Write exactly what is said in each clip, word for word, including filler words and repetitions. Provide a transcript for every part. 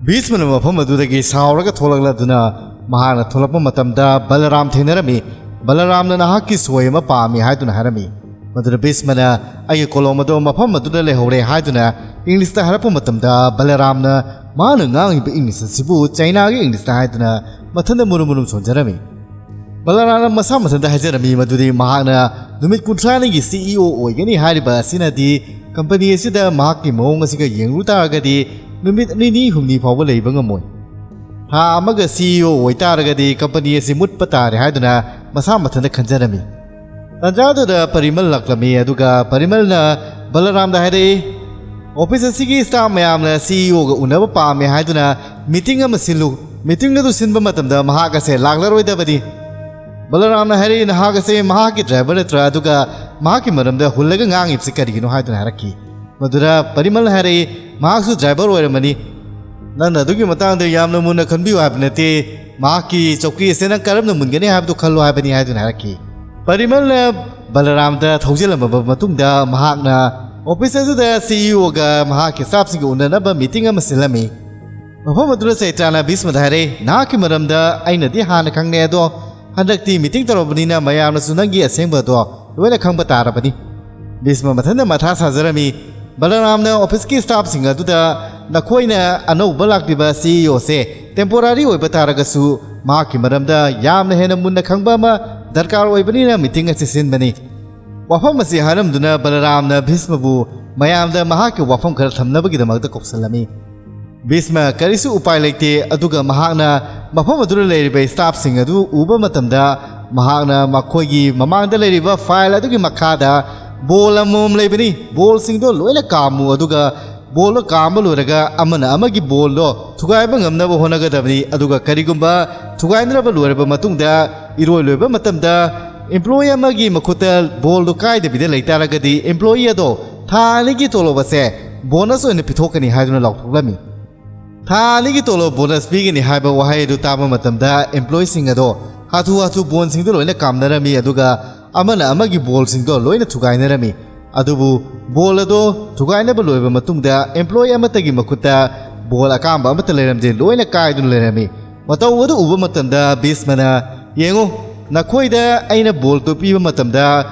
ꯚꯤꯁꯃꯅ ꯃꯐꯝ ꯑꯗꯨꯗꯒꯤ ꯁꯥꯎꯔꯒ ꯊꯣꯛꯂꯛꯂꯗꯨꯅ ꯃꯍꯥꯛꯅ ꯊꯣꯛꯂꯛꯄ ꯃꯇꯝꯗ ꯕꯂꯔꯥꯝ ꯊꯦꯡꯅꯔꯝꯃꯤ꯫ ꯕꯂꯔꯥꯝꯅ ꯅꯍꯥꯛꯀꯤ ꯁꯣꯏ ꯑꯃ ꯄꯥꯝꯃꯤ ꯍꯥꯏꯗꯨꯅ ꯍꯥꯏꯔꯝꯃꯤ꯫ ꯃꯗꯨꯗ ꯚꯤꯁꯃꯅ ꯑꯩꯒꯤ ꯀꯣꯂꯣꯝ ꯑꯗꯣ ꯃꯐꯝ ꯑꯗꯨꯗ ꯂꯩꯍꯧꯔꯦ ꯍꯥꯏꯗꯨꯅ ꯏꯪꯂꯤꯁꯇ ꯍꯥꯏꯔꯛꯄ ꯃꯇꯝꯗ ꯕꯂꯔꯥꯝꯅ ꯃꯍꯥꯛꯅ ꯉꯥꯡꯉꯤꯕ ꯏꯪꯂꯤꯁ ꯑꯁꯤꯕꯨ ꯆꯩꯅꯥꯒꯤ ꯏꯪꯂꯤꯁꯇ ꯍꯥꯏꯗꯨꯅ ꯃꯊꯟꯇ ꯃꯨꯔꯨꯝ ꯃꯨꯔꯨꯝ ꯁꯣꯟꯖꯔꯝꯃꯤ꯫ ꯕꯂꯔꯥꯝꯅ ꯃꯁꯥ ꯃꯊꯟꯇ ꯍꯥꯏꯖꯔꯝꯃꯤ ꯃꯗꯨꯗꯤ ꯃꯍꯥꯛꯅ ꯅꯨꯃꯤꯠ ꯀꯨꯟꯊ꯭ꯔꯥꯅꯤꯒꯤ ꯁꯤ ꯏ ꯑꯣ ꯑꯣꯏꯒꯅꯤ ꯍꯥꯏꯔꯤꯕ ꯑꯁꯤꯅꯗꯤ ꯀꯝꯄꯅꯤ ꯑꯁꯤꯗ ꯃꯍꯥꯛꯀꯤ ꯃꯑꯣꯡ ꯑꯁꯤꯒ ꯌꯦꯡꯂꯨ ꯇꯥꯔꯒꯗꯤ ꯅꯨꯃꯤꯠ ꯅꯤꯅꯤ ꯍꯨꯝꯅꯤ ꯐꯥꯎꯕ ꯂꯩꯕ ꯉꯝꯃꯣꯏ꯫ ꯊꯥ ꯑꯃꯒ ꯁꯤ ꯏ ꯑꯣ ꯑꯣꯏꯇꯥꯔꯒꯗꯤ ꯀꯝꯄꯅꯤ ꯑꯁꯤ ꯃꯨꯠꯄ ꯇꯥꯔꯦ ꯍꯥꯏꯗꯨꯅ ꯃꯁꯥ ꯃꯊꯟꯇ ꯈꯟꯖꯔꯝꯃꯤ꯫ ꯇꯥꯟꯖꯥꯗꯨꯗ ꯄꯔꯤꯃꯜ ꯂꯥꯛꯂꯝꯃꯤ, ꯑꯗꯨꯒ ꯄꯔꯤꯃꯜꯅ ꯕꯂꯔꯥꯝꯗ ꯍꯥꯏꯔꯛꯏ, "ꯑꯣꯐꯤꯁ ꯑꯁꯤꯒꯤ ꯁ꯭ꯇꯥꯐ ꯃꯌꯥꯝꯅ ꯁꯤ ꯏ ꯑꯣꯒ ꯎꯅꯕ ꯄꯥꯝꯃꯦ ꯍꯥꯏꯗꯨꯅ ꯃꯤꯇꯤꯡ ꯑꯃ ꯁꯤꯜꯂꯨ꯫ ꯃꯤꯇꯤꯡ ꯑꯗꯨ ꯁꯤꯟꯕ ꯃꯇꯝꯗ ꯃꯍꯥꯛ ꯑꯁꯦ ꯂꯥꯛꯂꯔꯣꯏꯗꯕꯅꯤ꯫" ꯕꯂꯔꯥꯝꯅ ꯍꯥꯏꯔꯛꯏ, "ꯅꯍꯥꯛ ꯑꯁꯦ ꯃꯍꯥꯛꯀꯤ ꯗ꯭ꯔꯥꯏꯚꯔ ꯅꯠꯇ꯭ꯔꯥ? ꯑꯗꯨꯒ ꯃꯍꯥꯛꯀꯤ ꯃꯔꯝꯗ ꯍꯨꯜꯂꯒ ꯉꯥꯡꯉꯤꯕꯁꯤ ꯀꯔꯤꯒꯤꯅꯣ?" ꯍꯥꯏꯗꯨꯅ ꯍꯥꯏꯔꯛꯈꯤ꯫ ꯃꯗꯨꯗ ꯄꯔꯤꯃꯜꯅ ꯍꯥꯏꯔꯛꯏ, "ꯃꯍꯥꯛꯁꯨ ꯗ꯭ꯔꯥꯏꯚꯔ ꯑꯣꯏꯔꯝꯃꯅꯤ꯫ ꯅꯪꯅ ꯑꯗꯨꯒꯤ ꯃꯇꯥꯡꯗ ꯌꯥꯝꯅ ꯃꯨꯟꯅ ꯈꯟꯕꯤꯌꯨ ꯍꯥꯏꯕ ꯅꯠꯇꯦ꯫ ꯃꯍꯥꯛꯀꯤ ꯆꯧꯀꯤ ꯑꯁꯤ ꯅꯪ ꯀꯔꯝꯅ ꯃꯨꯟꯒꯅꯤ ꯍꯥꯏꯕꯗꯨ ꯈꯜꯂꯨ ꯍꯥꯏꯕꯅꯤ" ꯍꯥꯏꯗꯨꯅ ꯍꯥꯏꯔꯛꯈꯤ꯫ ꯄꯔꯤꯃꯜꯅ ꯕꯂꯔꯥꯝꯗ ꯊꯧꯖꯤꯜꯂꯝꯃꯕ ꯃꯇꯨꯡꯗ ꯃꯍꯥꯛꯅ ꯑꯣꯐꯤꯁ ꯑꯗꯨꯗ ꯁꯤ ꯏ ꯑꯣꯒ ꯃꯍꯥꯛꯀꯤ ꯁ꯭ꯇꯥꯐꯁꯤꯡꯒ ꯎꯅꯅꯕ ꯃꯤꯇꯤꯡ ꯑꯃ ꯁꯤꯜꯂꯝꯃꯤ꯫ ꯃꯐꯝ ꯑꯗꯨꯗ ꯆꯩꯇ꯭ꯔꯥꯅ ꯚꯤꯁꯃꯗ ꯍꯥꯏꯔꯛꯏ, "ꯅꯍꯥꯛꯀꯤ ꯃꯔꯝꯗ ꯑꯩꯅꯗꯤ ꯍꯥꯟꯅ ꯈꯪꯂꯦ, ꯑꯗꯣ ꯍꯟꯗꯛꯇꯤ ꯃꯤꯇꯤꯡ ꯇꯧꯔꯕꯅꯤꯅ ꯃꯌꯥꯝꯅꯁꯨ ꯅꯪꯒꯤ ꯑꯁꯦꯡꯕꯗꯣ ꯂꯣꯏꯅ ꯈꯪꯕ ꯇꯥꯔꯕꯅꯤ꯫" ꯚꯤꯁꯃ ꯃꯊꯟꯇ ꯃꯊꯥ ꯁꯥꯖꯔꯝꯃꯤ꯫ ꯕꯂꯔꯥꯝꯅ ꯑꯣꯐꯤꯁꯀꯤ ꯁ꯭ꯇꯥꯐꯁꯤꯡ ꯑꯗꯨꯗ ꯅꯈꯣꯏꯅ ꯑꯅꯧꯕ ꯂꯥꯛꯂꯤꯕ ꯁꯤ ꯏ ꯑꯣꯁꯦ ꯇꯦꯝꯄꯣꯔꯥꯔꯤ ꯑꯣꯏꯕ ꯇꯥꯔꯒꯁꯨ ꯃꯍꯥꯛꯀꯤ ꯃꯔꯝꯗ ꯌꯥꯝꯅ ꯍꯦꯟꯅ ꯃꯨꯟꯅ ꯈꯪꯕ ꯑꯃ ꯗꯔꯀꯥꯔ ꯑꯣꯏꯕꯅꯤꯅ ꯃꯤꯇꯤꯡ ꯑꯁꯤ ꯁꯤꯟꯕꯅꯤ꯫ ꯋꯥꯐꯝ ꯑꯁꯤ ꯍꯥꯏꯔꯝꯗꯨꯅ ꯕꯂꯔꯥꯝꯅ ꯚꯤꯁꯃꯕꯨ ꯃꯌꯥꯝꯗ ꯃꯍꯥꯛꯀꯤ ꯋꯥꯐꯝ ꯈꯔ ꯊꯝꯅꯕꯒꯤꯗꯃꯛꯇ ꯀꯧꯁꯤꯜꯂꯝꯃꯤ꯫ ꯚꯤꯁꯃ ꯀꯔꯤꯁꯨ ꯎꯄꯥꯏ ꯂꯩꯇꯦ, ꯑꯗꯨꯒ ꯃꯍꯥꯛꯅ ꯃꯐꯝ ꯑꯗꯨꯗ ꯂꯩꯔꯤꯕ ꯁ꯭ꯇꯥꯐꯁꯤꯡ ꯑꯗꯨ ꯎꯕ ꯃꯇꯝꯗ ꯃꯍꯥꯛꯅ ꯃꯈꯣꯏꯒꯤ ꯃꯃꯥꯡꯗ ꯂꯩꯔꯤꯕ ꯐꯥꯏꯜ ꯑꯗꯨꯒꯤ ꯃꯈꯥꯗ ꯕꯣꯜ ꯑꯃꯃꯝ ꯂꯩꯕꯅꯤ꯫ ꯕꯣꯜꯁꯤꯡꯗꯣ ꯂꯣꯏꯅ ꯀꯥꯝꯃꯨ, ꯑꯗꯨꯒ ꯕꯣꯜꯗꯣ ꯀꯥꯝꯕ ꯂꯣꯏꯔꯒ ꯑꯃꯅ ꯑꯃꯒꯤ ꯕꯣꯜꯗꯣ ꯊꯨꯒꯥꯏꯕ ꯉꯝꯅꯕ ꯍꯣꯠꯅꯒꯗꯕꯅꯤ꯫ ꯑꯗꯨꯒ ꯀꯔꯤꯒꯨꯝꯕ ꯊꯨꯒꯥꯏꯅꯔꯕ ꯂꯣꯏꯔꯕ ꯃꯇꯨꯡꯗ ꯏꯔꯣꯏ ꯂꯣꯏꯕ ꯃꯇꯝꯗ employee ꯑꯃꯒꯤ ꯃꯈꯨꯠꯇ ꯕꯣꯜꯗꯣ ꯀꯥꯏꯗꯕꯤꯗ ꯂꯩꯇꯥꯔꯒꯗꯤ employee ꯑꯗꯣ ꯊꯥ ꯑꯅꯤꯒꯤ ꯇꯣꯂꯣꯞ ꯑꯁꯦ ꯕꯣꯅꯁ ꯑꯣꯏꯅ ꯄꯤꯊꯣꯛꯀꯅꯤ ꯍꯥꯏꯗꯨꯅ ꯂꯥꯎꯊꯣꯛꯂꯝꯃꯤ꯫ ꯊꯥ ꯑꯅꯤꯒꯤ ꯇꯣꯂꯣꯞ ꯕꯣꯅꯁ ꯄꯤꯒꯅꯤ ꯍꯥꯏꯕ ꯋꯥꯍꯩ ꯑꯗꯨ ꯇꯥꯕ ꯃꯇꯝꯗ employeeꯁꯤꯡ ꯑꯗꯣ ꯍꯥꯊꯨ ꯍꯥꯊꯨ ꯕꯣꯜꯁꯤꯡꯗꯣ ꯂꯣꯏꯅ ꯀꯥꯝꯅꯔꯝꯃꯤ, ꯑꯗꯨꯒ ꯑꯃꯅ ꯑꯃꯒꯤ ꯕꯣꯜꯁꯤꯡꯗꯣ ꯂꯣꯏꯅ ꯊꯨꯒꯥꯏꯅꯔꯝꯃꯤ꯫ ꯑꯗꯨꯕꯨ ꯕꯣꯜ ꯑꯗꯣ ꯊꯨꯒꯥꯏꯅꯕ ꯂꯣꯏꯕ ꯃꯇꯨꯡꯗ employee ꯑꯃꯠꯇꯒꯤ ꯃꯈꯨꯠꯇ ꯕꯣꯜ ꯑꯀꯥꯝꯕ ꯑꯃꯠꯇ ꯂꯩꯔꯝꯗꯦ, ꯂꯣꯏꯅ ꯀꯥꯏꯗꯨꯅ ꯂꯩꯔꯝꯃꯤ꯫ ꯃꯇꯧ ꯑꯗꯨ ꯎꯕ ꯃꯇꯝꯗ ꯚꯤꯁꯃꯅ, "ꯌꯦꯡꯉꯨ, ꯅꯈꯣꯏꯗ ꯑꯩꯅ ꯕꯣꯜꯗꯨ ꯄꯤꯕ ꯃꯇꯝꯗ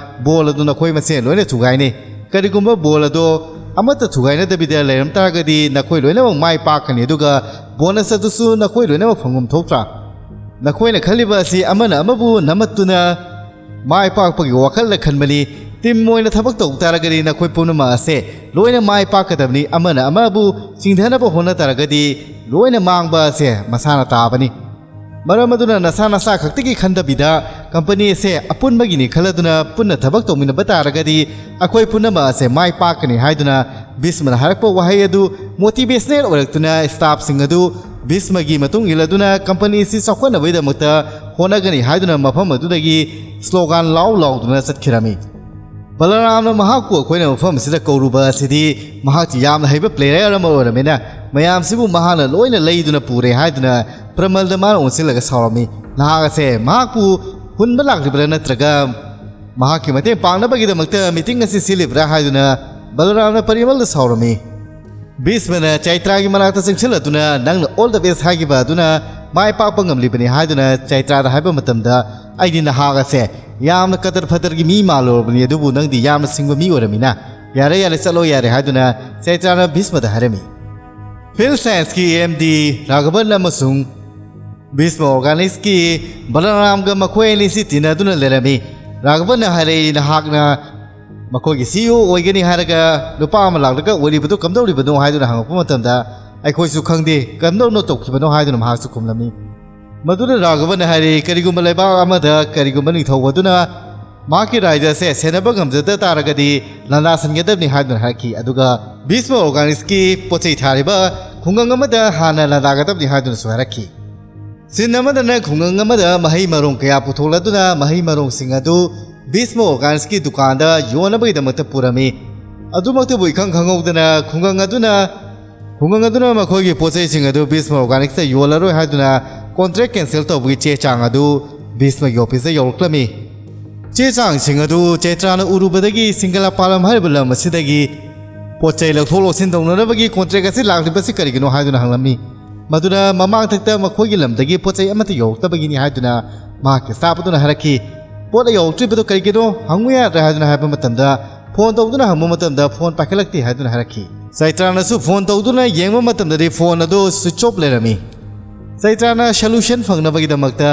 ꯕꯣꯜ ꯑꯗꯨ ꯅꯈꯣꯏ ꯃꯁꯦꯟ ꯂꯣꯏꯅ ꯊꯨꯒꯥꯏꯅꯤ꯫ ꯀꯔꯤꯒꯨꯝꯕ ꯕꯣꯜ ꯑꯗꯣ ꯑꯃꯠꯇ ꯊꯨꯒꯥꯏꯅꯗꯕꯤꯗ ꯂꯩꯔꯝ ꯇꯥꯔꯒꯗꯤ ꯅꯈꯣꯏ ꯂꯣꯏꯅꯃꯛ ꯃꯥꯏ ꯄꯥꯛꯀꯅꯤ, ꯑꯗꯨꯒ ꯕꯣꯅꯁ ꯑꯗꯨꯁꯨ ꯅꯈꯣꯏ ꯂꯣꯏꯅꯃꯛ ꯐꯪꯐꯝ ꯊꯣꯛꯇ꯭ꯔꯥ? ꯅꯈꯣꯏꯅ ꯈꯜꯂꯤꯕ ꯑꯁꯤ ꯑꯃꯅ ꯑꯃꯕꯨ ꯅꯝꯃꯠꯇꯨꯅ ꯃꯥꯏ ꯄꯥꯛꯄꯒꯤ ꯋꯥꯈꯜꯗ ꯈꯟꯕꯅꯤ꯫ ꯇꯤꯝ ꯑꯣꯏꯅ ꯊꯕꯛ ꯇꯧ ꯇꯥꯔꯒꯗꯤ ꯅꯈꯣꯏ ꯄꯨꯝꯅꯃꯛ ꯑꯁꯦ ꯂꯣꯏꯅ ꯃꯥꯏ ꯄꯥꯛꯀꯗꯕꯅꯤ꯫ ꯑꯃꯅ ꯑꯃꯕꯨ ꯆꯤꯡꯊꯅꯕ ꯍꯣꯠꯅ ꯇꯥꯔꯒꯗꯤ ꯂꯣꯏꯅ ꯃꯥꯡꯕ ꯑꯁꯦ ꯃꯁꯥꯅ ꯇꯥꯕꯅꯤ꯫ ꯃꯔꯝ ꯑꯗꯨꯅ ꯅꯁꯥ ꯅꯁꯥ ꯈꯛꯇꯒꯤ ꯈꯟꯗꯕꯤꯗ ꯀꯝꯄꯅꯤ ꯑꯁꯦ ꯑꯄꯨꯟꯕꯒꯤꯅꯤ ꯈꯜꯂꯗꯨꯅ ꯄꯨꯟꯅ ꯊꯕꯛ ꯇꯧꯃꯤꯟꯅꯕ ꯇꯥꯔꯒꯗꯤ ꯑꯩꯈꯣꯏ ꯄꯨꯝꯅꯃꯛ ꯑꯁꯦ ꯃꯥꯏ ꯄꯥꯛꯀꯅꯤ" ꯍꯥꯏꯗꯨꯅ ꯚꯤꯁꯃꯅ ꯍꯥꯏꯔꯛꯄ ꯋꯥꯍꯩ ꯑꯗꯨ ꯃꯣꯇꯤꯚꯦꯁꯅꯦꯜ ꯑꯣꯏꯔꯛꯇꯨꯅ ꯁ꯭ꯇꯥꯐꯁꯤꯡ ꯑꯗꯨ ꯚꯤꯁꯃꯒꯤ ꯃꯇꯨꯡ ꯏꯜꯂꯗꯨꯅ ꯀꯝꯄꯅꯤ ꯑꯁꯤ ꯆꯥꯎꯈꯠꯅꯕꯒꯤꯗꯃꯛꯇ ꯍꯣꯠꯅꯒꯅꯤ ꯍꯥꯏꯗꯨꯅ ꯃꯐꯝ ꯑꯗꯨꯗꯒꯤ ꯁ꯭ꯂꯣꯒꯥꯟ ꯂꯥꯎ ꯂꯥꯎꯗꯨꯅ ꯆꯠꯈꯤꯔꯝꯃꯤ꯫ ꯕꯂꯔꯥꯝꯅ ꯃꯍꯥꯛꯄꯨ ꯑꯩꯈꯣꯏꯅ ꯃꯐꯝ ꯑꯁꯤꯗ ꯀꯧꯔꯨꯕ ꯑꯁꯤꯗꯤ ꯃꯍꯥꯛꯇꯤ ꯌꯥꯝꯅ ꯍꯩꯕ ꯄ꯭ꯂꯦꯌꯔ ꯑꯃ ꯑꯣꯏꯔꯝꯃꯤꯅ ꯃꯌꯥꯝꯁꯤꯕꯨ ꯃꯍꯥꯛꯅ ꯂꯣꯏꯅ ꯂꯩꯗꯨꯅ ꯄꯨꯔꯦ ꯍꯥꯏꯗꯨꯅ ꯄ꯭ꯔꯃꯜꯗ ꯃꯥꯅ ꯑꯣꯟꯁꯤꯜꯂꯒ ꯁꯥꯎꯔꯝꯃꯤ꯫ ꯅꯍꯥꯛ ꯑꯁꯦ ꯃꯍꯥꯛꯄꯨ ꯍꯨꯟꯕ ꯂꯥꯛꯂꯤꯕ꯭ꯔꯥ ꯅꯠꯇ꯭ꯔꯒ ꯃꯍꯥꯛꯀꯤ ꯃꯇꯦꯡ ꯄꯥꯡꯅꯕꯒꯤꯗꯃꯛꯇ ꯃꯤꯇꯤꯡ ꯑꯁꯤ ꯁꯤꯜꯂꯤꯕ꯭ꯔꯥ ꯍꯥꯏꯗꯨꯅ ꯕꯂꯔꯥꯝꯅ ꯄꯔꯤꯃꯜꯗ ꯁꯥꯎꯔꯝꯃꯤ꯫ ꯚꯤꯁꯃꯅ ꯆꯩꯇ꯭ꯔꯥꯒꯤ ꯃꯅꯥꯛꯇ ꯆꯪꯁꯤꯜꯂꯗꯨꯅ, "ꯅꯪꯅ all the best ꯍꯥꯏꯈꯤꯕ ꯑꯗꯨꯅ ꯃꯥꯏ ꯄꯥꯛꯄ ꯉꯝꯂꯤꯕꯅꯤ" ꯍꯥꯏꯗꯨꯅ ꯆꯩꯇ꯭ꯔꯥꯗ ꯍꯥꯏꯕ ꯃꯇꯝꯗ, "ꯑꯩꯗꯤ ꯅꯍꯥꯛ ꯑꯁꯦ ꯌꯥꯝꯅ ꯀꯇꯔ ꯐꯇꯔꯒꯤ ꯃꯤ ꯃꯥꯜꯂꯨꯔꯕꯅꯤ, ꯑꯗꯨꯕꯨ ꯅꯪꯗꯤ ꯌꯥꯝꯅ ꯁꯤꯡꯕ ꯃꯤ ꯑꯣꯏꯔꯝꯃꯤꯅ, ꯌꯥꯔꯦ ꯌꯥꯔꯦ, ꯆꯠꯂꯣ ꯌꯥꯔꯦ" ꯍꯥꯏꯗꯨꯅ ꯆꯩꯇ꯭ꯔꯥꯅ ꯚꯤꯁꯃꯗ ꯍꯥꯏꯔꯝꯃꯤ꯫ ꯐꯤꯜ ꯁꯥꯏꯟꯁꯀꯤ ꯑꯦꯝ ꯗꯤ ꯔꯥꯘꯕꯟ ꯑꯃꯁꯨꯡ ꯚꯤꯁꯃ ꯑꯣꯔꯒꯥꯅꯤꯛꯁꯀꯤ ꯕꯂꯔꯥꯝꯒ ꯃꯈꯣꯏ ꯑꯅꯤꯁꯤ ꯇꯤꯟꯅꯗꯨꯅ ꯂꯩꯔꯝꯃꯤ꯫ ꯔꯥꯘꯕꯟꯅ ꯍꯥꯏꯔꯛꯏ, "ꯅꯍꯥꯛꯅ ꯃꯈꯣꯏꯒꯤ ꯁꯤ ꯏ ꯑꯣ ꯑꯣꯏꯒꯅꯤ ꯍꯥꯏꯔꯒ ꯅꯨꯄꯥ ꯑꯃ ꯂꯥꯛꯂꯒ ꯑꯣꯏꯔꯤꯕꯗꯨ ꯀꯝꯗꯧꯔꯤꯕꯅꯣ?" ꯍꯥꯏꯗꯨꯅ ꯍꯪꯉꯛꯄ ꯃꯇꯝꯗ, "ꯑꯩꯈꯣꯏꯁꯨ ꯈꯪꯗꯦ, ꯀꯝꯗꯧꯅ ꯇꯧꯈꯤꯕꯅꯣ?" ꯍꯥꯏꯗꯨꯅ ꯃꯍꯥꯛꯁꯨ ꯈꯨꯝꯂꯝꯃꯤ꯫ ꯃꯗꯨꯅ ꯔꯥꯘꯕꯟꯅ ꯍꯥꯏꯔꯛꯏ, "ꯀꯔꯤꯒꯨꯝꯕ ꯂꯩꯕꯥꯛ ꯑꯃꯗ ꯀꯔꯤꯒꯨꯝꯕ ꯅꯤꯡꯊꯧ ꯑꯗꯨꯅ ꯃꯍꯥꯛꯀꯤ ꯔꯥꯏꯖ ꯑꯁꯦ ꯁꯦꯟꯅꯕ ꯉꯝꯖꯗ ꯇꯥꯔꯒꯗꯤ ꯂꯥꯟꯗꯥꯁꯟꯒꯗꯕꯅꯤ" ꯍꯥꯏꯗꯨꯅ ꯍꯥꯏꯔꯛꯈꯤ꯫ ꯑꯗꯨꯒ ꯚꯤꯁꯃ ꯑꯣꯔꯒꯥꯅꯤꯛꯁꯀꯤ ꯄꯣꯠ ꯆꯩ ꯊꯥꯔꯤꯕ ꯈꯨꯡꯒꯪ ꯑꯃꯗ ꯍꯥꯟꯅ ꯂꯥꯟꯗꯥꯒꯗꯕꯅꯤ ꯍꯥꯏꯗꯨꯅꯁꯨ ꯍꯥꯏꯔꯛꯈꯤ꯫ ꯁꯤꯟ ꯑꯃꯗꯅ ꯈꯨꯡꯒꯪ ꯑꯃꯗ ꯃꯍꯩ ꯃꯔꯣꯡ ꯀꯌꯥ ꯄꯨꯊꯣꯛꯂꯗꯨꯅ ꯃꯍꯩ ꯃꯔꯣꯡꯁꯤꯡ ꯑꯗꯨ ꯚꯤꯁꯃ ꯑꯣꯔꯒꯥꯅꯤꯛꯁꯀꯤ ꯗꯨꯀꯥꯟꯗ ꯌꯣꯟꯅꯕꯒꯤꯗꯃꯛꯇ ꯄꯨꯔꯝꯃꯤ꯫ ꯑꯗꯨꯃꯛꯇꯕꯨ ꯏꯈꯪ ꯈꯪꯍꯧꯗꯅ ꯈꯨꯡꯒꯪ ꯑꯗꯨꯅ, ꯈꯨꯡꯒꯪ ꯑꯗꯨꯅ ꯃꯈꯣꯏꯒꯤ ꯄꯣꯠ ꯆꯩꯁꯤꯡ ꯑꯗꯨ ꯚꯤꯁꯃ ꯑꯣꯔꯒꯥꯅꯤꯛꯁꯇ ꯌꯣꯜꯂꯔꯣꯏ ꯍꯥꯏꯗꯨꯅ ꯀꯣꯟꯇ꯭ꯔꯦꯛ ꯀꯦꯟꯁꯦꯜ ꯇꯧꯕꯒꯤ ꯆꯦ ꯆꯥꯡ ꯑꯗꯨ ꯚꯤꯁꯃꯒꯤ ꯑꯣꯐꯤꯁꯇ ꯌꯧꯔꯛꯂꯝꯃꯤ꯫ ꯆꯦ ꯆꯥꯡꯁꯤꯡ ꯑꯗꯨ ꯆꯩꯇ꯭ꯔꯥꯅ ꯎꯔꯨꯕꯗꯒꯤ ꯁꯤꯡꯒꯂꯥꯄꯥꯂꯝ ꯍꯥꯏꯔꯤꯕ ꯂꯝ ꯑꯁꯤꯗꯒꯤ ꯄꯣꯠ ꯆꯩ ꯂꯧꯊꯣꯛ ꯂꯧꯁꯤꯟ ꯇꯧꯅꯅꯕꯒꯤ ꯀꯣꯟꯇ꯭ꯔꯦꯛ ꯑꯁꯤ ꯂꯥꯛꯂꯤꯕꯁꯤ ꯀꯔꯤꯒꯤꯅꯣ ꯍꯥꯏꯗꯨꯅ ꯍꯪꯂꯝꯃꯤ꯫ ꯃꯗꯨꯅ ꯃꯃꯥꯡꯊꯛꯇ ꯃꯈꯣꯏꯒꯤ ꯂꯝꯗꯒꯤ ꯄꯣꯠ ꯆꯩ ꯑꯃꯠꯇ ꯌꯧꯔꯛꯇꯕꯒꯤꯅꯤ ꯍꯥꯏꯗꯨꯅ ꯃꯍꯥꯛꯀꯤ ꯁ꯭ꯇꯥꯐ ꯑꯗꯨꯅ ꯍꯥꯏꯔꯛꯈꯤ꯫ ꯄꯣꯠ ꯌꯧꯔꯛꯇ꯭ꯔꯤꯕꯗꯨ ꯀꯔꯤꯒꯤꯅꯣ ꯍꯪꯉꯨ ꯌꯥꯗ꯭ꯔꯦ ꯍꯥꯏꯗꯨꯅ ꯍꯥꯏꯕ ꯃꯇꯝꯗ, ꯐꯣꯟ ꯇꯧꯗꯨꯅ ꯍꯪꯕ ꯃꯇꯝꯗ ꯐꯣꯟ ꯄꯥꯏꯈꯠꯂꯛꯇꯦ ꯍꯥꯏꯗꯨꯅ ꯍꯥꯏꯔꯛꯈꯤ꯫ ꯆꯩꯇ꯭ꯔꯥꯅꯁꯨ ꯐꯣꯟ ꯇꯧꯗꯨꯅ ꯌꯦꯡꯕ ꯃꯇꯝꯗꯗꯤ ꯐꯣꯟ ꯑꯗꯨ ꯁ꯭ꯋꯤꯆ ꯑꯣꯐ ꯂꯩꯔꯝꯃꯤ꯫ ꯆꯩꯇ꯭ꯔꯥꯅ ꯁꯣꯂꯨꯁꯟ ꯐꯪꯅꯕꯒꯤꯗꯃꯛꯇ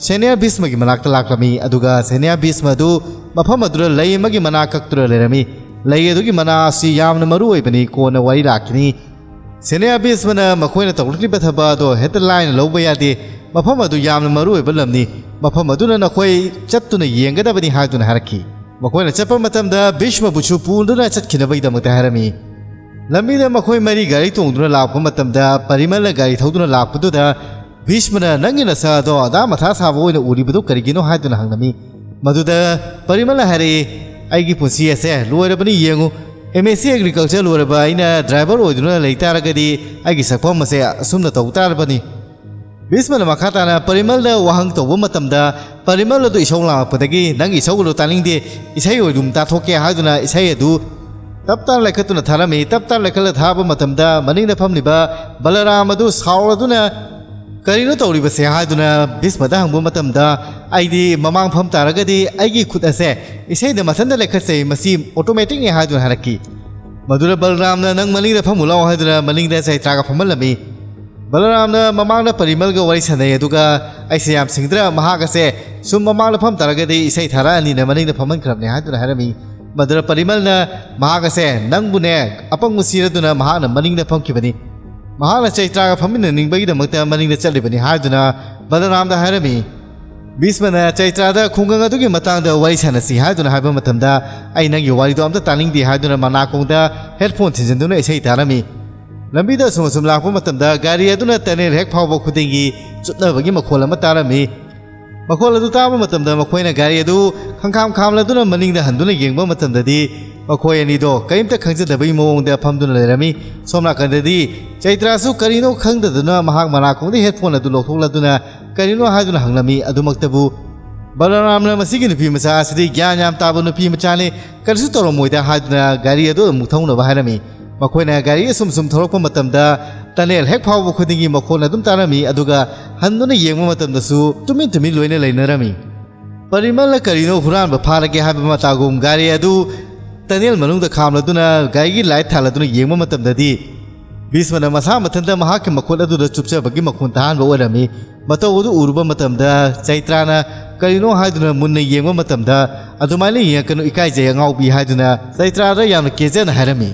ꯁꯦꯅꯤꯌꯔ ꯚꯤꯁꯃꯒꯤ ꯃꯅꯥꯛꯇ ꯂꯥꯛꯂꯝꯃꯤ, ꯑꯗꯨꯒ ꯁꯦꯅꯤꯌꯔ ꯚꯤꯁꯃ ꯑꯗꯨ ꯃꯐꯝ ꯑꯗꯨꯗ ꯂꯩ ꯑꯃꯒꯤ ꯃꯅꯥ ꯀꯛꯇꯨꯅ ꯂꯩꯔꯝꯃꯤ꯫ ꯂꯩ ꯑꯗꯨꯒꯤ ꯃꯅꯥ ꯑꯁꯤ ꯌꯥꯝꯅ ꯃꯔꯨ ꯑꯣꯏꯕꯅꯤ, ꯀꯣꯟꯅ ꯋꯥꯔꯤ ꯂꯥꯛꯈꯤꯅꯤ꯫ ꯁꯦꯅꯤꯌꯔ ꯚꯤꯁꯃꯅ ꯃꯈꯣꯏꯅ ꯇꯧꯔꯛꯂꯤꯕ ꯊꯕꯛ ꯑꯗꯣ ꯍꯦꯛꯇ ꯂꯥꯏꯅ ꯂꯧꯕ ꯌꯥꯗꯦ꯫ ꯃꯐꯝ ꯑꯗꯨ ꯌꯥꯝꯅ ꯃꯔꯨ ꯑꯣꯏꯕ ꯂꯝꯅꯤ꯫ ꯃꯐꯝ ꯑꯗꯨꯅ ꯅꯈꯣꯏ ꯆꯠꯇꯨꯅ ꯌꯦꯡꯒꯗꯕꯅꯤ ꯍꯥꯏꯗꯨꯅ ꯍꯥꯏꯔꯛꯈꯤ꯫ ꯃꯈꯣꯏꯅ ꯆꯠꯄ ꯃꯇꯝꯗ ꯚꯤꯁꯃꯕꯨꯁꯨ ꯄꯨꯗꯨꯅ ꯆꯠꯈꯤꯅꯕꯒꯤꯗꯃꯛꯇ ꯍꯥꯏꯔꯝꯃꯤ꯫ ꯂꯝꯕꯤꯗ ꯃꯈꯣꯏ ꯃꯔꯤ ꯒꯥꯔꯤ ꯇꯣꯡꯗꯨꯅ ꯂꯥꯛꯄ ꯃꯇꯝꯗ, ꯄꯔꯤꯃꯜꯅ ꯒꯥꯔꯤ ꯊꯧꯗꯨꯅ ꯂꯥꯛꯄꯗꯨꯗ ꯚꯤꯁꯃꯅ, "ꯅꯪꯒꯤ ꯅꯁꯥ ꯑꯗꯣ ꯑꯗꯥ ꯃꯊꯥ ꯁꯥꯕ ꯑꯣꯏꯅ ꯎꯔꯤꯕꯗꯨ ꯀꯔꯤꯒꯤꯅꯣ?" ꯍꯥꯏꯗꯨꯅ ꯍꯪꯂꯝꯃꯤ꯫ ꯃꯗꯨꯗ ꯄꯔꯤꯃꯜꯅ ꯍꯥꯏꯔꯛꯏ, "ꯑꯩꯒꯤ ꯄꯨꯟꯁꯤ ꯑꯁꯦ ꯂꯣꯏꯔꯕꯅꯤ, ꯌꯦꯡꯉꯨ, M S C Agriculture ꯂꯣꯏꯔꯕ ꯑꯩꯅ ꯗ꯭ꯔꯥꯏꯚꯔ ꯑꯣꯏꯗꯨꯅ ꯂꯩ ꯇꯥꯔꯒꯗꯤ ꯑꯩꯒꯤ ꯁꯛꯐꯝ ꯑꯁꯦ ꯑꯁꯨꯝꯅ ꯇꯧ ꯇꯥꯔꯕꯅꯤ꯫" ꯚꯤꯁꯃꯅ ꯃꯈꯥ ꯇꯥꯅ ꯄꯔꯤꯃꯜꯗ ꯋꯥꯍꯪ ꯇꯧꯕ ꯃꯇꯝꯗ, ꯄꯔꯤꯃꯜ ꯑꯗꯨ ꯏꯁꯧ ꯂꯥꯡꯂꯛꯄꯗꯒꯤ, "ꯅꯪꯒꯤ ꯏꯁꯧ ꯑꯗꯨ ꯇꯥꯅꯤꯡꯗꯦ, ꯏꯁꯩ ꯑꯣꯏꯅ ꯇꯥꯊꯣꯛꯀꯦ" ꯍꯥꯏꯗꯨꯅ ꯏꯁꯩ ꯑꯗꯨ ꯇꯞ ꯇꯥꯅ ꯂꯩꯈꯠꯇꯨꯅ ꯊꯥꯔꯝꯃꯤ꯫ ꯇꯞ ꯇꯥꯅ ꯂꯩꯈꯠꯂ ꯊꯥꯕ ꯃꯇꯝꯗ ꯃꯅꯤꯡꯗ ꯐꯝꯂꯤꯕ ꯕꯂꯔꯥꯝ ꯑꯗꯨ ꯁꯥꯎꯔꯗꯨꯅ, "ꯀꯔꯤꯅꯣ ꯇꯧꯔꯤꯕꯁꯦ?" ꯍꯥꯏꯗꯨꯅ ꯚꯤꯁꯃꯗ ꯍꯪꯕ ꯃꯇꯝꯗ, "ꯑꯩꯗꯤ ꯃꯃꯥꯡ ꯐꯝ ꯇꯥꯔꯒꯗꯤ ꯑꯩꯒꯤ ꯈꯨꯠ ꯑꯁꯦ ꯏꯁꯩꯗ ꯃꯊꯟꯇ ꯂꯩꯈꯠꯆꯩ, ꯃꯁꯤ ꯑꯣꯇꯣꯃꯦꯇꯤꯛꯅꯤ" ꯍꯥꯏꯗꯨꯅ ꯍꯥꯏꯔꯛꯈꯤ꯫ ꯃꯗꯨꯗ ꯕꯂꯔꯥꯝꯅ, "ꯅꯪ ꯃꯅꯤꯡꯗ ꯐꯝꯃꯨ ꯂꯥꯛꯑꯣ" ꯍꯥꯏꯗꯨꯅ ꯃꯅꯤꯡꯗ ꯆꯩꯇ꯭ꯔꯥꯒ ꯐꯝꯍꯜꯂꯝꯃꯤ꯫ ꯕꯂꯔꯥꯝꯅ ꯃꯃꯥꯡꯗ ꯄꯔꯤꯃꯜꯒ ꯋꯥꯔꯤ ꯁꯥꯟꯅꯩ, ꯑꯗꯨꯒ ꯑꯩꯁꯦ ꯌꯥꯝ ꯁꯤꯡꯗ꯭ꯔꯥ, ꯃꯍꯥꯛ ꯑꯁꯦ ꯁꯨꯝ ꯃꯃꯥꯡꯗ ꯐꯝ ꯇꯥꯔꯒꯗꯤ ꯏꯁꯩ ꯊꯥꯔꯛꯑꯅꯤꯅ ꯃꯅꯤꯡꯗ ꯐꯝꯍꯟꯈ꯭ꯔꯕꯅꯦ ꯍꯥꯏꯗꯨꯅ ꯍꯥꯏꯔꯝꯃꯤ꯫ ꯃꯗꯨꯗ ꯄꯔꯤꯃꯜꯅ ꯃꯍꯥꯛ ꯑꯁꯦ, "ꯅꯪꯕꯨꯅꯦ ꯑꯄꯪꯕ ꯁꯤꯔꯗꯨꯅ" ꯃꯍꯥꯛꯅ ꯃꯅꯤꯡꯗ ꯐꯝꯈꯤꯕꯅꯤ꯫ ꯃꯍꯥꯛꯅ ꯆꯩꯇ꯭ꯔꯥꯒ ꯐꯝꯃꯤꯟꯅꯅꯤꯡꯕꯒꯤꯗꯃꯛꯇ ꯃꯅꯤꯡꯗ ꯆꯠꯂꯤꯕꯅꯤ ꯍꯥꯏꯗꯨꯅ ꯕꯂꯔꯥꯝꯗ ꯍꯥꯏꯔꯝꯃꯤ꯫ ꯚꯤꯁꯃꯅ ꯆꯩꯇ꯭ꯔꯥꯗ ꯈꯨꯡꯒꯪ ꯑꯗꯨꯒꯤ ꯃꯇꯥꯡꯗ ꯋꯥꯔꯤ ꯁꯥꯟꯅꯁꯤ ꯍꯥꯏꯗꯨꯅ ꯍꯥꯏꯕ ꯃꯇꯝꯗ, "ꯑꯩ ꯅꯪꯒꯤ ꯋꯥꯔꯤꯗꯣ ꯑꯝꯇ ꯇꯥꯅꯤꯡꯗꯦ" ꯍꯥꯏꯗꯨꯅ ꯃꯅꯥꯀꯣꯡꯗ ꯍꯦꯗꯐꯣꯟ ꯊꯤꯟꯖꯤꯟꯗꯨꯅ ꯏꯁꯩ ꯇꯥꯔꯝꯃꯤ꯫ ꯂꯝꯕꯤꯗ ꯑꯁꯨꯝ ꯑꯁꯨꯝ ꯂꯥꯛꯄ ꯃꯇꯝꯗ ꯒꯥꯔꯤ ꯑꯗꯨꯅ ꯇꯅꯦꯜ ꯍꯦꯛ ꯐꯥꯎꯕ ꯈꯨꯗꯤꯡꯒꯤ ꯆꯨꯞꯅꯕꯒꯤ ꯃꯈꯣꯜ ꯑꯃ ꯇꯥꯔꯝꯃꯤ꯫ ꯃꯈꯣꯜ ꯑꯗꯨ ꯇꯥꯕ ꯃꯇꯝꯗ ꯃꯈꯣꯏꯅ ꯒꯥꯔꯤ ꯑꯗꯨ ꯈꯪꯈꯥꯝ ꯈꯥꯝꯂꯗꯨꯅ ꯃꯅꯤꯡꯗ ꯍꯟꯗꯨꯅ ꯌꯦꯡꯕ ꯃꯇꯝꯗꯗꯤ ꯃꯈꯣꯏ ꯑꯅꯤꯗꯣ ꯀꯔꯤꯝꯇ ꯈꯪꯖꯗꯕꯒꯤ ꯃꯑꯣꯡꯗ ꯐꯝꯗꯨꯅ ꯂꯩꯔꯝꯃꯤ꯫ ꯁꯣꯝ ꯅꯥꯀꯟꯗꯗꯤ ꯆꯩꯇ꯭ꯔꯥꯁꯨ ꯀꯔꯤꯅꯣ ꯈꯪꯗꯗꯨꯅ ꯃꯍꯥꯛ ꯃꯅꯥꯀꯣꯡꯗ ꯍꯦꯗꯐꯣꯟ ꯑꯗꯨ ꯂꯧꯊꯣꯛꯂꯗꯨꯅ ꯀꯔꯤꯅꯣ ꯍꯥꯏꯗꯨꯅ ꯍꯪꯂꯝꯃꯤ꯫ ꯑꯗꯨꯃꯛꯇꯕꯨ ꯕꯂꯔꯥꯝꯅ ꯃꯁꯤꯒꯤ ꯅꯨꯄꯤ ꯃꯆꯥ ꯑꯁꯤꯗꯤ ꯒ꯭ꯌꯥꯟ ꯌꯥꯝ ꯇꯥꯕ ꯅꯨꯄꯤ ꯃꯆꯥꯅꯤ, ꯀꯔꯤꯁꯨ ꯇꯧꯔꯝꯃꯣꯏꯗ ꯍꯥꯏꯗꯨꯅ ꯒꯥꯔꯤ ꯑꯗꯨ ꯑꯃꯨꯛ ꯊꯧꯅꯕ ꯍꯥꯏꯔꯝꯃꯤ꯫ ꯃꯈꯣꯏꯅ ꯒꯥꯔꯤ ꯑꯁꯨꯝ ꯁꯨꯝ ꯊꯧꯔꯛꯄ ꯃꯇꯝꯗ tunnel ꯍꯦꯛ ꯐꯥꯎꯕ ꯈꯨꯗꯤꯡꯒꯤ ꯃꯈꯣꯟ ꯑꯗꯨꯝ ꯇꯥꯔꯝꯃꯤ, ꯑꯗꯨꯒ ꯍꯟꯗꯨꯅ ꯌꯦꯡꯕ ꯃꯇꯝꯗꯁꯨ ꯇꯨꯃꯤꯟ ꯇꯨꯃꯤꯟ ꯂꯣꯏꯅ ꯂꯩꯅꯔꯝꯃꯤ꯫ ꯄꯔꯤꯃꯜꯅ ꯀꯔꯤꯅꯣ ꯍꯨꯔꯥꯟꯕ ꯐꯥꯔꯒꯦ ꯍꯥꯏꯕ ꯃꯇꯥꯒꯨꯝ ꯒꯥꯔꯤ ꯑꯗꯨ tunnel ꯃꯅꯨꯡꯗ ꯈꯥꯝꯂꯗꯨꯅ ꯒꯥꯔꯤꯒꯤ light ꯊꯥꯜꯂꯗꯨꯅ ꯌꯦꯡꯕ ꯃꯇꯝꯗꯗꯤ, ꯚꯤꯁꯃꯅ ꯃꯁꯥ ꯃꯊꯟꯇ ꯃꯍꯥꯛꯀꯤ ꯃꯈꯨꯠ ꯑꯗꯨꯗ ꯆꯨꯞꯆꯕꯒꯤ ꯃꯈꯣꯟ ꯇꯥꯍꯟꯕ ꯑꯣꯏꯔꯝꯃꯤ꯫ ꯃꯇꯧ ꯑꯗꯨ ꯎꯔꯨꯕ ꯃꯇꯝꯗ ꯆꯩꯇ꯭ꯔꯥꯅ ꯀꯔꯤꯅꯣ ꯍꯥꯏꯗꯨꯅ ꯃꯨꯟꯅ ꯌꯦꯡꯕ ꯃꯇꯝꯗ, "ꯑꯗꯨꯃꯥꯏꯅ ꯌꯦꯡꯉꯛꯀꯅꯨ, ꯏꯀꯥꯏꯖꯩ ꯑꯉꯥꯎꯕꯤ" ꯍꯥꯏꯗꯨꯅ ꯆꯩꯇ꯭ꯔꯥꯗ ꯌꯥꯝꯅ ꯀꯦꯖꯅ ꯍꯥꯏꯔꯝꯃꯤ꯫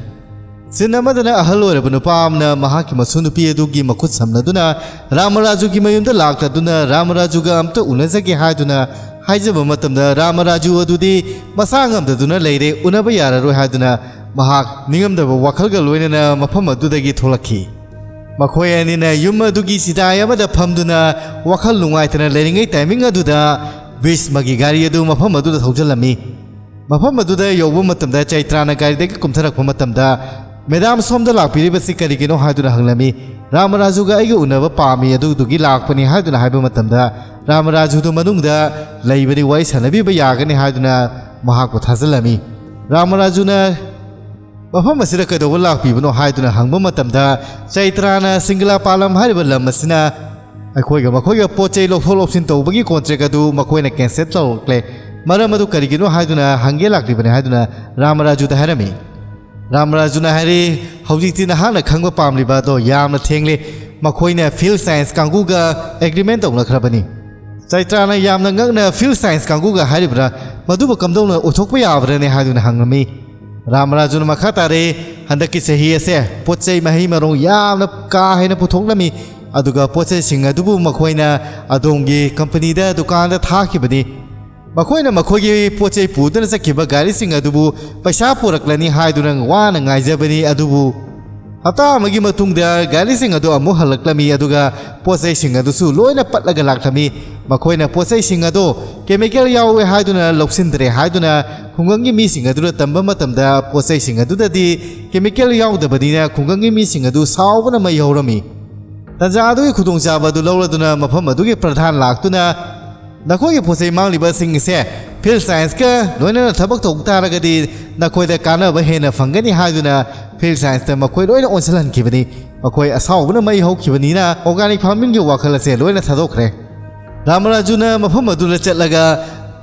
Scene ꯑꯃꯗꯅ ꯑꯍꯜ ꯑꯣꯏꯔꯕ ꯅꯨꯄꯥ ꯑꯃꯅ ꯃꯍꯥꯛꯀꯤ ꯃꯁꯨ ꯅꯨꯄꯤ ꯑꯗꯨꯒꯤ ꯃꯈꯨꯠ ꯁꯝꯅꯗꯨꯅ ꯔꯥꯃꯔꯥꯖꯨꯒꯤ ꯃꯌꯨꯝꯗ ꯂꯥꯛꯂꯗꯨꯅ ꯔꯥꯃꯔꯥꯖꯨꯒ ꯑꯝꯇ ꯎꯅꯖꯒꯦ ꯍꯥꯏꯗꯨꯅ ꯍꯥꯏꯖꯕ ꯃꯇꯝꯗ, ꯔꯥꯃꯔꯥꯖꯨ ꯑꯗꯨꯗꯤ ꯃꯁꯥ ꯉꯝꯗꯗꯨꯅ ꯂꯩꯔꯦ, ꯎꯅꯕ ꯌꯥꯔꯔꯣꯏ ꯍꯥꯏꯗꯨꯅ ꯃꯍꯥꯛ ꯅꯤꯡꯉꯝꯗꯕ ꯋꯥꯈꯜꯒ ꯂꯣꯏꯅꯅ ꯃꯐꯝ ꯑꯗꯨꯗꯒꯤ ꯊꯣꯛꯂꯛꯈꯤ꯫ ꯃꯈꯣꯏ ꯑꯅꯤꯅ ꯌꯨꯝ ꯑꯗꯨꯒꯤ ꯆꯤꯗꯥꯏ ꯑꯃꯗ ꯐꯝꯗꯨꯅ ꯋꯥꯈꯜ ꯅꯨꯡꯉꯥꯏꯇꯅ ꯂꯩꯔꯤꯉꯩ timing ꯑꯗꯨꯗ ꯚꯤꯁꯃꯒꯤ ꯒꯥꯔꯤ ꯑꯗꯨ ꯃꯐꯝ ꯑꯗꯨꯗ ꯊꯧꯖꯤꯜꯂꯝꯃꯤ꯫ ꯃꯐꯝ ꯑꯗꯨꯗ ꯌꯧꯕ ꯃꯇꯝꯗ ꯆꯩꯇ꯭ꯔꯥꯅ ꯒꯥꯔꯤꯗꯒꯤ ꯀꯨꯝꯊꯔꯛꯄ ꯃꯇꯝꯗ, "ꯃꯦꯗꯥꯝ, ꯁꯣꯝꯗ ꯂꯥꯛꯄꯤꯔꯤꯕꯁꯤ ꯀꯔꯤꯒꯤꯅꯣ?" ꯍꯥꯏꯗꯨꯅ ꯍꯪꯂꯝꯃꯤ꯫ "ꯔꯥꯃꯔꯥꯖꯨꯒ ꯑꯩꯒ ꯎꯅꯕ ꯄꯥꯝꯃꯤ, ꯑꯗꯨꯗꯨꯒꯤ ꯂꯥꯛꯄꯅꯤ" ꯍꯥꯏꯗꯨꯅ ꯍꯥꯏꯕ ꯃꯇꯝꯗ, "ꯔꯥꯃꯔꯥꯖꯨꯗꯨ ꯃꯅꯨꯡꯗ ꯂꯩꯕꯅꯤ, ꯋꯥꯔꯤ ꯁꯥꯟꯅꯕꯤꯕ ꯌꯥꯒꯅꯤ" ꯍꯥꯏꯗꯨꯅ ꯃꯍꯥꯛꯄꯨ ꯊꯥꯖꯤꯜꯂꯝꯃꯤ꯫ ꯔꯥꯃꯔꯥꯖꯨꯅ ꯃꯐꯝ ꯑꯁꯤꯗ ꯀꯩꯗꯧꯕ ꯂꯥꯛꯄꯤꯕꯅꯣ ꯍꯥꯏꯗꯨꯅ ꯍꯪꯕ ꯃꯇꯝꯗ, ꯆꯩꯇ꯭ꯔꯥꯅ ꯁꯤꯡꯒꯂꯥ ꯄꯥꯂꯝ ꯍꯥꯏꯔꯤꯕ ꯂꯝ ꯑꯁꯤꯅ ꯑꯩꯈꯣꯏꯒ ꯃꯈꯣꯏꯒ ꯄꯣꯠ ꯆꯩ ꯂꯧꯊꯣꯛ ꯂꯧꯁꯤꯟ ꯇꯧꯕꯒꯤ contract ꯑꯗꯨ ꯃꯈꯣꯏꯅ cancel ꯇꯧꯔꯛꯂꯦ, ꯃꯔꯝ ꯑꯗꯨ ꯀꯔꯤꯒꯤꯅꯣ ꯍꯥꯏꯗꯨꯅ ꯍꯪꯒꯦ ꯂꯥꯛꯂꯤꯕꯅꯤ ꯍꯥꯏꯗꯨꯅ ꯔꯥꯃꯔꯥꯖꯨꯗ ꯍꯥꯏꯔꯝꯃꯤ꯫ ꯔꯥꯃꯔꯥꯖꯨꯅ ꯍꯥꯏꯔꯤ, "ꯍꯧꯖꯤꯛꯇꯤ ꯅꯍꯥꯛꯅ ꯈꯪꯕ ꯄꯥꯝꯂꯤꯕ ꯑꯗꯣ ꯌꯥꯝꯅ ꯊꯦꯡꯂꯦ꯫ ꯃꯈꯣꯏꯅ field science ꯀꯥꯡꯕꯨꯒ agreement ꯇꯧꯅꯈ꯭ꯔꯕꯅꯤ"꯫ ꯆꯩꯇ꯭ꯔꯥꯅ ꯌꯥꯝꯅ ꯉꯛꯅ, "Field science ꯀꯥꯡꯕꯨꯒ ꯍꯥꯏꯔꯤꯕ꯭ꯔꯥ? ꯃꯗꯨꯕꯨ ꯀꯝꯗꯧꯅ ꯑꯣꯏꯊꯣꯛꯄ ꯌꯥꯕ꯭ꯔꯅꯦ?" ꯍꯥꯏꯗꯨꯅ ꯍꯪꯂꯝꯃꯤ꯫ ꯔꯥꯃꯔꯥꯖꯨꯅ ꯃꯈꯥ ꯇꯥꯔꯛꯏ, "ꯍꯟꯗꯛꯀꯤ ꯆꯍꯤ ꯑꯁꯦ ꯄꯣꯠ ꯆꯩ ꯃꯍꯩ ꯃꯔꯣꯡ ꯌꯥꯝꯅ ꯀꯥ ꯍꯦꯟꯅ ꯄꯨꯊꯣꯛꯂꯝꯃꯤ, ꯑꯗꯨꯒ ꯄꯣꯠ ꯆꯩꯁꯤꯡ ꯑꯗꯨꯕꯨ ꯃꯈꯣꯏꯅ ꯑꯗꯣꯝꯒꯤ company ꯗ ꯗꯨꯀꯥꯟꯗ ꯊꯥꯈꯤꯕꯅꯤ꯫ ꯃꯈꯣꯏꯅ ꯃꯈꯣꯏꯒꯤ ꯄꯣꯠ ꯆꯩ ꯄꯨꯗꯨꯅ ꯆꯠꯈꯤꯕ ꯒꯥꯔꯤꯁꯤꯡ ꯑꯗꯨꯕꯨ ꯄꯩꯁꯥ ꯄꯨꯔꯛꯂꯅꯤ ꯍꯥꯏꯗꯨꯅ ꯋꯥꯅ ꯉꯥꯏꯖꯕꯅꯤ, ꯑꯗꯨꯕꯨ ꯍꯞꯇꯥ ꯑꯃꯒꯤ ꯃꯇꯨꯡꯗ ꯒꯥꯔꯤꯁꯤꯡ ꯑꯗꯨ ꯑꯃꯨꯛ ꯍꯜꯂꯛꯂꯝꯃꯤ, ꯑꯗꯨꯒ ꯄꯣꯠ ꯆꯩꯁꯤꯡ ꯑꯗꯨꯁꯨ ꯂꯣꯏꯅ ꯄꯠꯂꯒ ꯂꯥꯛꯂꯝꯃꯤ꯫ ꯃꯈꯣꯏꯅ ꯄꯣꯠ ꯆꯩꯁꯤꯡ ꯑꯗꯨ chemical ꯌꯥꯎꯋꯦ ꯍꯥꯏꯗꯨꯅ ꯂꯧꯁꯤꯟꯗ꯭ꯔꯦ" ꯍꯥꯏꯗꯨꯅ ꯈꯨꯡꯒꯪꯒꯤ ꯃꯤꯁꯤꯡ ꯑꯗꯨꯗ ꯇꯝꯕ ꯃꯇꯝꯗ, ꯄꯣꯠ ꯆꯩꯁꯤꯡ ꯑꯗꯨꯗꯗꯤ chemical ꯌꯥꯎꯗꯕꯅꯤꯅ ꯈꯨꯡꯒꯪꯒꯤ ꯃꯤꯁꯤꯡ ꯑꯗꯨ ꯁꯥꯎꯕꯅ ꯃꯩ ꯍꯧꯔꯝꯃꯤ꯫ ꯇꯥꯟꯖꯥ ꯑꯗꯨꯒꯤ ꯈꯨꯗꯣꯡꯆꯥꯕ ꯑꯗꯨ ꯂꯧꯔꯗꯨꯅ ꯃꯐꯝ ꯑꯗꯨꯒꯤ ꯄ꯭ꯔꯙꯥꯟ ꯂꯥꯛꯇꯨꯅ, ꯅꯈꯣꯏꯒꯤ ꯄꯣꯠ ꯆꯩ ꯃꯥꯡꯂꯤꯕꯁꯤꯡ ꯑꯁꯦ ꯐꯤꯜ ꯁꯥꯏꯟꯁꯀ ꯂꯣꯏꯅꯅ ꯊꯕꯛ ꯇꯧꯕ ꯇꯥꯔꯒꯗꯤ ꯅꯈꯣꯏꯗ ꯀꯥꯟꯅꯕ ꯍꯦꯟꯅ ꯐꯪꯒꯅꯤ ꯍꯥꯏꯗꯨꯅ ꯐꯤꯜ ꯁꯥꯏꯟꯁꯇ ꯃꯈꯣꯏ ꯂꯣꯏꯅ ꯑꯣꯟꯁꯤꯜꯍꯟꯈꯤꯕꯅꯤ꯫ ꯃꯈꯣꯏ ꯑꯁꯥꯎꯕꯅ ꯃꯩ ꯍꯧꯈꯤꯕꯅꯤꯅ ꯑꯣꯔꯒꯥꯅꯤꯛ ꯐꯥꯔꯃꯤꯡꯒꯤ ꯋꯥꯈꯜ ꯑꯁꯦ ꯂꯣꯏꯅ ꯊꯥꯗꯣꯛꯈ꯭ꯔꯦ꯫ ꯔꯥꯃꯔꯥꯖꯨꯅ ꯃꯐꯝ ꯑꯗꯨꯗ ꯆꯠꯂꯒ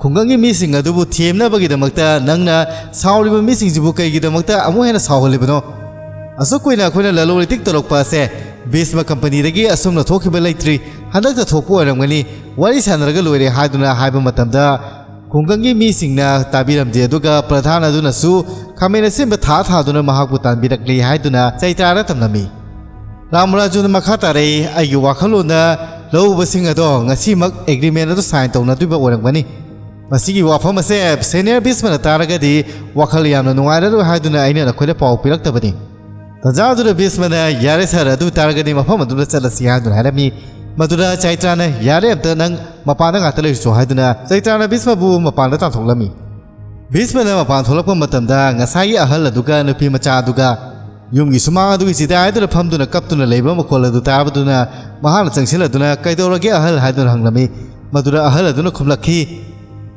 ꯈꯨꯡꯒꯪꯒꯤ ꯃꯤꯁꯤꯡ ꯑꯗꯨꯕꯨ ꯊꯦꯝꯅꯕꯒꯤꯗꯃꯛꯇ ꯅꯪꯅ ꯁꯥꯎꯔꯤꯕ ꯃꯤꯁꯤꯡꯁꯤꯕꯨ ꯀꯩꯒꯤꯗꯃꯛꯇ ꯑꯃꯨꯛ ꯍꯦꯟꯅ ꯁꯥꯎꯍꯜꯂꯤꯕꯅꯣ? ꯑꯁꯨꯛ ꯀꯨꯏꯅ ꯑꯩꯈꯣꯏꯅ ꯂꯂꯣꯟ ꯏꯇꯤꯛ ꯇꯧꯔꯛꯄ ꯑꯁꯦ ꯚꯤꯁꯃ ꯀꯝꯄꯅꯤꯗꯒꯤ ꯑꯁꯨꯝꯅ ꯊꯣꯛꯈꯤꯕ ꯂꯩꯇ꯭ꯔꯤ꯫ ꯍꯟꯗꯛꯇ ꯊꯣꯛꯄ ꯑꯣꯏꯔꯝꯒꯅꯤ꯫ ꯋꯥꯔꯤ ꯁꯥꯟꯅꯔꯒ ꯂꯣꯏꯔꯦ ꯍꯥꯏꯗꯨꯅ ꯍꯥꯏꯕ ꯃꯇꯝꯗ ꯈꯨꯡꯒꯪꯒꯤ ꯃꯤꯁꯤꯡꯅ ꯇꯥꯕꯤꯔꯝꯗꯦ꯫ ꯑꯗꯨꯒ ꯄ꯭ꯔꯙꯥꯟ ꯑꯗꯨꯅꯁꯨ ꯈꯥꯃꯦꯟ ꯑꯁꯤꯟꯕ ꯊꯥ ꯊꯥꯗꯨꯅ ꯃꯍꯥꯛꯄꯨ ꯇꯥꯟꯕꯤꯔꯛꯂꯤ ꯍꯥꯏꯗꯨꯅ ꯆꯩꯇ꯭ꯔꯥꯗ ꯇꯝꯂꯝꯃꯤ꯫ ꯔꯥꯃꯔꯥꯖꯨꯅ ꯃꯈꯥ ꯇꯥꯔꯛꯏ, "ꯑꯩꯒꯤ ꯋꯥꯈꯜꯂꯣꯟꯗ ꯂꯧꯎꯕꯁꯤꯡ ꯑꯗꯣ ꯉꯁꯤꯃꯛ ꯑꯦꯒ꯭ꯔꯤꯃꯦꯟ ꯑꯗꯨ ꯁꯥꯏꯟ ꯇꯧꯅꯗꯣꯏꯕ ꯑꯣꯏꯔꯝꯒꯅꯤ꯫" ꯃꯁꯤꯒꯤ ꯋꯥꯐꯝ ꯑꯁꯦ ꯁꯦꯅꯤꯌꯔ ꯚꯤꯁꯃꯅ ꯇꯥꯔꯒꯗꯤ ꯋꯥꯈꯜ ꯌꯥꯝꯅ ꯅꯨꯡꯉꯥꯏꯔꯔꯣꯏ ꯍꯥꯏꯗꯨꯅ ꯑꯩꯅ ꯅꯈꯣꯏꯗ ꯄꯥꯎ ꯄꯤꯔꯛꯇꯕꯅꯤ꯫ ꯇꯥꯟꯖꯥ ꯑꯗꯨꯗ ꯚꯤꯁꯃꯅ, "ꯌꯥꯔꯦ ꯁꯥꯔ, ꯑꯗꯨ ꯑꯣꯏꯇꯥꯔꯒꯗꯤ ꯃꯐꯝ ꯑꯗꯨꯗ ꯆꯠꯂꯁꯤ" ꯍꯥꯏꯗꯨꯅ ꯍꯥꯏꯔꯝꯃꯤ꯫ ꯃꯗꯨꯗ ꯆꯩꯇ꯭ꯔꯥꯅ, "ꯌꯥꯔꯦ, ꯑꯝꯇ ꯅꯪ ꯃꯄꯥꯟꯗ ꯉꯥꯛꯇ ꯂꯩꯔꯨꯆꯣ" ꯍꯥꯏꯗꯨꯅ ꯆꯩꯇ꯭ꯔꯥꯅ ꯚꯤꯁꯃꯕꯨ ꯃꯄꯥꯟꯗ ꯇꯥꯟꯊꯣꯛꯂꯝꯃꯤ꯫ ꯚꯤꯁꯃꯅ ꯃꯄꯥꯟ ꯊꯣꯛꯂꯛꯄ ꯃꯇꯝꯗ ꯉꯁꯥꯏꯒꯤ ꯑꯍꯜ ꯑꯗꯨꯒ ꯅꯨꯄꯤ ꯃꯆꯥ ꯑꯗꯨꯒ ꯌꯨꯝꯒꯤ ꯁꯨꯃꯥꯡ ꯑꯗꯨꯒꯤ ꯆꯤꯗꯥꯏꯗꯨꯗ ꯐꯝꯗꯨꯅ ꯀꯞꯇꯨꯅ ꯂꯩꯕ ꯃꯈꯣꯜ ꯑꯗꯨ ꯇꯥꯕꯗꯨꯅ ꯃꯍꯥꯛꯅ ꯆꯪꯁꯤꯜꯂꯗꯨꯅ, "ꯀꯩꯗꯧꯔꯒꯦ ꯑꯍꯜ?" ꯍꯥꯏꯗꯨꯅ ꯍꯪꯂꯝꯃꯤ꯫ ꯃꯗꯨꯗ ꯑꯍꯜ ꯑꯗꯨꯅ ꯈꯨꯝꯂꯛꯈꯤ,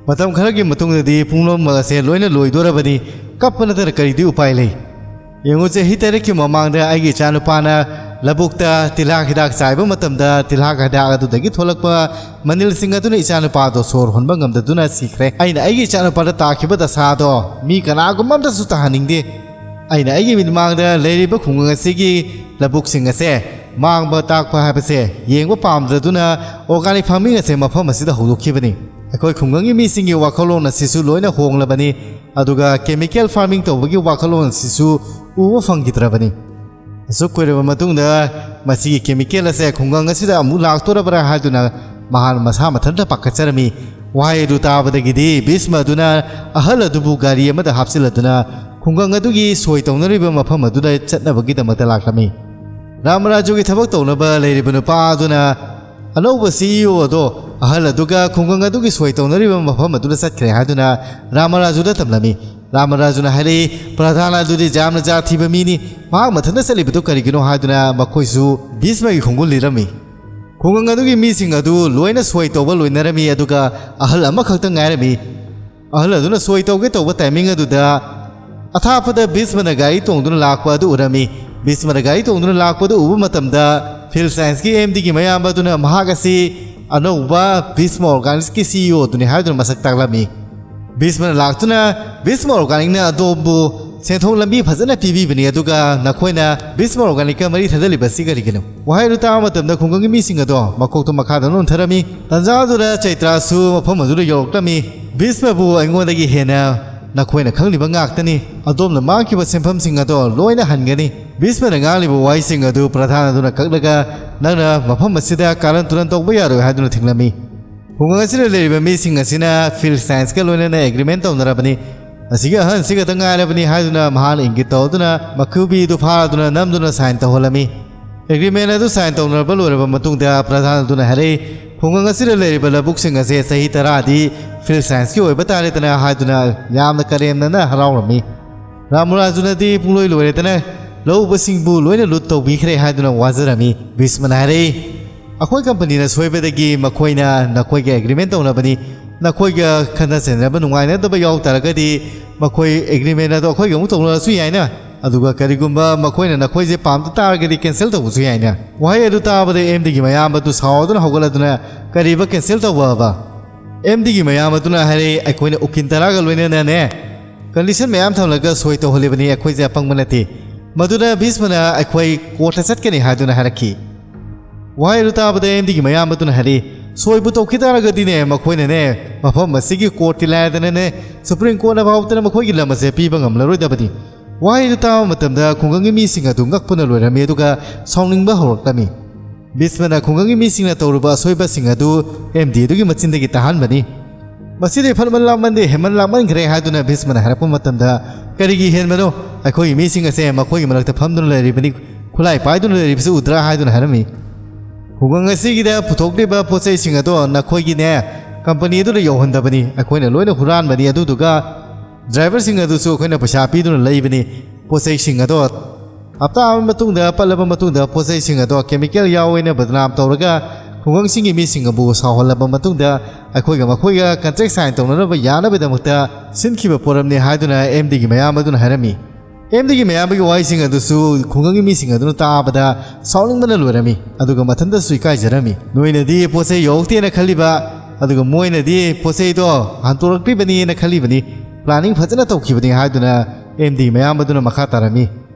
"ꯃꯇꯝ ꯈꯔꯒꯤ ꯃꯇꯨꯡꯗꯗꯤ ꯄꯨꯝꯅꯃꯛ ꯑꯁꯦ ꯂꯣꯏꯅ ꯂꯣꯏꯗꯣꯔꯕꯅꯤ꯫ ꯀꯞꯄ ꯅꯠꯇꯅ ꯀꯔꯤꯗꯤ ꯎꯄꯥꯏ ꯂꯩ? ꯌꯦꯡꯉꯨ, ꯆꯍꯤ ꯇꯔꯦꯠꯀꯤ ꯃꯃꯥꯡꯗ ꯑꯩꯒꯤ ꯏꯆꯥꯅꯨꯄꯥꯅ ꯂꯧꯕꯨꯛꯇ ꯇꯤꯜꯍꯥꯠ ꯍꯤꯗꯥꯛ ꯆꯥꯏꯕ ꯃꯇꯝꯗ ꯇꯤꯜꯍꯥꯠ ꯍꯤꯗꯥꯛ ꯑꯗꯨꯗꯒꯤ ꯊꯣꯛꯂꯛꯄ ꯃꯅꯤꯜꯁꯤꯡ ꯑꯗꯨꯅ ꯏꯆꯥꯅꯨꯄꯥꯗꯣ ꯁꯣꯔ ꯍꯣꯟꯕ ꯉꯝꯗꯗꯨꯅ ꯁꯤꯈ꯭ꯔꯦ꯫ ꯑꯩꯅ ꯑꯩꯒꯤ ꯏꯆꯥꯅꯨꯄꯥꯗ ꯇꯥꯈꯤꯕ ꯗꯁꯥꯗꯣ ꯃꯤ ꯀꯅꯥꯒꯨꯝꯕ ꯑꯝꯇꯁꯨ ꯇꯥꯍꯟꯅꯤꯡꯗꯦ꯫ ꯑꯩꯅ ꯑꯩꯒꯤ ꯃꯤꯠꯃꯥꯡꯗ ꯂꯩꯔꯤꯕ ꯈꯨꯡꯒꯪ ꯑꯁꯤꯒꯤ ꯂꯧꯕꯨꯛꯁꯤꯡ ꯑꯁꯦ ꯃꯥꯡꯕ ꯇꯥꯛꯄ ꯍꯥꯏꯕꯁꯦ ꯌꯦꯡꯕ ꯄꯥꯝꯗ꯭ꯔꯗꯨꯅ ꯑꯣꯔꯒꯥꯅꯤꯛ ꯐꯥꯔꯃꯤꯡ ꯑꯁꯦ ꯃꯐꯝ ꯑꯁꯤꯗ ꯍꯧꯗꯣꯛꯈꯤꯕꯅꯤ꯫ ꯑꯩꯈꯣꯏ ꯈꯨꯡꯒꯪꯒꯤ ꯃꯤꯁꯤꯡꯒꯤ ꯋꯥꯈꯜꯂꯣꯟ ꯑꯁꯤꯁꯨ ꯂꯣꯏꯅ ꯍꯣꯡꯂꯕꯅꯤ꯫ ꯑꯗꯨꯒ ꯀꯦꯃꯤꯀꯦꯜ ꯐꯥꯔꯃꯤꯡ ꯇꯧꯕꯒꯤ ꯋꯥꯈꯜꯂꯣꯟ ꯑꯁꯤꯁꯨ ꯎꯕ ꯐꯪꯈꯤꯗ꯭ꯔꯕꯅꯤ꯫ ꯑꯁꯨꯛ ꯀꯨꯏꯔꯕ ꯃꯇꯨꯡꯗ ꯃꯁꯤꯒꯤ ꯀꯦꯃꯤꯀꯦꯜ ꯑꯁꯦ ꯈꯨꯡꯒꯪ ꯑꯁꯤꯗ ꯑꯃꯨꯛ ꯂꯥꯛꯇꯣꯔꯕ꯭ꯔꯥ ꯍꯥꯏꯗꯨꯅ ꯃꯍꯥꯛ ꯃꯁꯥ ꯃꯊꯟꯇ ꯄꯥꯈꯠꯆꯔꯝꯃꯤ꯫ ꯋꯥꯍꯩ ꯑꯗꯨ ꯇꯥꯕꯗꯒꯤꯗꯤ ꯚꯤꯁꯃ ꯑꯗꯨꯅ ꯑꯍꯜ ꯑꯗꯨꯕꯨ ꯒꯥꯔꯤ ꯑꯃꯗ ꯍꯥꯞꯆꯤꯜꯂꯗꯨꯅ ꯈꯨꯡꯒꯪ ꯑꯗꯨꯒꯤ ꯁꯣꯏ ꯇꯧꯅꯔꯤꯕ ꯃꯐꯝ ꯑꯗꯨꯗ ꯆꯠꯅꯕꯒꯤꯗꯃꯛꯇ ꯂꯥꯛꯂꯝꯃꯤ꯫ ꯔꯥꯃꯔꯥꯖꯨꯒꯤ ꯊꯕꯛ ꯇꯧꯅꯕ ꯂꯩꯔꯤꯕ ꯅꯨꯄꯥ ꯑꯗꯨꯅ ꯑꯅꯧꯕ ꯁꯤ ꯏ ꯑꯣ ꯑꯗꯣ ꯑꯍꯜ ꯑꯗꯨꯒ ꯈꯨꯡꯒꯪ ꯑꯗꯨꯒꯤ ꯁꯣꯏ ꯇꯧꯅꯔꯤꯕ ꯃꯐꯝ ꯑꯗꯨꯗ ꯆꯠꯈ꯭ꯔꯦ ꯍꯥꯏꯗꯨꯅ ꯔꯥꯃꯔꯥꯖꯨꯗ ꯇꯝꯂꯝꯃꯤ꯫ ꯔꯥꯃꯔꯥꯖꯨꯅ ꯍꯥꯏꯔꯛꯏ, "ꯄ꯭ꯔꯙꯥꯟ ꯑꯗꯨꯗꯤ ꯌꯥꯝꯅ ꯖꯥꯠ ꯊꯤꯕ ꯃꯤꯅꯤ꯫ ꯃꯍꯥꯛ ꯃꯊꯟꯇ ꯆꯠꯂꯤꯕꯗꯨ ꯀꯔꯤꯒꯤꯅꯣ?" ꯍꯥꯏꯗꯨꯅ ꯃꯈꯣꯏꯁꯨ ꯚꯤꯁꯃꯒꯤ ꯈꯣꯡꯒꯨꯜ ꯂꯤꯔꯝꯃꯤ꯫ ꯈꯨꯡꯒꯪ ꯑꯗꯨꯒꯤ ꯃꯤꯁꯤꯡ ꯑꯗꯨ ꯂꯣꯏꯅ ꯁꯣꯏ ꯇꯧꯕ ꯂꯣꯏꯅꯔꯝꯃꯤ, ꯑꯗꯨꯒ ꯑꯍꯜ ꯑꯃꯈꯛꯇ ꯉꯥꯏꯔꯝꯃꯤ꯫ ꯑꯍꯜ ꯑꯗꯨꯅ ꯁꯣꯏ ꯇꯧꯒꯦ ꯇꯧꯕ ꯇꯥꯏꯃꯤꯡ ꯑꯗꯨꯗ ꯑꯊꯥꯞꯄꯗ ꯚꯤꯁꯃꯅ ꯒꯥꯔꯤ ꯇꯣꯡꯗꯨꯅ ꯂꯥꯛꯄ ꯑꯗꯨ ꯎꯔꯝꯃꯤ꯫ ꯚꯤꯁꯃꯅ ꯒꯥꯔꯤ ꯇꯣꯡꯗꯨꯅ ꯂꯥꯛꯄꯗꯨ ꯎꯕ ꯃꯇꯝꯗ ꯐꯤꯜ ꯁꯥꯏꯟꯁꯀꯤ ꯑꯦꯝ ꯗꯤꯒꯤ ꯃꯌꯥꯝꯕ ꯑꯗꯨꯅ ꯃꯍꯥꯛ ꯑꯁꯤ ꯑꯅꯧꯕ ꯚꯤꯁꯃ ꯑꯣꯔꯒꯥꯅꯤꯛꯁꯀꯤ ꯁꯤ ꯏ ꯑꯣ ꯑꯗꯨꯅꯤ ꯍꯥꯏꯗꯨꯅ ꯃꯁꯛ ꯇꯥꯛꯂꯝꯃꯤ꯫ ꯚꯤꯁꯃꯅ ꯂꯥꯛꯇꯨꯅ ꯚꯤꯁꯃ ꯑꯣꯔꯒꯥꯅꯤꯛꯅ ꯑꯗꯣꯝꯕꯨ ꯁꯦꯟꯊꯣꯛ ꯂꯝꯕꯤ ꯐꯖꯅ ꯄꯤꯕꯤꯕꯅꯤ, ꯑꯗꯨꯒ ꯅꯈꯣꯏꯅ ꯚꯤꯁꯃ ꯑꯣꯔꯒꯥꯅꯤꯛꯀ ꯃꯔꯤ ꯊꯠꯍꯜꯂꯤꯕꯁꯤ ꯀꯔꯤꯒꯤꯅꯣ? ꯋꯥꯍꯩ ꯑꯗꯨ ꯇꯥꯕ ꯃꯇꯝꯗ ꯈꯨꯡꯒꯪꯒꯤ ꯃꯤꯁꯤꯡ ꯑꯗꯣ ꯃꯀꯣꯛꯇꯨ ꯃꯈꯥꯗ ꯅꯣꯟꯊꯔꯝꯃꯤ꯫ ꯇꯟꯖꯥ ꯑꯗꯨꯗ ꯆꯩꯇ꯭ꯔꯥꯁꯨ ꯃꯐꯝ ꯑꯗꯨꯗ ꯌꯧꯔꯛꯂꯝꯃꯤ꯫ ꯚꯤꯁꯃꯕꯨ ꯑꯩꯉꯣꯟꯗꯒꯤ ꯍꯦꯟꯅ ꯅꯈꯣꯏꯅ ꯈꯪꯂꯤꯕ ꯉꯥꯛꯇꯅꯤ꯫ ꯑꯗꯣꯝꯅ ꯃꯥꯡꯈꯤꯕ ꯁꯦꯟꯐꯝꯁꯤꯡ ꯑꯗꯣ ꯂꯣꯏꯅ ꯍꯟꯒꯅꯤ꯫ ꯚꯤꯁꯃꯅ ꯉꯥꯡꯂꯤꯕ ꯋꯥꯍꯩꯁꯤꯡ ꯑꯗꯨ ꯄ꯭ꯔꯙꯥꯟ ꯑꯗꯨꯅ ꯀꯛꯂꯒ, "ꯅꯪꯅ ꯃꯐꯝ ꯑꯁꯤꯗ ꯀꯥꯔꯟ ꯇꯨꯔꯟ ꯇꯧꯕ ꯌꯥꯔꯣꯏ" ꯍꯥꯏꯗꯨꯅ ꯊꯤꯡꯂꯝꯃꯤ꯫ ꯈꯨꯡꯒꯪ ꯑꯁꯤꯗ ꯂꯩꯔꯤꯕ ꯃꯤꯁꯤꯡ ꯑꯁꯤꯅ ꯐꯤꯜ ꯁꯥꯏꯟꯁꯀ ꯂꯣꯏꯅꯅ ꯑꯦꯒ꯭ꯔꯤꯃꯦꯟ ꯇꯧꯅꯔꯕꯅꯤ꯫ ꯑꯁꯤꯒꯤ ꯑꯍꯟꯁꯤ ꯈꯛꯇ ꯉꯥꯏꯔꯕꯅꯤ ꯍꯥꯏꯗꯨꯅ ꯃꯍꯥꯛꯅ ꯏꯪꯒꯤꯠ ꯇꯧꯗꯨꯅ ꯃꯈꯨꯕꯤꯗꯨ ꯐꯥꯗꯨꯅ ꯅꯝꯗꯨꯅ ꯁꯥꯏꯟ ꯇꯧꯍꯜꯂꯝꯃꯤ꯫ ꯑꯦꯒ꯭ꯔꯤꯃꯦꯟ ꯑꯗꯨ ꯁꯥꯏꯟ ꯇꯧꯅꯔꯕ ꯂꯣꯏꯔꯕ ꯃꯇꯨꯡꯗ ꯄ꯭ꯔꯙꯥꯟ ꯑꯗꯨꯅ ꯍꯥꯏꯔꯛꯏ, "ꯈꯨꯡꯒꯪ ꯑꯁꯤꯗ ꯂꯩꯔꯤꯕ ꯂꯧꯕꯨꯛꯁꯤꯡ ꯑꯁꯦ ꯆꯍꯤ ꯇꯔꯥꯗꯤ ꯐꯤꯜ ꯁꯥꯏꯟꯁꯀꯤ ꯑꯣꯏꯕ ꯇꯥꯔꯦꯗꯅ" ꯍꯥꯏꯗꯨꯅ ꯌꯥꯝꯅ ꯀꯔꯦꯝꯅꯅ ꯍꯔꯥꯎꯔꯝꯃꯤ꯫ ꯔꯥꯃꯨꯔꯥꯖꯨꯅꯗꯤ ꯄꯨꯡꯂꯣꯏ ꯂꯣꯏꯔꯦꯗꯅ, ꯂꯧ ꯎꯕꯁꯤꯡꯕꯨ ꯂꯣꯏꯅ ꯂꯨꯠ ꯇꯧꯕꯤꯈ꯭ꯔꯦ ꯍꯥꯏꯗꯨꯅ ꯋꯥꯖꯔꯝꯃꯤ꯫ ꯚꯤꯁꯃꯅ ꯍꯥꯏꯔꯛꯏ, "ꯑꯩꯈꯣꯏ ꯀꯝꯄꯅꯤꯅ ꯁꯣꯏꯕꯗꯒꯤ ꯃꯈꯣꯏꯅ ꯅꯈꯣꯏꯒ ꯑꯦꯒ꯭ꯔꯤꯃꯦꯟ ꯇꯧꯅꯕꯅꯤ, ꯅꯈꯣꯏꯒ ꯈꯠꯅ ꯆꯩꯅꯕ ꯅꯨꯡꯉꯥꯏꯅꯗꯕ ꯌꯥꯎ ꯇꯥꯔꯒꯗꯤ ꯃꯈꯣꯏ ꯑꯦꯒ꯭ꯔꯤꯃꯦꯟ ꯑꯗꯣ ꯑꯩꯈꯣꯏꯒ ꯑꯃꯨꯛ ꯇꯧꯅꯔꯁꯨ ꯌꯥꯏꯅ, ꯑꯗꯨꯒ ꯀꯔꯤꯒꯨꯝꯕ ꯃꯈꯣꯏꯅ ꯅꯈꯣꯏꯁꯦ ꯄꯥꯝꯗ ꯇꯥꯔꯒꯗꯤ ꯀꯦꯟꯁꯦꯜ ꯇꯧꯕꯁꯨ ꯌꯥꯏꯅ"꯫ ꯋꯥꯍꯩ ꯑꯗꯨ ꯇꯥꯕꯗ ꯑꯦꯝ ꯗꯤꯒꯤ ꯃꯌꯥꯝꯕ ꯑꯗꯨ ꯁꯥꯎꯗꯨꯅ ꯍꯧꯒꯠꯂꯗꯨꯅ, "ꯀꯔꯤꯕ ꯀꯦꯟꯁꯦꯜ ꯇꯧꯕ ꯍꯥꯏꯕ?" ꯑꯦꯝ ꯗꯤꯒꯤ ꯃꯌꯥꯝꯕ ꯑꯗꯨꯅ ꯍꯥꯏꯔꯛꯏ, "ꯑꯩꯈꯣꯏꯅ ꯎꯀꯤꯜ ꯇꯔꯥꯒ ꯂꯣꯏꯅꯅꯅꯦ, ꯀꯟꯗꯤꯁꯟ ꯃꯌꯥꯝ ꯊꯝꯂꯒ ꯁꯣꯏ ꯇꯧꯍꯜꯂꯤꯕꯅꯤ, ꯑꯩꯈꯣꯏꯁꯦ ꯑꯄꯪꯕ ꯅꯠꯇꯦ"꯫ ꯃꯗꯨꯅ ꯚꯤꯁꯃꯅ "ꯑꯩꯈꯣꯏ ꯀꯣꯔꯠꯇ ꯆꯠꯀꯅꯤ" ꯍꯥꯏꯗꯨꯅ ꯍꯥꯏꯔꯛꯈꯤ꯫ ꯋꯥꯍꯩ ꯑꯗꯨ ꯇꯥꯕꯗ ꯑꯦꯝ ꯗꯤꯒꯤ ꯃꯌꯥꯝꯕꯗꯨꯅ ꯍꯥꯏꯔꯛꯏ, "ꯁꯣꯏꯕꯨ ꯇꯧꯈꯤ ꯇꯥꯔꯒꯗꯤꯅꯦ, ꯃꯈꯣꯏꯅꯅꯦ, ꯃꯐꯝ ꯑꯁꯤꯒꯤ ꯀꯣꯔꯠꯇꯤ ꯂꯥꯏꯔꯗꯅꯅꯦ, ꯁꯨꯄ꯭ꯔꯤꯝ ꯀꯣꯔꯠꯅ ꯐꯥꯎꯕꯗꯅ ꯃꯈꯣꯏꯒꯤ ꯂꯝ ꯑꯁꯦ ꯄꯤꯕ ꯉꯝꯂꯔꯣꯏꯗꯕꯅꯤ"꯫ ꯋꯥꯍꯩ ꯑꯗꯨ ꯇꯥꯕ ꯃꯇꯝꯗ ꯈꯨꯡꯒꯪꯒꯤ ꯃꯤꯁꯤꯡ ꯑꯗꯨ ꯉꯛꯄꯅ ꯂꯣꯏꯔꯝꯃꯤ, ꯑꯗꯨꯒ ꯁꯥꯎꯅꯤꯡꯕ ꯍꯧꯔꯛꯂꯝꯃꯤ꯫ ꯚꯤꯁꯃꯅ ꯈꯨꯡꯒꯪꯒꯤ ꯃꯤꯁꯤꯡꯅ ꯇꯧꯔꯨꯕ ꯑꯁꯣꯏꯕꯁꯤꯡ ꯑꯗꯨ ꯑꯦꯝ ꯗꯤ ꯑꯗꯨꯒꯤ ꯃꯆꯤꯟꯗꯒꯤ ꯇꯥꯍꯟꯕꯅꯤ꯫ "ꯃꯁꯤꯗꯤ ꯐꯠꯃꯟ ꯂꯥꯛꯃꯟꯗꯦ, ꯍꯦꯟꯃꯟ ꯂꯥꯛꯃꯟꯈ꯭ꯔꯦ" ꯍꯥꯏꯗꯨꯅ ꯚꯤꯁꯃꯅ ꯍꯥꯏꯔꯛꯄ ꯃꯇꯝꯗ, "ꯀꯔꯤꯒꯤ ꯍꯦꯟꯕꯅꯣ? ꯑꯩꯈꯣꯏꯒꯤ ꯃꯤꯁꯤꯡ ꯑꯁꯦ ꯃꯈꯣꯏꯒꯤ ꯃꯔꯛꯇ ꯐꯝꯗꯨꯅ ꯂꯩꯔꯤꯕꯅꯤ, ꯈꯨꯠꯂꯥꯏ ꯄꯥꯏꯗꯨꯅ ꯂꯩꯔꯤꯕꯁꯤ ꯎꯗ꯭ꯔꯥ?" ꯍꯥꯏꯗꯨꯅ ꯍꯥꯏꯔꯝꯃꯤ꯫ "ꯈꯨꯡꯒꯪ ꯑꯁꯤꯒꯤꯗ ꯄꯨꯊꯣꯛꯂꯤꯕ ꯄꯣꯠ ꯆꯩꯁꯤꯡ ꯑꯗꯣ ꯅꯈꯣꯏꯒꯤꯅꯦ, ꯀꯝꯄꯅꯤ ꯑꯗꯨꯗ ꯌꯧꯍꯟꯗꯕꯅꯤ, ꯑꯩꯈꯣꯏꯅ ꯂꯣꯏꯅ ꯍꯨꯔꯥꯟꯕꯅꯤ, ꯑꯗꯨꯗꯨꯒ ꯗ꯭ꯔꯥꯏꯚꯔꯁꯤꯡ ꯑꯗꯨꯁꯨ ꯑꯩꯈꯣꯏꯅ ꯄꯩꯁꯥ ꯄꯤꯗꯨꯅ ꯂꯩꯕꯅꯤ, ꯄꯣꯠ ꯆꯩꯁꯤꯡ ꯑꯗꯣ ꯍꯞꯇꯥ ꯑꯃꯒꯤ ꯃꯇꯨꯡꯗ ꯄꯠꯂꯕ ꯃꯇꯨꯡꯗ ꯄꯣꯠ ꯆꯩꯁꯤꯡ ꯑꯗꯣ ꯀꯦꯃꯤꯀꯦꯜ ꯌꯥꯎꯋꯦꯅ ꯕꯗꯅꯥꯝ ꯇꯧꯔꯒ ꯈꯨꯡꯒꯪꯁꯤꯡꯒꯤ ꯃꯤꯁꯤꯡ ꯑꯕꯨ ꯁꯥꯎꯍꯜꯂꯕ ꯃꯇꯨꯡꯗ ꯑꯩꯈꯣꯏꯒ ꯃꯈꯣꯏꯒ ꯀꯟꯇ꯭ꯔꯦꯛ ꯁꯥꯏꯟ ꯇꯧꯅꯅꯕ ꯌꯥꯅꯕꯒꯤꯗꯃꯛꯇ ꯁꯤꯟꯈꯤꯕ ꯄꯣꯠ ꯑꯃꯅꯤ ꯍꯥꯏꯗꯨꯅ ꯑꯦꯝ ꯗꯤꯒꯤ ꯃꯌꯥꯝ ꯑꯗꯨꯅ ꯍꯥꯏꯔꯝꯃꯤ꯫ ꯑꯦꯝ ꯗꯤꯒꯤ ꯃꯌꯥꯝꯕꯒꯤ ꯋꯥꯍꯩꯁꯤꯡ ꯑꯗꯨꯁꯨ ꯈꯨꯡꯒꯪꯒꯤ ꯃꯤꯁꯤꯡ ꯑꯗꯨꯅ ꯇꯥꯕꯗ ꯁꯥꯎꯅꯤꯡꯕꯅ ꯂꯣꯏꯔꯝꯃꯤ, ꯑꯗꯨꯒ ꯃꯊꯟꯇꯁꯨ ꯏꯀꯥꯏꯖꯔꯝꯃꯤ꯫ "ꯅꯣꯏꯅꯗꯤ ꯄꯣꯠ ꯆꯩ ꯌꯧꯔꯛꯇꯦꯅ ꯈꯜꯂꯤꯕ, ꯑꯗꯨꯒ ꯃꯣꯏꯅꯗꯤ ꯄꯣꯠ ꯆꯩꯗꯣ ꯍꯟꯇꯣꯔꯛꯂꯤꯕꯅꯤꯅ ꯈꯜꯂꯤꯕꯅꯤ, ꯄ꯭ꯂꯥꯅꯤꯡ ꯐꯖꯅ ꯇꯧꯈꯤꯕꯅꯤ" ꯍꯥꯏꯗꯨꯅ ꯑꯦꯝ ꯗꯤ ꯃꯌꯥꯝ ꯑꯗꯨꯅ ꯃꯈꯥ ꯇꯥꯔꯝꯃꯤ꯫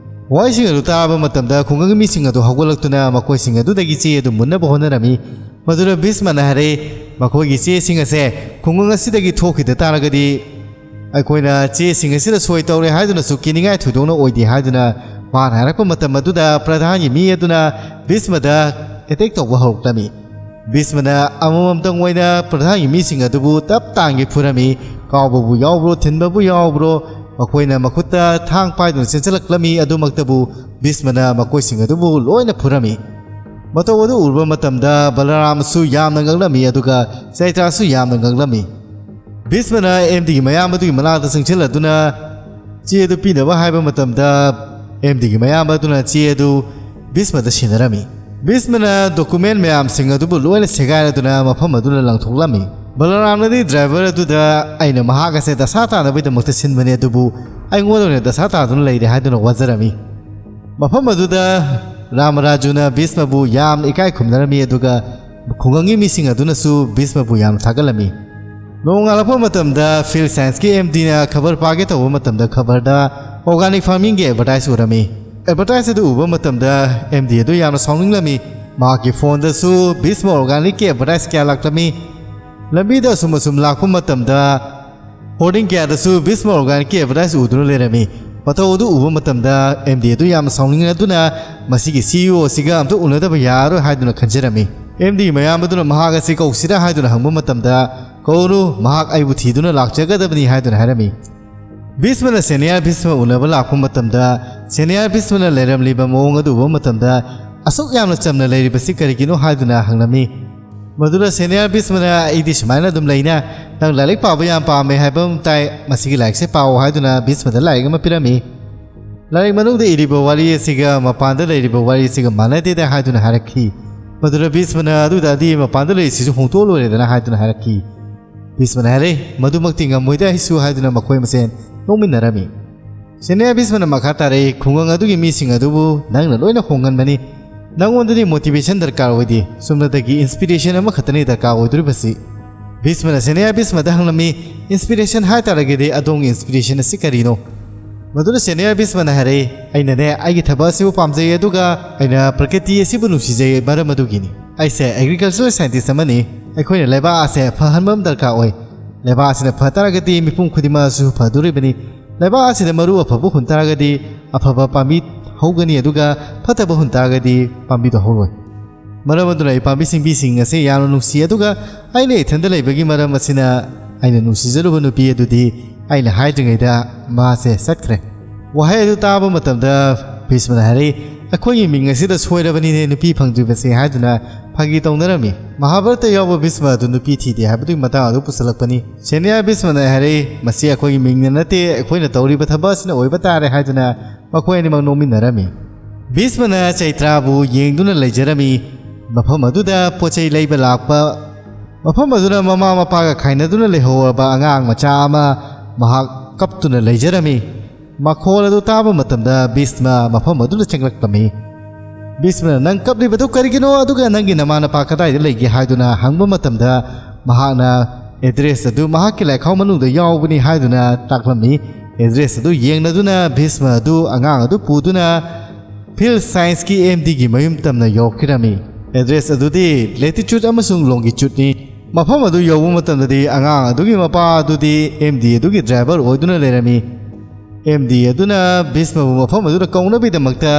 ꯋꯥꯍꯩꯁꯤꯡ ꯑꯗꯨ ꯇꯥꯕ ꯃꯇꯝꯗ ꯈꯨꯡꯒꯪꯒꯤ ꯃꯤꯁꯤꯡ ꯑꯗꯨ ꯍꯧꯒꯠꯂꯛꯇꯨꯅ ꯃꯈꯣꯏꯁꯤꯡ ꯑꯗꯨꯗꯒꯤ ꯆꯦ ꯑꯗꯨ ꯃꯨꯟꯅꯕ ꯍꯣꯠꯅꯔꯝꯃꯤ꯫ ꯃꯗꯨꯗ ꯚꯤꯁꯃꯅ ꯍꯥꯏꯔꯛꯏ, "ꯃꯈꯣꯏꯒꯤ ꯆꯦꯁꯤꯡ ꯑꯁꯦ ꯈꯨꯡꯒꯪ ꯑꯁꯤꯗꯒꯤ ꯊꯣꯛꯈꯤꯗ ꯇꯥꯔꯒꯗꯤ ꯑꯩꯈꯣꯏꯅ ꯆꯦꯁꯤꯡ ꯑꯁꯤꯗ ꯁꯣꯏ ꯇꯧꯔꯦ ꯍꯥꯏꯗꯨꯅꯁꯨ ꯀꯤꯅꯤꯡꯉꯥꯏ ꯊꯣꯏꯗꯣꯛꯅ ꯑꯣꯏꯗꯦ" ꯍꯥꯏꯗꯨꯅ ꯃꯥꯅ ꯍꯥꯏꯔꯛꯄ ꯃꯇꯝ ꯑꯗꯨꯗ ꯄ꯭ꯔꯙꯥꯟꯒꯤ ꯃꯤ ꯑꯗꯨꯅ ꯚꯤꯁꯃꯗ ꯑꯦꯇꯦꯛ ꯇꯧꯕ ꯍꯧꯔꯛꯂꯝꯃꯤ꯫ ꯚꯤꯁꯃꯅ ꯑꯃꯃꯝꯇꯪ ꯑꯣꯏꯅ ꯄ꯭ꯔꯙꯥꯟꯒꯤ ꯃꯤꯁꯤꯡ ꯑꯗꯨꯕꯨ ꯇꯞ ꯇꯥꯡꯒꯤ ꯐꯨꯔꯝꯃꯤ꯫ ꯀꯥꯎꯕꯕꯨ ꯌꯥꯎꯕ꯭ꯔꯣ, ꯊꯤꯟꯕꯕꯨ ꯌꯥꯎꯕ꯭ꯔꯣ, ꯃꯈꯣꯏꯅ ꯃꯈꯨꯠꯇ ꯊꯥꯡ ꯄꯥꯏꯗꯨꯅ ꯆꯦꯟꯁꯤꯜꯂꯛꯂꯝꯃꯤ꯫ ꯑꯗꯨꯃꯛꯇꯕꯨ ꯚꯤꯁꯃꯅ ꯃꯈꯣꯏꯁꯤꯡ ꯑꯗꯨꯕꯨ ꯂꯣꯏꯅ ꯐꯨꯔꯝꯃꯤ꯫ ꯃꯇꯧ ꯑꯗꯨ ꯎꯔꯨꯕ ꯃꯇꯝꯗ ꯕꯂꯔꯥꯝꯁꯨ ꯌꯥꯝꯅ ꯉꯛꯂꯝꯃꯤ, ꯑꯗꯨꯒ ꯆꯩꯇ꯭ꯔꯥꯁꯨ ꯌꯥꯝꯅ ꯉꯛꯂꯝꯃꯤ꯫ ꯚꯤꯁꯃꯅ ꯑꯦꯝ ꯗꯤꯒꯤ ꯃꯌꯥꯝꯕꯗꯨꯒꯤ ꯃꯅꯥꯛꯇ ꯆꯪꯁꯤꯜꯂꯗꯨꯅ ꯆꯦ ꯑꯗꯨ ꯄꯤꯅꯕ ꯍꯥꯏꯕ ꯃꯇꯝꯗ ꯑꯦꯝ ꯗꯤꯒꯤ ꯃꯌꯥꯝꯕ ꯑꯗꯨꯅ ꯆꯦ ꯑꯗꯨ ꯚꯤꯁꯃꯗ ꯁꯤꯟꯅꯔꯝꯃꯤ꯫ ꯚꯤꯁꯃꯅ ꯗꯣꯀꯨꯃꯦꯟ ꯃꯌꯥꯝꯁꯤꯡ ꯑꯗꯨꯕꯨ ꯂꯣꯏꯅ ꯁꯦꯒꯥꯏꯔꯗꯨꯅ ꯃꯐꯝ ꯑꯗꯨꯗ ꯂꯪꯊꯣꯛꯂꯝꯃꯤ꯫ ꯕꯂꯔꯥꯝꯅꯗꯤ ꯗ꯭ꯔꯥꯏꯚꯔ ꯑꯗꯨꯗ "ꯑꯩꯅ ꯃꯍꯥꯛ ꯑꯁꯦ ꯗꯁꯥ ꯇꯥꯅꯕꯒꯤꯗꯃꯛꯇ ꯁꯤꯟꯕꯅꯤ, ꯑꯗꯨꯕꯨ ꯑꯩꯉꯣꯟꯗ ꯑꯣꯏꯅ ꯗꯁꯥ ꯇꯥꯗꯨꯅ ꯂꯩꯔꯦ" ꯍꯥꯏꯗꯨꯅ ꯋꯥꯖꯔꯝꯃꯤ꯫ ꯃꯐꯝ ꯑꯗꯨꯗ ꯔꯥꯃꯔꯥꯖꯨꯅ ꯚꯤꯁꯃꯕꯨ ꯌꯥꯝꯅ ꯏꯀꯥꯏ ꯈꯨꯝꯅꯔꯝꯃꯤ, ꯑꯗꯨꯒ ꯈꯨꯡꯒꯪꯒꯤ ꯃꯤꯁꯤꯡ ꯑꯗꯨꯅꯁꯨ ꯚꯤꯁꯃꯕꯨ ꯌꯥꯝꯅ ꯊꯥꯒꯠꯂꯝꯃꯤ꯫ ꯅꯣꯡꯉꯥꯜꯂꯛꯄ ꯃꯇꯝꯗ ꯐꯤꯜ ꯁꯥꯏꯟꯁꯀꯤ ꯑꯦꯝ ꯗꯤꯅ ꯈꯕꯔ ꯄꯥꯒꯦ ꯇꯧꯕ ꯃꯇꯝꯗ ꯈꯕꯔꯗ ꯑꯣꯔꯒꯥꯅꯤꯛ ꯐꯥꯔꯃꯤꯡꯒꯤ ꯑꯦꯗꯚꯔꯇꯥꯏꯁ ꯎꯔꯝꯃꯤ꯫ ꯑꯦꯗꯚꯔꯇꯥꯏꯁ ꯑꯗꯨ ꯎꯕ ꯃꯇꯝꯗ ꯑꯦꯝ ꯗꯤ ꯑꯗꯨ ꯌꯥꯝꯅ ꯁꯥꯎꯅꯤꯡꯂꯝꯃꯤ꯫ ꯃꯍꯥꯛꯀꯤ ꯐꯣꯟꯗꯁꯨ ꯚꯤꯁꯃ ꯑꯣꯔꯒꯥꯅꯤꯛꯀꯤ ꯑꯦꯗꯚꯔꯇꯥꯏꯁ ꯀꯌꯥ ꯂꯥꯛꯂꯝꯃꯤ꯫ ꯂꯝꯕꯤꯗ ꯑꯁꯨꯝ ꯑꯁꯨꯝ ꯂꯥꯛꯄ ꯃꯇꯝꯗ ꯍꯣꯔꯗꯤꯡ ꯀꯌꯥꯗꯁꯨ ꯚꯤꯁꯃ ꯑꯣꯔꯒꯥꯅꯤꯛꯀꯤ ꯑꯦꯗꯚꯔꯇꯥꯏꯁ ꯎꯗꯨꯅ ꯂꯩꯔꯝꯃꯤ꯫ ꯃꯇꯧ ꯑꯗꯨ ꯎꯕ ꯃꯇꯝꯗ ꯑꯦꯝ ꯗꯤ ꯑꯗꯨ ꯌꯥꯝꯅ ꯁꯥꯎꯅꯤꯡꯂꯗꯨꯅ "ꯃꯁꯤꯒꯤ ꯁꯤ ꯏ ꯑꯣ ꯑꯁꯤꯒ ꯑꯝꯇ ꯎꯅꯗꯕ ꯌꯥꯔꯔꯣꯏ" ꯍꯥꯏꯗꯨꯅ ꯈꯟꯖꯔꯝꯃꯤ꯫ ꯑꯦꯝ ꯗꯤ ꯃꯌꯥꯝ ꯑꯗꯨꯅ ꯃꯍꯥꯛ ꯑꯁꯤ ꯀꯧꯁꯤꯔꯥ ꯍꯥꯏꯗꯨꯅ ꯍꯪꯕ ꯃꯇꯝꯗ, "ꯀꯧꯔꯨ, ꯃꯍꯥꯛ ꯑꯩꯕꯨ ꯊꯤꯗꯨꯅ ꯂꯥꯛꯆꯒꯗꯕꯅꯤ" ꯍꯥꯏꯗꯨꯅ ꯍꯥꯏꯔꯝꯃꯤ꯫ ꯚꯤꯁꯃꯅ ꯁꯦꯅꯤꯌꯔ ꯚꯤꯁꯃ ꯎꯅꯕ ꯂꯥꯛꯄ ꯃꯇꯝꯗ, ꯁꯦꯅꯤꯌꯔ ꯚꯤꯁꯃꯅ ꯂꯩꯔꯝꯂꯤꯕ ꯃꯑꯣꯡ ꯑꯗꯨ ꯎꯕ ꯃꯇꯝꯗ, "ꯑꯁꯨꯛ ꯌꯥꯝꯅ ꯆꯝꯅ ꯂꯩꯔꯤꯕꯁꯤ ꯀꯔꯤꯒꯤꯅꯣ?" ꯍꯥꯏꯗꯨꯅ ꯍꯪꯂꯝꯃꯤ꯫ ꯃꯗꯨꯗ ꯁꯦꯅꯤꯌꯔ ꯚꯤꯁꯃꯅ, "ꯑꯩꯗꯤ ꯁꯨꯃꯥꯏꯅ ꯑꯗꯨꯝ ꯂꯩꯅ, ꯅꯪ ꯂꯥꯏꯔꯤꯛ ꯄꯥꯕ ꯌꯥꯝ ꯄꯥꯝꯃꯦ ꯍꯥꯏꯕ ꯑꯃ ꯇꯥꯏ, ꯃꯁꯤꯒꯤ ꯂꯥꯏꯔꯤꯛꯁꯦ ꯄꯥꯎ" ꯍꯥꯏꯗꯨꯅ ꯚꯤꯁꯃꯗ ꯂꯥꯏꯔꯤꯛ ꯑꯃ ꯄꯤꯔꯝꯃꯤ꯫ ꯂꯥꯏꯔꯤꯛ ꯃꯅꯨꯡꯗ ꯏꯔꯤꯕ ꯋꯥꯔꯤ ꯑꯁꯤꯒ ꯃꯄꯥꯟꯗ ꯂꯩꯔꯤꯕ ꯋꯥꯔꯤ ꯑꯁꯤꯒ ꯃꯥꯟꯅꯗꯦꯗ ꯍꯥꯏꯗꯨꯅ ꯍꯥꯏꯔꯛꯈꯤ꯫ ꯃꯗꯨꯗ ꯚꯤꯁꯃꯅ ꯑꯗꯨ ꯑꯣꯏꯇꯥꯔꯗꯤ ꯃꯄꯥꯟꯗ ꯂꯩꯔꯤꯁꯤꯁꯨ ꯍꯣꯡꯗꯣꯛꯑ ꯂꯣꯏꯔꯦꯗꯅ ꯍꯥꯏꯗꯨꯅ ꯍꯥꯏꯔꯛꯈꯤ꯫ ꯚꯤꯁꯃꯅ ꯍꯥꯏꯔꯦ, "ꯃꯗꯨꯃꯛꯇꯤ ꯉꯝꯃꯣꯏꯗ ꯑꯩꯁꯨ" ꯍꯥꯏꯗꯨꯅ ꯃꯈꯣꯏ ꯃꯁꯦꯟ ꯅꯣꯛꯃꯤꯟꯅꯔꯝꯃꯤ꯫ ꯁꯦꯅꯥꯌꯥ ꯚꯤꯁꯃꯅ ꯃꯈꯥ ꯇꯥꯔꯛꯏ, "ꯈꯨꯡꯒꯪ ꯑꯗꯨꯒꯤ ꯃꯤꯁꯤꯡ ꯑꯗꯨꯕꯨ ꯅꯪꯅ ꯂꯣꯏꯅ ꯍꯣꯡꯍꯟꯕꯅꯤ꯫ ꯅꯪꯉꯣꯟꯗꯗꯤ ꯃꯣꯇꯤꯚꯦꯁꯟ ꯗꯔꯀꯥꯔ ꯑꯣꯏꯗꯦ, ꯆꯨꯝꯅꯇꯒꯤ ꯏꯟꯁꯄꯤꯔꯦꯁꯟ ꯑꯃꯈꯛꯇꯅꯤ ꯗꯔꯀꯥꯔ ꯑꯣꯏꯗꯣꯔꯤꯕꯁꯤ"꯫ ꯚꯤꯁꯃꯅ ꯁꯦꯅꯥꯌꯥ ꯚꯤꯁꯃꯗ ꯍꯪꯂꯝꯃꯤ, "ꯏꯟꯁꯄꯤꯔꯦꯁꯟ ꯍꯥꯏ ꯇꯥꯔꯒꯗꯤ ꯑꯗꯣꯝꯒꯤ ꯏꯟꯁꯄꯤꯔꯦꯁꯟ ꯑꯁꯤ ꯀꯔꯤꯅꯣ?" ꯃꯗꯨꯗ ꯁꯦꯅꯥꯌꯥ ꯚꯤꯁꯃꯅ ꯍꯥꯏꯔꯛꯏ, "ꯑꯩꯅꯅꯦ ꯑꯩꯒꯤ ꯊꯕꯛ ꯑꯁꯤꯕꯨ ꯄꯥꯝꯖꯩ, ꯑꯗꯨꯒ ꯑꯩꯅ ꯄ꯭ꯔꯀꯤꯇꯤ ꯑꯁꯤꯕꯨ ꯅꯨꯡꯁꯤꯖꯩ, ꯃꯔꯝ ꯑꯗꯨꯒꯤꯅꯤ꯫ ꯑꯩꯁꯦ ꯑꯦꯒ꯭ꯔꯤꯀꯜꯆꯔꯦꯜ ꯁꯥꯏꯟꯇꯤꯁ ꯑꯃꯅꯤ꯫ ꯑꯩꯈꯣꯏꯅ ꯂꯩꯕꯥꯛ ꯑꯁꯦ ꯐꯍꯟꯕ ꯑꯃ ꯗꯔꯀꯥꯔ ꯑꯣꯏ꯫ ꯂꯩꯕꯥꯛ ꯑꯁꯤꯅ ꯐ ꯇꯥꯔꯒꯗꯤ ꯃꯤꯄꯨꯝ ꯈꯨꯗꯤꯡꯃꯛꯁꯨ ꯐꯗꯣꯔꯤꯕꯅꯤ꯫ ꯂꯩꯕꯥꯛ ꯑꯁꯤꯗ ꯃꯔꯨ ꯑꯐꯕ ꯍꯨꯟ ꯇꯥꯔꯒꯗꯤ ꯑꯐꯕ ꯄꯥꯝꯕꯤ ꯍꯧꯒꯅꯤ, ꯑꯗꯨꯒ ꯐꯠꯇꯕ ꯍꯨꯟ ꯇꯥꯔꯒꯗꯤ ꯄꯥꯝꯕꯤꯗꯣ ꯍꯧꯔꯣꯏ꯫ ꯃꯔꯝ ꯑꯗꯨꯅ ꯑꯩ ꯄꯥꯝꯕꯤ ꯁꯤꯡꯕꯤꯁꯤꯡ ꯑꯁꯦ ꯌꯥꯝꯅ ꯅꯨꯡꯁꯤ, ꯑꯗꯨꯒ ꯑꯩꯅ ꯏꯊꯟꯗ ꯂꯩꯕꯒꯤ ꯃꯔꯝ ꯑꯁꯤꯅ ꯑꯩꯅ ꯅꯨꯡꯁꯤꯖꯔꯨꯕ ꯅꯨꯄꯤ ꯑꯗꯨꯗꯤ ꯑꯩꯅ ꯍꯥꯏꯗ꯭ꯔꯤꯉꯩꯗ ꯃꯥꯁꯦ ꯆꯠꯈ꯭ꯔꯦ"꯫ ꯋꯥꯍꯩ ꯑꯗꯨ ꯇꯥꯕ ꯃꯇꯝꯗ ꯚꯤꯁꯃꯅ ꯍꯥꯏꯔꯛꯏ, "ꯑꯩꯈꯣꯏꯒꯤ ꯃꯤꯡ ꯑꯁꯤꯗ ꯁꯣꯏꯔꯕꯅꯤꯅꯦ ꯅꯨꯄꯤ ꯐꯪꯗ꯭ꯔꯤꯕꯁꯦ" ꯍꯥꯏꯗꯨꯅ ꯐꯥꯒꯤ ꯇꯧꯅꯔꯝꯃꯤ꯫ ꯃꯍꯥꯚꯥꯔꯠꯇ ꯌꯥꯎꯕ ꯚꯤꯁꯃ ꯑꯗꯨ ꯅꯨꯄꯤ ꯊꯤꯗꯦ ꯍꯥꯏꯕꯗꯨꯒꯤ ꯃꯇꯥꯡ ꯑꯗꯨ ꯄꯨꯁꯜꯂꯛꯄꯅꯤ꯫ ꯁꯦꯅꯥꯌꯥ ꯚꯤꯁꯃꯅ ꯍꯥꯏꯔꯛꯏ, "ꯃꯁꯤ ꯑꯩꯈꯣꯏꯒꯤ ꯃꯤꯡꯅ ꯅꯠꯇꯦ, ꯑꯩꯈꯣꯏꯅ ꯇꯧꯔꯤꯕ ꯊꯕꯛ ꯑꯁꯤꯅ ꯑꯣꯏꯕ ꯇꯥꯔꯦ" ꯍꯥꯏꯗꯨꯅ ꯃꯈꯣꯏ ꯑꯅꯤꯃꯛ ꯅꯣꯛꯃꯤꯟꯅꯔꯝꯃꯤ꯫ ꯚꯤꯁꯃꯅ ꯆꯩꯇ꯭ꯔꯥꯕꯨ ꯌꯦꯡꯗꯨꯅ ꯂꯩꯖꯔꯝꯃꯤ꯫ ꯃꯐꯝ ꯑꯗꯨꯗ ꯄꯣꯠ ꯆꯩ ꯂꯩꯕ ꯂꯥꯛꯄ, ꯃꯐꯝ ꯑꯗꯨꯅ ꯃꯃꯥ ꯃꯄꯥꯒ ꯈꯥꯏꯅꯗꯨꯅ ꯂꯩꯍꯧꯔꯕ ꯑꯉꯥꯡ ꯃꯆꯥ ꯑꯃ ꯃꯍꯥꯛ ꯀꯞꯇꯨꯅ ꯂꯩꯖꯔꯝꯃꯤ꯫ ꯃꯈꯣꯜ ꯑꯗꯨ ꯇꯥꯕ ꯃꯇꯝꯗ ꯚꯤꯁꯃ ꯃꯐꯝ ꯑꯗꯨꯗ ꯆꯪꯂꯛꯂꯝꯃꯤ꯫ ꯚꯤꯁꯃꯅ, "ꯅꯪ ꯀꯞꯂꯤꯕꯗꯨ ꯀꯔꯤꯒꯤꯅꯣ? ꯑꯗꯨꯒ ꯅꯪꯒꯤ ꯅꯃꯥ ꯅꯄꯥ ꯀꯗꯥꯏꯗ ꯂꯩꯒꯦ?" ꯍꯥꯏꯗꯨꯅ ꯍꯪꯕ ꯃꯇꯝꯗ ꯃꯍꯥꯛꯅ ꯑꯦꯗ꯭ꯔꯦꯁ ꯑꯗꯨ ꯃꯍꯥꯛꯀꯤ ꯂꯥꯏꯈꯥꯎ ꯃꯅꯨꯡꯗ ꯌꯥꯎꯕꯅꯤ ꯍꯥꯏꯗꯨꯅ ꯇꯥꯛꯂꯝꯃꯤ꯫ ꯑꯦꯗ꯭ꯔꯦꯁ ꯑꯗꯨ ꯌꯦꯡꯂꯗꯨꯅ ꯚꯤꯁꯃ ꯑꯗꯨ ꯑꯉꯥꯡ ꯑꯗꯨ ꯄꯨꯗꯨꯅ ꯐꯤꯜꯗ ꯁꯥꯏꯟꯁꯀꯤ ꯑꯦꯝ ꯗꯤꯒꯤ ꯃꯌꯨꯝ ꯇꯝꯅ ꯌꯧꯔꯛꯈꯤꯔꯝꯃꯤ꯫ ꯑꯦꯗ꯭ꯔꯦꯁ ꯑꯗꯨꯗꯤ ꯂꯦꯇꯤꯆꯨꯠ ꯑꯃꯁꯨꯡ ꯂꯣꯡꯒꯤꯆꯨꯠꯅꯤ꯫ ꯃꯐꯝ ꯑꯗꯨ ꯌꯧꯕ ꯃꯇꯝꯗꯗꯤ ꯑꯉꯥꯡ ꯑꯗꯨꯒꯤ ꯃꯄꯥ ꯑꯗꯨꯗꯤ ꯑꯦꯝ ꯗꯤ ꯑꯗꯨꯒꯤ ꯗ꯭ꯔꯥꯏꯚꯔ ꯑꯣꯏꯗꯨꯅ ꯂꯩꯔꯝꯃꯤ꯫ ꯑꯦꯝ ꯗꯤ ꯑꯗꯨꯅ ꯚꯤꯁꯃꯕꯨ ꯃꯐꯝ ꯑꯗꯨꯗ ꯀꯧꯅꯕꯒꯤꯗꯃꯛꯇ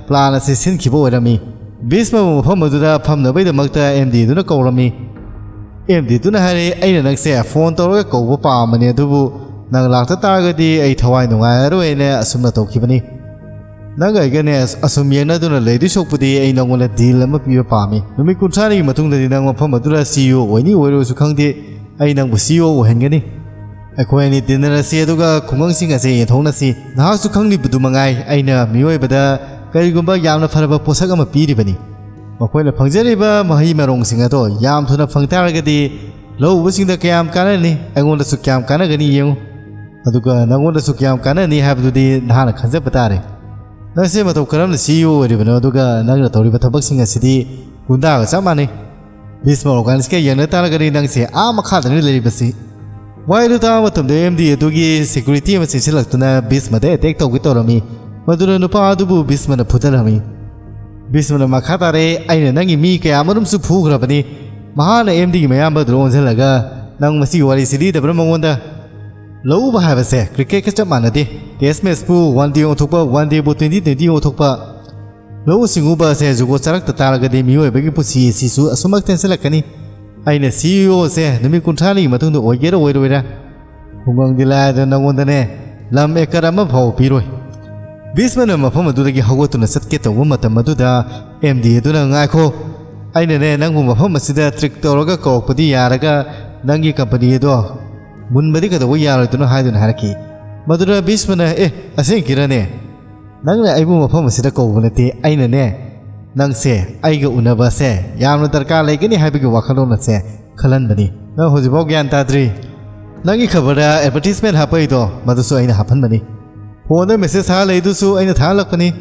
ꯄ꯭ꯂꯥꯟ ꯑꯁꯤ ꯁꯤꯟꯈꯤꯕ ꯑꯣꯏꯔꯝꯃꯤ꯫ ꯚꯤꯁꯃꯕꯨ ꯃꯐꯝ ꯑꯗꯨꯗ ꯐꯝꯅꯕꯒꯤꯗꯃꯛꯇ ꯑꯦꯝ ꯗꯤ ꯑꯗꯨꯅ ꯀꯧꯔꯝꯃꯤ꯫ ꯑꯦꯝ ꯗꯤ ꯑꯗꯨꯅ ꯍꯥꯏꯔꯦ, "ꯑꯩꯅ ꯅꯪꯁꯦ ꯐꯣꯟ ꯇꯧꯔꯒ ꯀꯧꯕ ꯄꯥꯝꯕꯅꯤ, ꯑꯗꯨꯕꯨ ꯅꯪ ꯂꯥꯛꯇ ꯇꯥꯔꯒꯗꯤ ꯑꯩ ꯊꯋꯥꯏ ꯅꯨꯡꯉꯥꯏꯔꯔꯣꯏꯅ" ꯑꯁꯨꯝꯅ ꯇꯧꯈꯤꯕꯅꯤ꯫ "ꯅꯪꯒ ꯑꯩꯒꯅꯦ ꯑꯁꯨꯝ ꯌꯦꯡꯅꯗꯨꯅ ꯂꯩꯗꯣꯏ ꯁꯔꯨꯛꯄꯨꯗꯤ ꯑꯩ ꯅꯪꯉꯣꯟꯗ ꯗꯤꯜ ꯑꯃ ꯄꯤꯕ ꯄꯥꯝꯃꯤ꯫ ꯅꯨꯃꯤꯠ ꯀꯨꯟꯊ꯭ꯔꯥꯅꯤꯒꯤ ꯃꯇꯨꯡꯗꯗꯤ ꯅꯪ ꯃꯐꯝ ꯑꯗꯨꯗ ꯁꯤ ꯏ ꯑꯣ ꯑꯣꯏꯅꯤ ꯑꯣꯏꯔꯣꯏꯁꯨ ꯈꯪꯗꯦ, ꯑꯩ ꯅꯪꯕꯨ ꯁꯤ ꯏ ꯑꯣ ꯑꯣꯏꯍꯟꯒꯅꯤ"꯫ ꯑꯩꯈꯣꯏ ꯑꯅꯤ ꯇꯤꯟꯅꯔꯁꯤ, ꯑꯗꯨꯒ ꯈꯨꯡꯒꯪꯁꯤꯡ ꯑꯁꯤ ꯌꯦꯟꯊꯣꯛꯅꯁꯤ꯫ ꯅꯍꯥꯛꯁꯨ ꯈꯪꯂꯤꯕꯗꯨ ꯃꯉꯥꯏ, ꯑꯩꯅ ꯃꯤꯑꯣꯏꯕꯗ ꯀꯔꯤꯒꯨꯝꯕ ꯌꯥꯝꯅ ꯐꯔꯕ ꯄꯣꯠꯁꯛ ꯑꯃ ꯄꯤꯔꯤꯕꯅꯤ꯫ ꯃꯈꯣꯏꯅ ꯐꯪꯖꯔꯤꯕ ꯃꯍꯩ ꯃꯔꯣꯡꯁꯤꯡ ꯑꯗꯣ ꯌꯥꯝ ꯊꯨꯅ ꯐꯪ ꯇꯥꯔꯒꯗꯤ, ꯂꯧ ꯎꯕꯁꯤꯡꯗ ꯀꯌꯥꯝ ꯀꯥꯟꯅꯅꯤ, ꯑꯩꯉꯣꯟꯗꯁꯨ ꯀꯌꯥꯝ ꯀꯥꯟꯅꯒꯅꯤ ꯌꯦꯡꯉꯨ꯫ ꯑꯗꯨꯒ ꯅꯪꯉꯣꯟꯗꯁꯨ ꯀꯌꯥꯝ ꯀꯥꯟꯅꯅꯤ ꯍꯥꯏꯕꯗꯨꯗꯤ ꯅꯍꯥꯛꯅ ꯈꯟꯖꯕ ꯇꯥꯔꯦ꯫ ꯅꯪꯁꯦ ꯃꯇꯧ ꯀꯔꯝꯅ ꯁꯤ ꯏ ꯑꯣ ꯑꯣꯏꯔꯤꯕꯅꯣ? ꯑꯗꯨꯒ ꯅꯪꯅ ꯇꯧꯔꯤꯕ ꯊꯕꯛꯁꯤꯡ ꯑꯁꯤꯗꯤ ꯒꯨꯟꯗꯥꯒ ꯆꯞ ꯃꯥꯟꯅꯩ꯫ ꯚꯤꯁꯃ ꯑꯣꯔꯒꯥꯅꯤꯛꯁꯀ ꯌꯦꯡꯅ ꯇꯥꯔꯒꯗꯤ ꯅꯪꯁꯦ ꯑꯥ ꯃꯈꯥꯗꯅꯤ ꯂꯩꯔꯤꯕꯁꯤ꯫ ꯋꯥꯍꯩꯗꯨ ꯇꯥꯕ ꯃꯇꯝꯗ ꯑꯦꯝ ꯗꯤ ꯑꯗꯨꯒꯤ ꯁꯦꯀ꯭ꯌꯨꯔꯤꯇꯤ ꯑꯃ ꯆꯦꯟꯁꯤꯜꯂꯛꯇꯨꯅ ꯚꯤꯁꯃꯗ ꯑꯦꯇꯦꯛ ꯇꯧꯒꯦ ꯇꯧꯔꯝꯃꯤ꯫ ꯃꯗꯨꯅ ꯅꯨꯄꯥ ꯑꯗꯨꯕꯨ ꯚꯤꯁꯃꯅ ꯐꯨꯊꯔꯝꯃꯤ꯫ ꯚꯤꯁꯃꯅ ꯃꯈꯥ ꯇꯥꯔꯦ, "ꯑꯩꯅ ꯅꯪꯒꯤ ꯃꯤ ꯀꯌꯥ ꯑꯃꯔꯣꯝꯁꯨ ꯐꯨꯈ꯭ꯔꯕꯅꯤ꯫" ꯃꯍꯥꯛꯅ ꯑꯦꯝ ꯗꯤꯒꯤ ꯃꯌꯥꯝꯕ ꯑꯗꯨꯗ ꯑꯣꯟꯁꯤꯜꯂꯒ, "ꯅꯪ ꯃꯁꯤꯒꯤ ꯋꯥꯔꯤꯁꯤ ꯂꯤꯗꯕ꯭ꯔꯥ ꯃꯉꯣꯟꯗ? ꯂꯧ ꯎꯕ ꯍꯥꯏꯕꯁꯦ ꯀ꯭ꯔꯤꯀꯦꯠꯀ ꯆꯞ ꯃꯥꯟꯅꯗꯦ꯫ ꯇꯦꯁ ꯃꯦꯠꯆꯄꯨ ꯋꯥꯟ ꯗꯦ ꯑꯣꯟꯊꯣꯛꯄ, ꯋꯥꯟ ꯗꯦꯕꯨ ꯇ꯭ꯋꯦꯟꯇꯤ ꯇ꯭ꯋꯦꯟꯇꯤ ꯑꯣꯟꯊꯣꯛꯄ꯫ ꯂꯧꯎ ꯁꯤꯡꯎꯕ ꯑꯁꯦ ꯖꯨꯒꯣꯠ ꯆꯥꯔꯛꯇ ꯇꯥꯔꯒꯗꯤ ꯃꯤꯑꯣꯏꯕꯒꯤ ꯄꯨꯟꯁꯤ ꯑꯁꯤꯁꯨ ꯑꯁꯨꯃꯛ ꯇꯦꯟꯁꯤꯜꯂꯛꯀꯅꯤ꯫ ꯑꯩꯅ ꯁꯤ ꯏ ꯑꯣ ꯑꯁꯦ ꯅꯨꯃꯤꯠ ꯀꯨꯟꯊ꯭ꯔꯥꯅꯤꯒꯤ ꯃꯇꯨꯡꯗ ꯑꯣꯏꯒꯦꯔꯥ ꯑꯣꯏꯔꯣꯏꯔꯥ, ꯈꯨꯡꯒꯪꯗꯤ ꯂꯥꯏꯔꯗꯅ ꯅꯪꯉꯣꯟꯗꯅꯦ ꯂꯝ ꯑꯦꯀꯔ ꯑꯃ ꯐꯥꯎꯕ ꯄꯤꯔꯣꯏ꯫" ꯚꯤꯁꯃꯅ ꯃꯐꯝ ꯑꯗꯨꯗꯒꯤ ꯍꯧꯒꯠꯇꯨꯅ ꯆꯠꯀꯦ ꯇꯧꯕ ꯃꯇꯝ ꯑꯗꯨꯗ ꯑꯦꯝ ꯗꯤ ꯑꯗꯨꯅ, "ꯉꯥꯏꯈꯣ, ꯑꯩꯅꯅꯦ ꯅꯪꯕꯨ ꯃꯐꯝ ꯑꯁꯤꯗ ꯇ꯭ꯔꯤꯛ ꯇꯧꯔꯒ ꯀꯧꯔꯛꯄꯗꯤ ꯌꯥꯔꯒ ꯅꯪꯒꯤ ꯀꯝꯄꯅꯤ ꯑꯗꯣ ꯃꯨꯟꯕꯗꯤ ꯀꯩꯗꯧꯕ ꯌꯥꯔꯣꯏꯗꯣꯏꯅꯣ?" ꯍꯥꯏꯗꯨꯅ ꯍꯥꯏꯔꯛꯈꯤ꯫ ꯃꯗꯨꯗ ꯚꯤꯁꯃꯅ, "ꯑꯦ, ꯑꯁꯦꯡꯀꯤꯔꯅꯦ? ꯅꯪꯅ ꯑꯩꯕꯨ ꯃꯐꯝ ꯑꯁꯤꯗ ꯀꯧꯕ ꯅꯠꯇꯦ, ꯑꯩꯅꯅꯦ ꯅꯪꯁꯦ ꯑꯩꯒ ꯎꯅꯕꯁꯦ ꯌꯥꯝꯅ ꯗꯔꯀꯥꯔ ꯂꯩꯒꯅꯤ ꯍꯥꯏꯕꯒꯤ ꯋꯥꯈꯜꯂꯣꯟ ꯑꯁꯦ ꯈꯜꯍꯟꯕꯅꯤ꯫ ꯅꯪ ꯍꯧꯖꯤꯛꯐꯥꯎ ꯒ꯭ꯌꯥꯟ ꯇꯥꯗ꯭ꯔꯤ꯫ ꯅꯪꯒꯤ ꯈꯕꯔꯗ ꯑꯦꯗꯚꯔꯇꯤꯁꯃꯦꯟ ꯍꯥꯞꯄꯛꯏꯗꯣ, ꯃꯗꯨꯁꯨ ꯑꯩꯅ ꯍꯥꯞꯍꯟꯕꯅꯤ꯫ ꯐꯣꯟꯗ ꯃꯦꯁꯦꯖ ꯊꯥꯔ ꯂꯩꯗꯨꯁꯨ ꯑꯩꯅ ꯊꯥꯍꯜꯂꯛꯄꯅꯤ꯫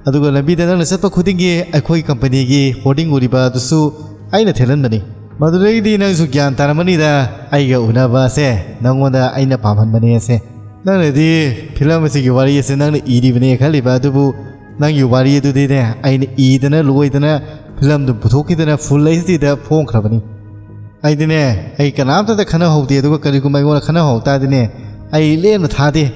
ꯑꯗꯨꯒ ꯂꯝꯕꯤꯗ ꯅꯪꯅ ꯆꯠꯄ ꯈꯨꯗꯤꯡꯒꯤ ꯑꯩꯈꯣꯏ ꯀꯝꯄꯅꯤꯒꯤ ꯍꯣꯔꯗꯤꯡ ꯎꯔꯤꯕ ꯑꯗꯨꯁꯨ ꯑꯩꯅ ꯊꯦꯠꯍꯟꯕꯅꯤ꯫ ꯃꯗꯨꯗꯒꯤꯗꯤ ꯅꯪꯁꯨ ꯒ꯭ꯌꯥꯟ ꯇꯥꯔꯝꯃꯅꯤꯗ, ꯑꯩꯒ ꯎꯅꯕ ꯑꯁꯦ ꯅꯪꯉꯣꯟꯗ ꯑꯩꯅ ꯄꯥꯝꯍꯟꯕꯅꯦ ꯑꯁꯦ꯫ ꯅꯪꯅꯗꯤ ꯐꯤꯂꯝ ꯑꯁꯤꯒꯤ ꯋꯥꯔꯤ ꯑꯁꯦ ꯅꯪꯅ ꯏꯔꯤꯕꯅꯦ ꯈꯜꯂꯤꯕ, ꯑꯗꯨꯕꯨ ꯅꯪꯒꯤ ꯋꯥꯔꯤ ꯑꯗꯨꯗꯤꯅꯦ ꯑꯩꯅ ꯏꯗꯅ ꯂꯣꯏꯗꯅ ꯐꯤꯂꯝꯗꯨ ꯄꯨꯊꯣꯛꯈꯤꯗꯅ ꯐꯨꯜ ꯑꯩꯆ ꯗꯤꯗ ꯐꯣꯡꯈ꯭ꯔꯕꯅꯤ꯫ ꯑꯩꯗꯤꯅꯦ, ꯑꯩ ꯀꯅꯥꯝꯇꯗ ꯈꯟꯅꯍꯧꯗꯦ, ꯑꯗꯨꯒ ꯀꯔꯤꯒꯨꯝꯕ ꯑꯩꯉꯣꯟꯗ ꯈꯟꯅꯍꯧ ꯇꯥꯔꯗꯤꯅꯦ, ꯑꯩ ꯂꯦꯝꯅ ꯊꯥꯗꯦ꯫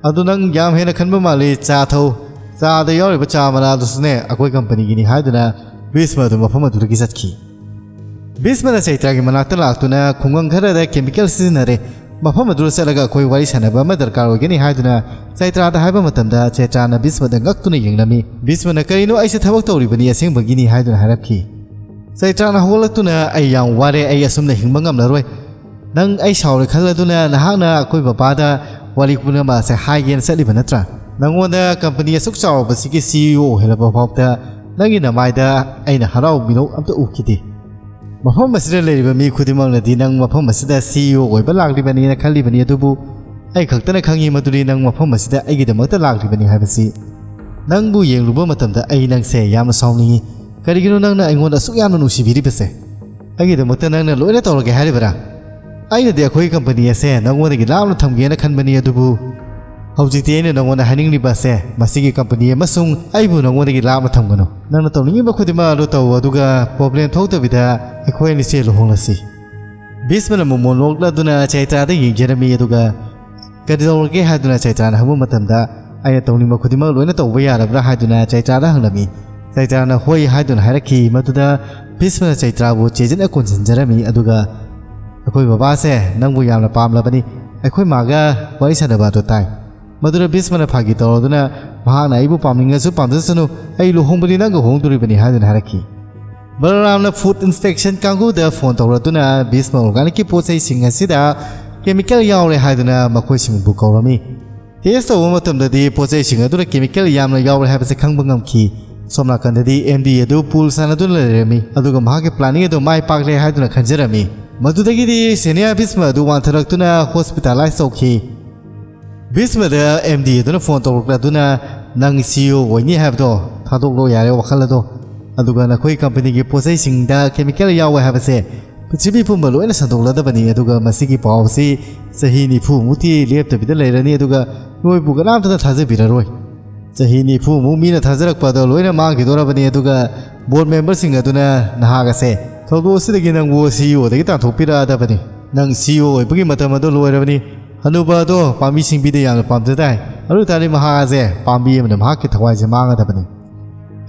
ꯑꯗꯨ ꯅꯪ ꯌꯥꯝ ꯍꯦꯟꯅ ꯈꯟꯕ ꯃꯥꯜꯂꯤ, ꯆꯥ ꯊꯧ꯫ ꯆꯥꯗ ꯌꯥꯎꯔꯤꯕ ꯆꯥ ꯃꯅꯥꯗꯨꯁꯨꯅꯦ ꯑꯩꯈꯣꯏ ꯀꯝꯄꯅꯤꯒꯤꯅꯤ" ꯍꯥꯏꯗꯨꯅ ꯚꯤꯁꯃ ꯑꯗꯨ ꯃꯐꯝ ꯑꯗꯨꯗꯒꯤ ꯆꯠꯈꯤ꯫ ꯚꯤꯁꯃꯅ ꯆꯩꯇ꯭ꯔꯥꯒꯤ ꯃꯅꯥꯛꯇ ꯂꯥꯛꯇꯨꯅ, "ꯈꯨꯡꯒꯪ ꯈꯔꯗ ꯀꯦꯃꯤꯀꯦꯜ ꯁꯤꯖꯤꯟꯅꯔꯦ, ꯃꯐꯝ ꯑꯗꯨꯗ ꯆꯠꯂꯒ ꯑꯩꯈꯣꯏ ꯋꯥꯔꯤ ꯁꯥꯟꯅꯕ ꯑꯃ ꯗꯔꯀꯥꯔ ꯑꯣꯏꯒꯅꯤ" ꯍꯥꯏꯗꯨꯅ ꯆꯩꯇ꯭ꯔꯥꯗ ꯍꯥꯏꯕ ꯃꯇꯝꯗ, ꯆꯩꯇ꯭ꯔꯥꯅ ꯚꯤꯁꯃꯗ ꯉꯛꯇꯨꯅ ꯌꯦꯡꯂꯝꯃꯤ꯫ ꯚꯤꯁꯃꯅ, "ꯀꯔꯤꯅꯣ, ꯑꯩꯁꯦ ꯊꯕꯛ ꯇꯧꯔꯤꯕꯅꯤ, ꯑꯁꯦꯡꯕꯒꯤꯅꯤ" ꯍꯥꯏꯗꯨꯅ ꯍꯥꯏꯔꯛꯈꯤ꯫ ꯆꯩꯇ꯭ꯔꯥꯅ ꯍꯧꯒꯠꯂꯛꯇꯨꯅ, "ꯑꯩ ꯌꯥꯝ ꯋꯥꯔꯦ, ꯑꯩ ꯑꯁꯨꯝꯅ ꯍꯤꯡꯕ ꯉꯝꯂꯔꯣꯏ꯫ ꯅꯪ ꯑꯩ ꯁꯥꯎꯔꯦ ꯈꯜꯂꯗꯨꯅ ꯅꯍꯥꯛꯅ ꯑꯩꯈꯣꯏ ꯕꯕꯥꯗ ꯋꯥꯔꯤ ꯄꯨꯝꯅꯃꯛ ꯑꯁꯦ ꯍꯥꯏꯒꯦꯅ ꯆꯠꯂꯤꯕ ꯅꯠꯇ꯭ꯔꯥ? ꯅꯪꯉꯣꯟꯗ ꯀꯝꯄꯅꯤ ꯑꯁꯨꯛ ꯆꯥꯎꯔꯕꯁꯤꯒꯤ ꯁꯤ ꯏ ꯑꯣ ꯑꯣꯏꯍꯜꯂꯕ ꯐꯥꯎꯕꯗ ꯅꯪꯒꯤ ꯅꯃꯥꯏꯗ ꯑꯩꯅ ꯍꯔꯥꯎ ꯃꯤꯅꯣꯛ ꯑꯝꯇ ꯎꯈꯤꯗꯦ꯫ ꯃꯐꯝ ꯑꯁꯤꯗ ꯂꯩꯔꯤꯕ ꯃꯤ ꯈꯨꯗꯤꯡꯃꯛꯅꯗꯤ ꯅꯪ ꯃꯐꯝ ꯑꯁꯤꯗ ꯁꯤ ꯏ ꯑꯣ ꯑꯣꯏꯕ ꯂꯥꯛꯂꯤꯕꯅꯤꯅ ꯈꯜꯂꯤꯕꯅꯤ, ꯑꯗꯨꯕꯨ ꯑꯩ ꯈꯛꯇꯅ ꯈꯪꯉꯤ ꯃꯗꯨꯗꯤ ꯅꯪ ꯃꯐꯝ ꯑꯁꯤꯗ ꯑꯩꯒꯤꯗꯃꯛꯇ ꯂꯥꯛꯂꯤꯕꯅꯤ ꯍꯥꯏꯕꯁꯤ꯫ ꯅꯪꯕꯨ ꯌꯦꯡꯂꯨꯕ ꯃꯇꯝꯗ ꯑꯩ ꯅꯪꯁꯦ ꯌꯥꯝꯅ ꯁꯥꯎꯅꯤꯡꯉꯤ꯫ ꯀꯔꯤꯒꯤꯅꯣ ꯅꯪꯅ ꯑꯩꯉꯣꯟꯗ ꯑꯁꯨꯛ ꯌꯥꯝꯅ ꯅꯨꯡꯁꯤꯕꯤꯔꯤꯕꯁꯦ? ꯑꯩꯒꯤꯗꯃꯛꯇ ꯅꯪꯅ ꯂꯣꯏꯅ ꯇꯧꯔꯒꯦ ꯍꯥꯏꯔꯤꯕꯔꯥ? ꯑꯩꯅꯗꯤ ꯑꯩꯈꯣꯏꯒꯤ ꯀꯝꯄꯅꯤ ꯑꯁꯦ ꯅꯪꯉꯣꯟꯗꯒꯤ ꯂꯥꯞꯅ ꯊꯝꯒꯦꯅ ꯈꯟꯕꯅꯤ, ꯑꯗꯨꯕꯨ ꯍꯧꯖꯤꯛꯇꯤ ꯑꯩꯅ ꯅꯪꯉꯣꯟꯗ ꯍꯥꯏꯅꯤꯡꯂꯤꯕ ꯑꯁꯦ, ꯃꯁꯤꯒꯤ ꯀꯝꯄꯅꯤ ꯑꯃꯁꯨꯡ ꯑꯩꯕꯨ ꯅꯪꯉꯣꯟꯗꯒꯤ ꯂꯥꯞꯅ ꯊꯝꯒꯅꯨ꯫ ꯅꯪꯅ ꯇꯧꯅꯤꯡꯉꯤꯕ ꯈꯨꯗꯤꯡꯃꯛ ꯑꯗꯨ ꯇꯧ, ꯑꯗꯨꯒ ꯄ꯭ꯔꯣꯕ꯭ꯂꯦꯝ ꯊꯣꯛꯇꯕꯤꯗ ꯑꯩꯈꯣꯏ ꯑꯅꯤꯁꯦ ꯂꯨꯍꯣꯡꯂꯁꯤ꯫ ꯚꯤꯁꯃꯅ ꯃꯣꯃꯣꯟ ꯅꯣꯛꯂꯗꯨꯅ ꯆꯩꯇ꯭ꯔꯥꯗ ꯌꯦꯡꯖꯔꯝꯃꯤ, ꯑꯗꯨꯒ "ꯀꯔꯤꯗꯧꯔꯒꯦ?" ꯍꯥꯏꯗꯨꯅ ꯆꯩꯇ꯭ꯔꯥꯅ ꯍꯪꯕ ꯃꯇꯝꯗ, "ꯑꯩꯅ ꯇꯧꯅꯤꯡꯕ ꯈꯨꯗꯤꯡꯃꯛ ꯂꯣꯏꯅ ꯇꯧꯕ ꯌꯥꯔꯕ꯭ꯔꯥ?" ꯍꯥꯏꯗꯨꯅ ꯆꯩꯇ꯭ꯔꯥꯗ ꯍꯪꯂꯝꯃꯤ꯫ ꯆꯩꯇ꯭ꯔꯥꯅ "ꯍꯣꯏ" ꯍꯥꯏꯗꯨꯅ ꯍꯥꯏꯔꯛꯈꯤ꯫ ꯃꯗꯨꯗ ꯚꯤꯁꯃꯅ ꯆꯩꯇ꯭ꯔꯥꯕꯨ ꯆꯦꯖꯠꯅ ꯀꯣꯟꯁꯤꯟꯖꯔꯝꯃꯤ, ꯑꯗꯨꯒ "ꯑꯩꯈꯣꯏ ꯕꯕꯥꯁꯦ ꯅꯪꯕꯨ ꯌꯥꯝꯅ ꯄꯥꯝꯂꯕꯅꯤ, ꯑꯩꯈꯣꯏ ꯃꯥꯒ ꯋꯥꯔꯤ ꯁꯥꯟꯅꯕ ꯑꯗꯨ ꯇꯥꯏ"꯫ ꯃꯗꯨꯗ ꯚꯤꯁꯃꯅ ꯐꯥꯒꯤ ꯇꯧꯔꯗꯨꯅ, "ꯃꯍꯥꯛꯅ ꯑꯩꯕꯨ ꯄꯥꯝꯅꯤꯡꯉꯁꯨ ꯄꯥꯝꯖꯁꯅꯨ, ꯑꯩ ꯂꯨꯍꯣꯡꯕꯗꯤ ꯅꯪꯒ ꯍꯣꯡꯗꯣꯔꯤꯕꯅꯤ" ꯍꯥꯏꯗꯨꯅ ꯍꯥꯏꯔꯛꯈꯤ꯫ ꯕꯂꯔꯥꯝꯅ ꯐꯨꯗ ꯏꯟꯁꯄꯦꯛꯁꯟ ꯀꯥꯡꯕꯨꯗ ꯐꯣꯟ ꯇꯧꯔꯗꯨꯅ ꯚꯤꯁꯃ ꯑꯣꯔꯒꯥꯅꯤꯛꯀꯤ ꯄꯣꯠ ꯆꯩꯁꯤꯡ ꯑꯁꯤꯗ ꯀꯦꯃꯤꯀꯦꯜ ꯌꯥꯎꯔꯦ ꯍꯥꯏꯗꯨꯅ ꯃꯈꯣꯏꯁꯤꯡꯕꯨ ꯀꯧꯔꯝꯃꯤ꯫ ꯇꯦꯁ ꯇꯧꯕ ꯃꯇꯝꯗꯗꯤ ꯄꯣꯠ ꯆꯩꯁꯤꯡ ꯑꯗꯨꯗ ꯀꯦꯃꯤꯀꯦꯜ ꯌꯥꯝꯅ ꯌꯥꯎꯔꯦ ꯍꯥꯏꯕꯁꯤ ꯈꯪꯕ ꯉꯝꯈꯤ꯫ ꯁꯣꯝ ꯅꯥꯀꯟꯗꯗꯤ ꯑꯦꯝ ꯗꯤ ꯑꯗꯨ ꯄꯨꯜ ꯁꯥꯟꯅꯗꯨꯅ ꯂꯩꯔꯝꯃꯤ, ꯑꯗꯨꯒ ꯃꯍꯥꯛꯀꯤ ꯄ꯭ꯂꯥꯅꯤꯡ ꯑꯗꯨ ꯃꯥꯏ ꯄꯥꯛꯂꯦ ꯍꯥꯏꯗꯨꯅ ꯈꯟꯖꯔꯝꯃꯤ꯫ ꯃꯗꯨꯗꯒꯤꯗꯤ ꯁꯦꯅꯤꯌꯥ ꯚꯤꯁꯃ ꯑꯗꯨ ꯋꯥꯟꯊꯔꯛꯇꯨꯅ ꯍꯣꯁꯄꯤꯇꯥꯂꯥꯏꯁ ꯇꯧꯈꯤ꯫ ꯚꯤꯁꯃꯗ ꯑꯦꯝ ꯗꯤ ꯑꯗꯨꯅ ꯐꯣꯟ ꯇꯧꯔꯛꯂꯗꯨꯅ, "ꯅꯪ ꯁꯤ ꯏ ꯑꯣ ꯑꯣꯏꯅꯤ ꯍꯥꯏꯕꯗꯣ ꯊꯥꯗꯣꯛꯂꯣ ꯌꯥꯔꯦ ꯋꯥꯈꯜ ꯑꯗꯣ, ꯑꯗꯨꯒ ꯅꯈꯣꯏ ꯀꯝꯄꯅꯤꯒꯤ ꯄꯣꯠ ꯆꯩꯁꯤꯡꯗ ꯀꯦꯃꯤꯀꯦꯜ ꯌꯥꯎꯋꯦ ꯍꯥꯏꯕꯁꯦ ꯄ꯭ꯔꯤꯊꯤꯕꯤ ꯄꯨꯝꯕ ꯂꯣꯏꯅ ꯁꯟꯗꯣꯛꯂꯗꯕꯅꯤ, ꯑꯗꯨꯒ ꯃꯁꯤꯒꯤ ꯄꯥꯎ ꯑꯁꯤ ꯆꯍꯤ ꯅꯤꯐꯨꯃꯨꯛꯇꯤ ꯂꯦꯞꯇꯕꯤꯗ ꯂꯩꯔꯅꯤ, ꯑꯗꯨꯒ ꯅꯣꯏꯕꯨ ꯀꯅꯥꯝꯇꯅ ꯊꯥꯖꯕꯤꯔꯔꯣꯏ꯫ ꯆꯍꯤ ꯅꯤꯐꯨꯃꯨꯛ ꯃꯤꯅ ꯊꯥꯖꯔꯛꯄ ꯑꯗꯣ ꯂꯣꯏꯅ ꯃꯥꯡꯈꯤꯗꯣꯔꯕꯅꯤ, ꯑꯗꯨꯒ ꯕꯣꯔꯗ ꯃꯦꯝꯕꯔꯁꯤꯡ ꯑꯗꯨꯅ ꯅꯍꯥꯛ ꯑꯁꯦ ꯊꯧꯗꯣꯛ ꯑꯁꯤꯗꯒꯤ ꯅꯪꯕꯨ ꯁꯤ ꯏ ꯑꯣꯗꯒꯤ ꯇꯥꯟꯊꯣꯛꯄꯤꯔꯛꯑꯗꯕꯅꯤ꯫ ꯅꯪ ꯁꯤ ꯏ ꯑꯣ ꯑꯣꯏꯕꯒꯤ ꯃꯇꯝ ꯑꯗꯣ ꯂꯣꯏꯔꯕꯅꯤ꯫ ꯍꯅꯨꯕ ꯑꯗꯣ ꯄꯥꯝꯕꯤ ꯁꯤꯡꯕꯤꯗ ꯌꯥꯝꯅ ꯄꯥꯝꯖꯗꯥꯏ꯫ ꯑꯗꯨ ꯑꯣꯏ ꯇꯥꯔꯗꯤ ꯃꯍꯥꯛ ꯑꯁꯦ ꯄꯥꯝꯕꯤ ꯑꯃꯅ ꯃꯍꯥꯛꯀꯤ ꯊꯋꯥꯏꯁꯦ ꯃꯥꯡꯒꯗꯕꯅꯤ꯫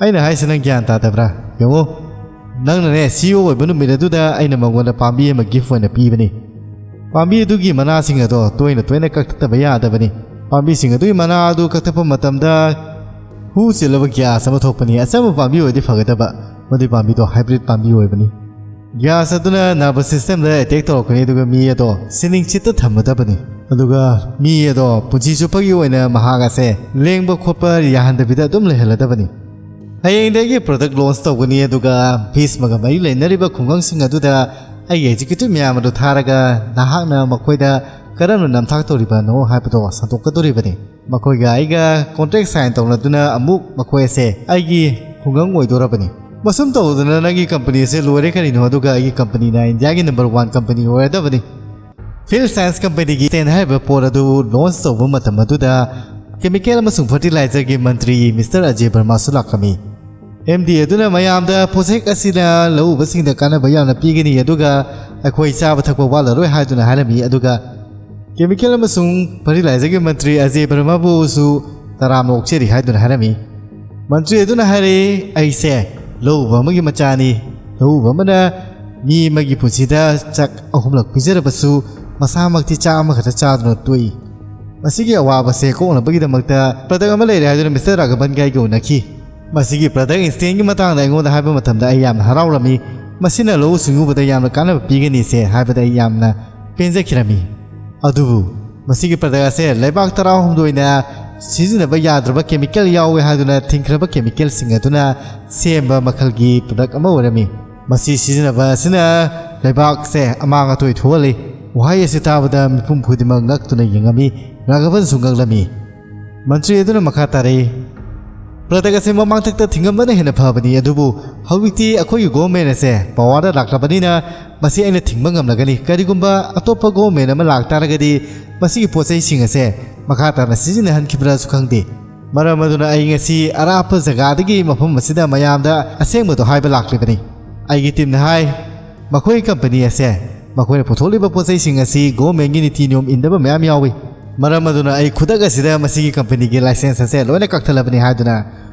ꯑꯩꯅ ꯍꯥꯏꯁꯦ ꯅꯪ ꯒ꯭ꯌꯥꯟ ꯇꯥꯗꯕ꯭ꯔꯥ? ꯌꯦꯡꯉꯨ, ꯅꯪꯅꯅꯦ ꯁꯤ ꯏ ꯑꯣ ꯑꯣꯏꯕ ꯅꯨꯃꯤꯠ ꯑꯗꯨꯗ ꯑꯩꯅ ꯃꯉꯣꯟꯗ ꯄꯥꯝꯕꯤ ꯑꯃ ꯒꯤꯐ ꯑꯣꯏꯅ ꯄꯤꯕꯅꯤ꯫ ꯄꯥꯝꯕꯤ ꯑꯗꯨꯒꯤ ꯃꯅꯥꯁꯤꯡ ꯑꯗꯣ ꯇꯣꯏꯅ ꯇꯣꯏꯅ ꯀꯛꯊꯠꯇꯕ ꯌꯥꯗꯕꯅꯤ꯫ ꯄꯥꯝꯕꯤꯁꯤꯡ ꯑꯗꯨꯒꯤ ꯃꯅꯥ ꯑꯗꯨ ꯀꯛꯊꯠꯄ ꯃꯇꯝꯗ ꯍꯨ ꯆꯦꯜꯂꯕ ꯒ꯭ꯌꯥꯁ ꯑꯃ ꯊꯣꯛꯄꯅꯤ꯫ ꯑꯆꯝꯕ ꯄꯥꯝꯕꯤ ꯑꯣꯏꯔꯗꯤ ꯐꯒꯗꯕ, ꯃꯗꯨꯏ ꯄꯥꯝꯕꯤꯗꯣ ꯍꯥꯏꯕ꯭ꯔꯤꯠ ꯄꯥꯝꯕꯤ ꯑꯣꯏꯕꯅꯤ꯫ ꯒ꯭ꯌꯥꯁ ꯑꯗꯨꯅ ꯅꯔꯚꯁ ꯁꯤꯁꯇꯦꯝꯗ ꯑꯦꯇꯦꯛ ꯇꯧꯔꯛꯀꯅꯤ, ꯑꯗꯨꯒ ꯃꯤ ꯑꯗꯣ ꯁꯤꯅꯤꯡ ꯆꯤꯠꯇ ꯊꯝꯃꯗꯕꯅꯤ꯫ ꯑꯗꯨꯒ ꯃꯤ ꯑꯗꯣ ꯄꯨꯟꯁꯤ ꯆꯨꯞꯄꯒꯤ ꯑꯣꯏꯅ ꯃꯍꯥꯛ ꯑꯁꯦ ꯂꯦꯡꯕ ꯈꯣꯠꯄ ꯌꯥꯍꯟꯗꯕꯤꯗ ꯑꯗꯨꯝ ꯂꯩꯍꯜꯂꯗꯕꯅꯤ꯫ ꯍꯌꯦꯡꯗꯒꯤ ꯄ꯭ꯔꯗꯛ ꯂꯣꯟꯆ ꯇꯧꯒꯅꯤ, ꯑꯗꯨꯒ ꯐꯤꯁꯃꯒ ꯃꯔꯤ ꯂꯩꯅꯔꯤꯕ ꯈꯨꯡꯒꯪꯁꯤꯡ ꯑꯗꯨꯗ ꯑꯩꯒꯤ ꯑꯦꯛꯖꯤꯀ꯭ꯌꯨꯇꯤꯚ ꯃꯌꯥꯝ ꯑꯗꯨ ꯊꯥꯔꯒ ꯅꯍꯥꯛꯅ ꯃꯈꯣꯏꯗ ꯀꯔꯝꯅ ꯅꯝꯊꯥꯛ ꯇꯧꯔꯤꯕꯅꯣ ꯍꯥꯏꯕꯗꯣ ꯁꯟꯗꯣꯛꯀꯗꯧꯔꯤꯕꯅꯤ꯫ ꯃꯈꯣꯏꯒ ꯑꯩꯒ ꯀꯣꯟꯇ꯭ꯔꯦꯛ ꯁꯥꯏꯟ ꯇꯧꯅꯗꯨꯅ ꯑꯃꯨꯛ ꯃꯈꯣꯏ ꯑꯁꯦ ꯑꯩꯒꯤ ꯈꯨꯡꯒꯪ ꯑꯣꯏꯗꯣꯔꯕꯅꯤ꯫ ꯃꯁꯨꯝ ꯇꯧꯗꯅ ꯅꯪꯒꯤ ꯀꯝꯄꯅꯤ ꯑꯁꯦ ꯂꯣꯏꯔꯦ ꯀꯔꯤꯅꯣ, ꯑꯗꯨꯒ ꯑꯩꯒꯤ ꯀꯝꯄꯅꯤꯅ ꯏꯟꯗꯤꯌꯥꯒꯤ ꯅꯝꯕꯔ ꯋꯥꯟ ꯀꯝꯄꯅꯤ ꯑꯣꯏꯔꯗꯕꯅꯤ꯫ ꯐꯤꯜ ꯁꯥꯏꯟꯁ ꯀꯝꯄꯦꯅꯤꯒꯤ ꯁ꯭ꯇꯦꯟ ꯍꯥꯏꯔꯤꯕ ꯄꯣꯠ ꯑꯗꯨ ꯂꯣꯟꯆ ꯇꯧꯕ ꯃꯇꯝ ꯑꯗꯨꯗ ꯀꯦꯃꯤꯀꯦꯜ ꯑꯃꯁꯨꯡ ꯐꯔꯇꯤꯂꯥꯏꯖꯔꯒꯤ ꯃꯟꯇ꯭ꯔꯤ ꯃꯤꯁꯇꯔ ꯑꯖꯦ ꯕꯔꯃꯥꯁꯨ ꯂꯥꯛꯂꯝꯃꯤ꯫ ꯑꯦꯝ ꯗꯤ ꯑꯗꯨꯅ ꯃꯌꯥꯝꯗ ꯄꯣꯠꯁꯛ ꯑꯁꯤꯅ ꯂꯧꯎꯕꯁꯤꯡꯗ ꯀꯥꯟꯅꯕ ꯌꯥꯝꯅ ꯄꯤꯒꯅꯤ, ꯑꯗꯨꯒ ꯑꯩꯈꯣꯏ ꯆꯥꯕ ꯊꯛꯄ ꯋꯥꯠꯂꯔꯣꯏ ꯍꯥꯏꯗꯨꯅ ꯍꯥꯏꯔꯝꯃꯤ꯫ ꯑꯗꯨꯒ ꯀꯦꯃꯤꯀꯦꯜ ꯑꯃꯁꯨꯡ ꯐꯔꯇꯤꯂꯥꯏꯖꯔꯒꯤ ꯃꯟꯇ꯭ꯔꯤ ꯑꯖꯦ ꯕꯔꯃꯥꯕꯨꯁꯨ ꯇꯔꯥꯝꯅ ꯑꯣꯛꯆꯔꯤ ꯍꯥꯏꯗꯨꯅ ꯍꯥꯏꯔꯝꯃꯤ꯫ ꯃꯟꯇ꯭ꯔꯤ ꯑꯗꯨꯅ ꯍꯥꯏꯔꯛꯏ, "ꯑꯩꯁꯦ ꯂꯧꯎꯕ ꯑꯃꯒꯤ ꯃꯆꯥꯅꯤ꯫ ꯂꯧꯎꯕ ꯑꯃꯅ ꯃꯤ ꯑꯃꯒꯤ ꯄꯨꯟꯁꯤꯗ ꯆꯥꯛ ꯑꯍꯨꯝꯂꯛ ꯄꯤꯖꯔꯕꯁꯨ ꯃꯁꯥꯃꯛꯇꯤ ꯆꯥꯛ ꯑꯃꯈꯛꯇ ꯆꯥꯗꯨꯅ ꯇꯣꯛꯏ꯫ ꯃꯁꯤꯒꯤ ꯑꯋꯥꯕꯁꯦ ꯀꯣꯛꯅꯕꯒꯤꯗꯃꯛꯇ ꯄ꯭ꯔꯗꯛ ꯑꯃ ꯂꯩꯔꯦ" ꯍꯥꯏꯗꯨꯅ ꯃꯤꯁꯇꯔ ꯔꯥꯘꯕꯟꯒ ꯑꯩꯒ ꯎꯅꯈꯤ꯫ ꯃꯁꯤꯒꯤ ꯄ꯭ꯔꯗꯛ ꯏꯟꯁꯇꯦꯟꯒꯤ ꯃꯇꯥꯡꯗ ꯑꯩꯉꯣꯟꯗ ꯍꯥꯏꯕ ꯃꯇꯝꯗ ꯑꯩ ꯌꯥꯝꯅ ꯍꯔꯥꯎꯔꯝꯃꯤ꯫ ꯃꯁꯤꯅ ꯂꯧꯎ ꯁꯤꯡꯎꯕꯗ ꯌꯥꯝꯅ ꯀꯥꯟꯅꯕ ꯄꯤꯒꯅꯤꯁꯦ ꯍꯥꯏꯕꯗ ꯑꯩ ꯌꯥꯝꯅ ꯄꯦꯟꯖꯈꯤꯔꯝꯃꯤ꯫ ꯑꯗꯨꯕꯨ ꯃꯁꯤꯒꯤ ꯄ꯭ꯔꯗꯛ ꯑꯁꯦ ꯂꯩꯕꯥꯛ ꯇꯔꯥꯍꯨꯝꯗꯣꯏꯅ ꯁꯤꯖꯤꯟꯅꯕ ꯌꯥꯗ꯭ꯔꯕ ꯀꯦꯃꯤꯀꯦꯜ ꯌꯥꯎꯋꯦ ꯍꯥꯏꯗꯨꯅ ꯊꯤꯡꯈ꯭ꯔꯕ ꯀꯦꯃꯤꯀꯦꯜꯁꯤꯡ ꯑꯗꯨꯅ ꯁꯦꯝꯕ ꯃꯈꯜꯒꯤ ꯄ꯭ꯔꯗꯛ ꯑꯃ ꯑꯣꯏꯔꯝꯃꯤ꯫ ꯃꯁꯤ ꯁꯤꯖꯤꯟꯅꯕ ꯑꯁꯤꯅ ꯂꯩꯕꯥꯛꯁꯦ ꯑꯃꯥꯡ ꯑꯇꯣꯏ ꯊꯣꯛꯍꯜꯂꯤ꯫ ꯋꯥꯍꯩ ꯑꯁꯤ ꯇꯥꯕꯗ ꯃꯤꯄꯨꯝ ꯈꯨꯗꯤꯡꯃꯛ ꯉꯛꯇꯨꯅ ꯌꯦꯡꯉꯝꯃꯤ꯫ ꯔꯥꯘꯕꯟꯁꯨ ꯉꯛꯂꯝꯃꯤ꯫ ꯃꯟꯇ꯭ꯔꯤ ꯑꯗꯨꯅ ꯃꯈꯥ ꯇꯥꯔꯛꯏ, "ꯄ꯭ꯔꯗꯛ ꯑꯁꯤ ꯃꯃꯥꯡꯊꯛꯇ ꯊꯤꯡꯉꯝꯕꯅ ꯍꯦꯟꯅ ꯐꯕꯅꯤ, ꯑꯗꯨꯕꯨ ꯍꯧꯖꯤꯛꯇꯤ ꯑꯩꯈꯣꯏꯒꯤ ꯒꯣꯚꯔꯟꯃꯦꯟ ꯑꯁꯦ ꯄꯋꯥꯔꯗ ꯂꯥꯛꯂꯕꯅꯤꯅ ꯃꯁꯤ ꯑꯩꯅ ꯊꯤꯡꯕ ꯉꯝꯂꯒꯅꯤ꯫ ꯀꯔꯤꯒꯨꯝꯕ ꯑꯇꯣꯞꯄ ꯒꯣꯚꯔꯟꯃꯦꯟ ꯑꯃ ꯂꯥꯛꯇꯥꯔꯒꯗꯤ ꯃꯁꯤꯒꯤ ꯄꯣꯠ ꯆꯩꯁꯤꯡ ꯑꯁꯦ ꯃꯈꯥ ꯇꯥꯅ ꯁꯤꯖꯤꯟꯅꯍꯟꯈꯤꯕ꯭ꯔꯥꯁꯨ ꯈꯪꯗꯦ꯫ ꯃꯔꯝ ꯑꯗꯨꯅ ꯑꯩ ꯉꯁꯤ ꯑꯔꯥꯞꯄ ꯖꯒꯥꯗꯒꯤ ꯃꯐꯝ ꯑꯁꯤꯗ ꯃꯌꯥꯝꯗ ꯑꯁꯦꯡꯕꯗꯣ ꯍꯥꯏꯕ ꯂꯥꯛꯂꯤꯕꯅꯤ"꯫ ꯑꯩꯒꯤ ꯇꯤꯝꯅ ꯍꯥꯏ, "ꯃꯈꯣꯏꯒꯤ ꯀꯝꯄꯅꯤ ꯑꯁꯦ ꯃꯈꯣꯏꯅ ꯄꯨꯊꯣꯛꯂꯤꯕ ꯄꯣꯠ ꯆꯩꯁꯤꯡ ꯑꯁꯤ ꯒꯣꯚꯔꯟꯃꯦꯟꯒꯤ ꯅꯤꯇꯤ ꯅꯤꯌꯣꯝ ꯏꯟꯗꯕ ꯃꯌꯥꯝ ꯌꯥꯎꯏ꯫ ꯃꯔꯝ ꯑꯗꯨꯅ ꯑꯩ ꯈꯨꯗꯛ ꯑꯁꯤꯗ ꯃꯁꯤꯒꯤ ꯀꯝꯄꯅꯤꯒꯤ ꯂꯥꯏꯁꯦꯟꯁ ꯑꯁꯦ ꯂꯣꯏꯅ ꯀꯛꯊꯠꯂꯕꯅꯤ" ꯍꯥꯏꯗꯨꯅ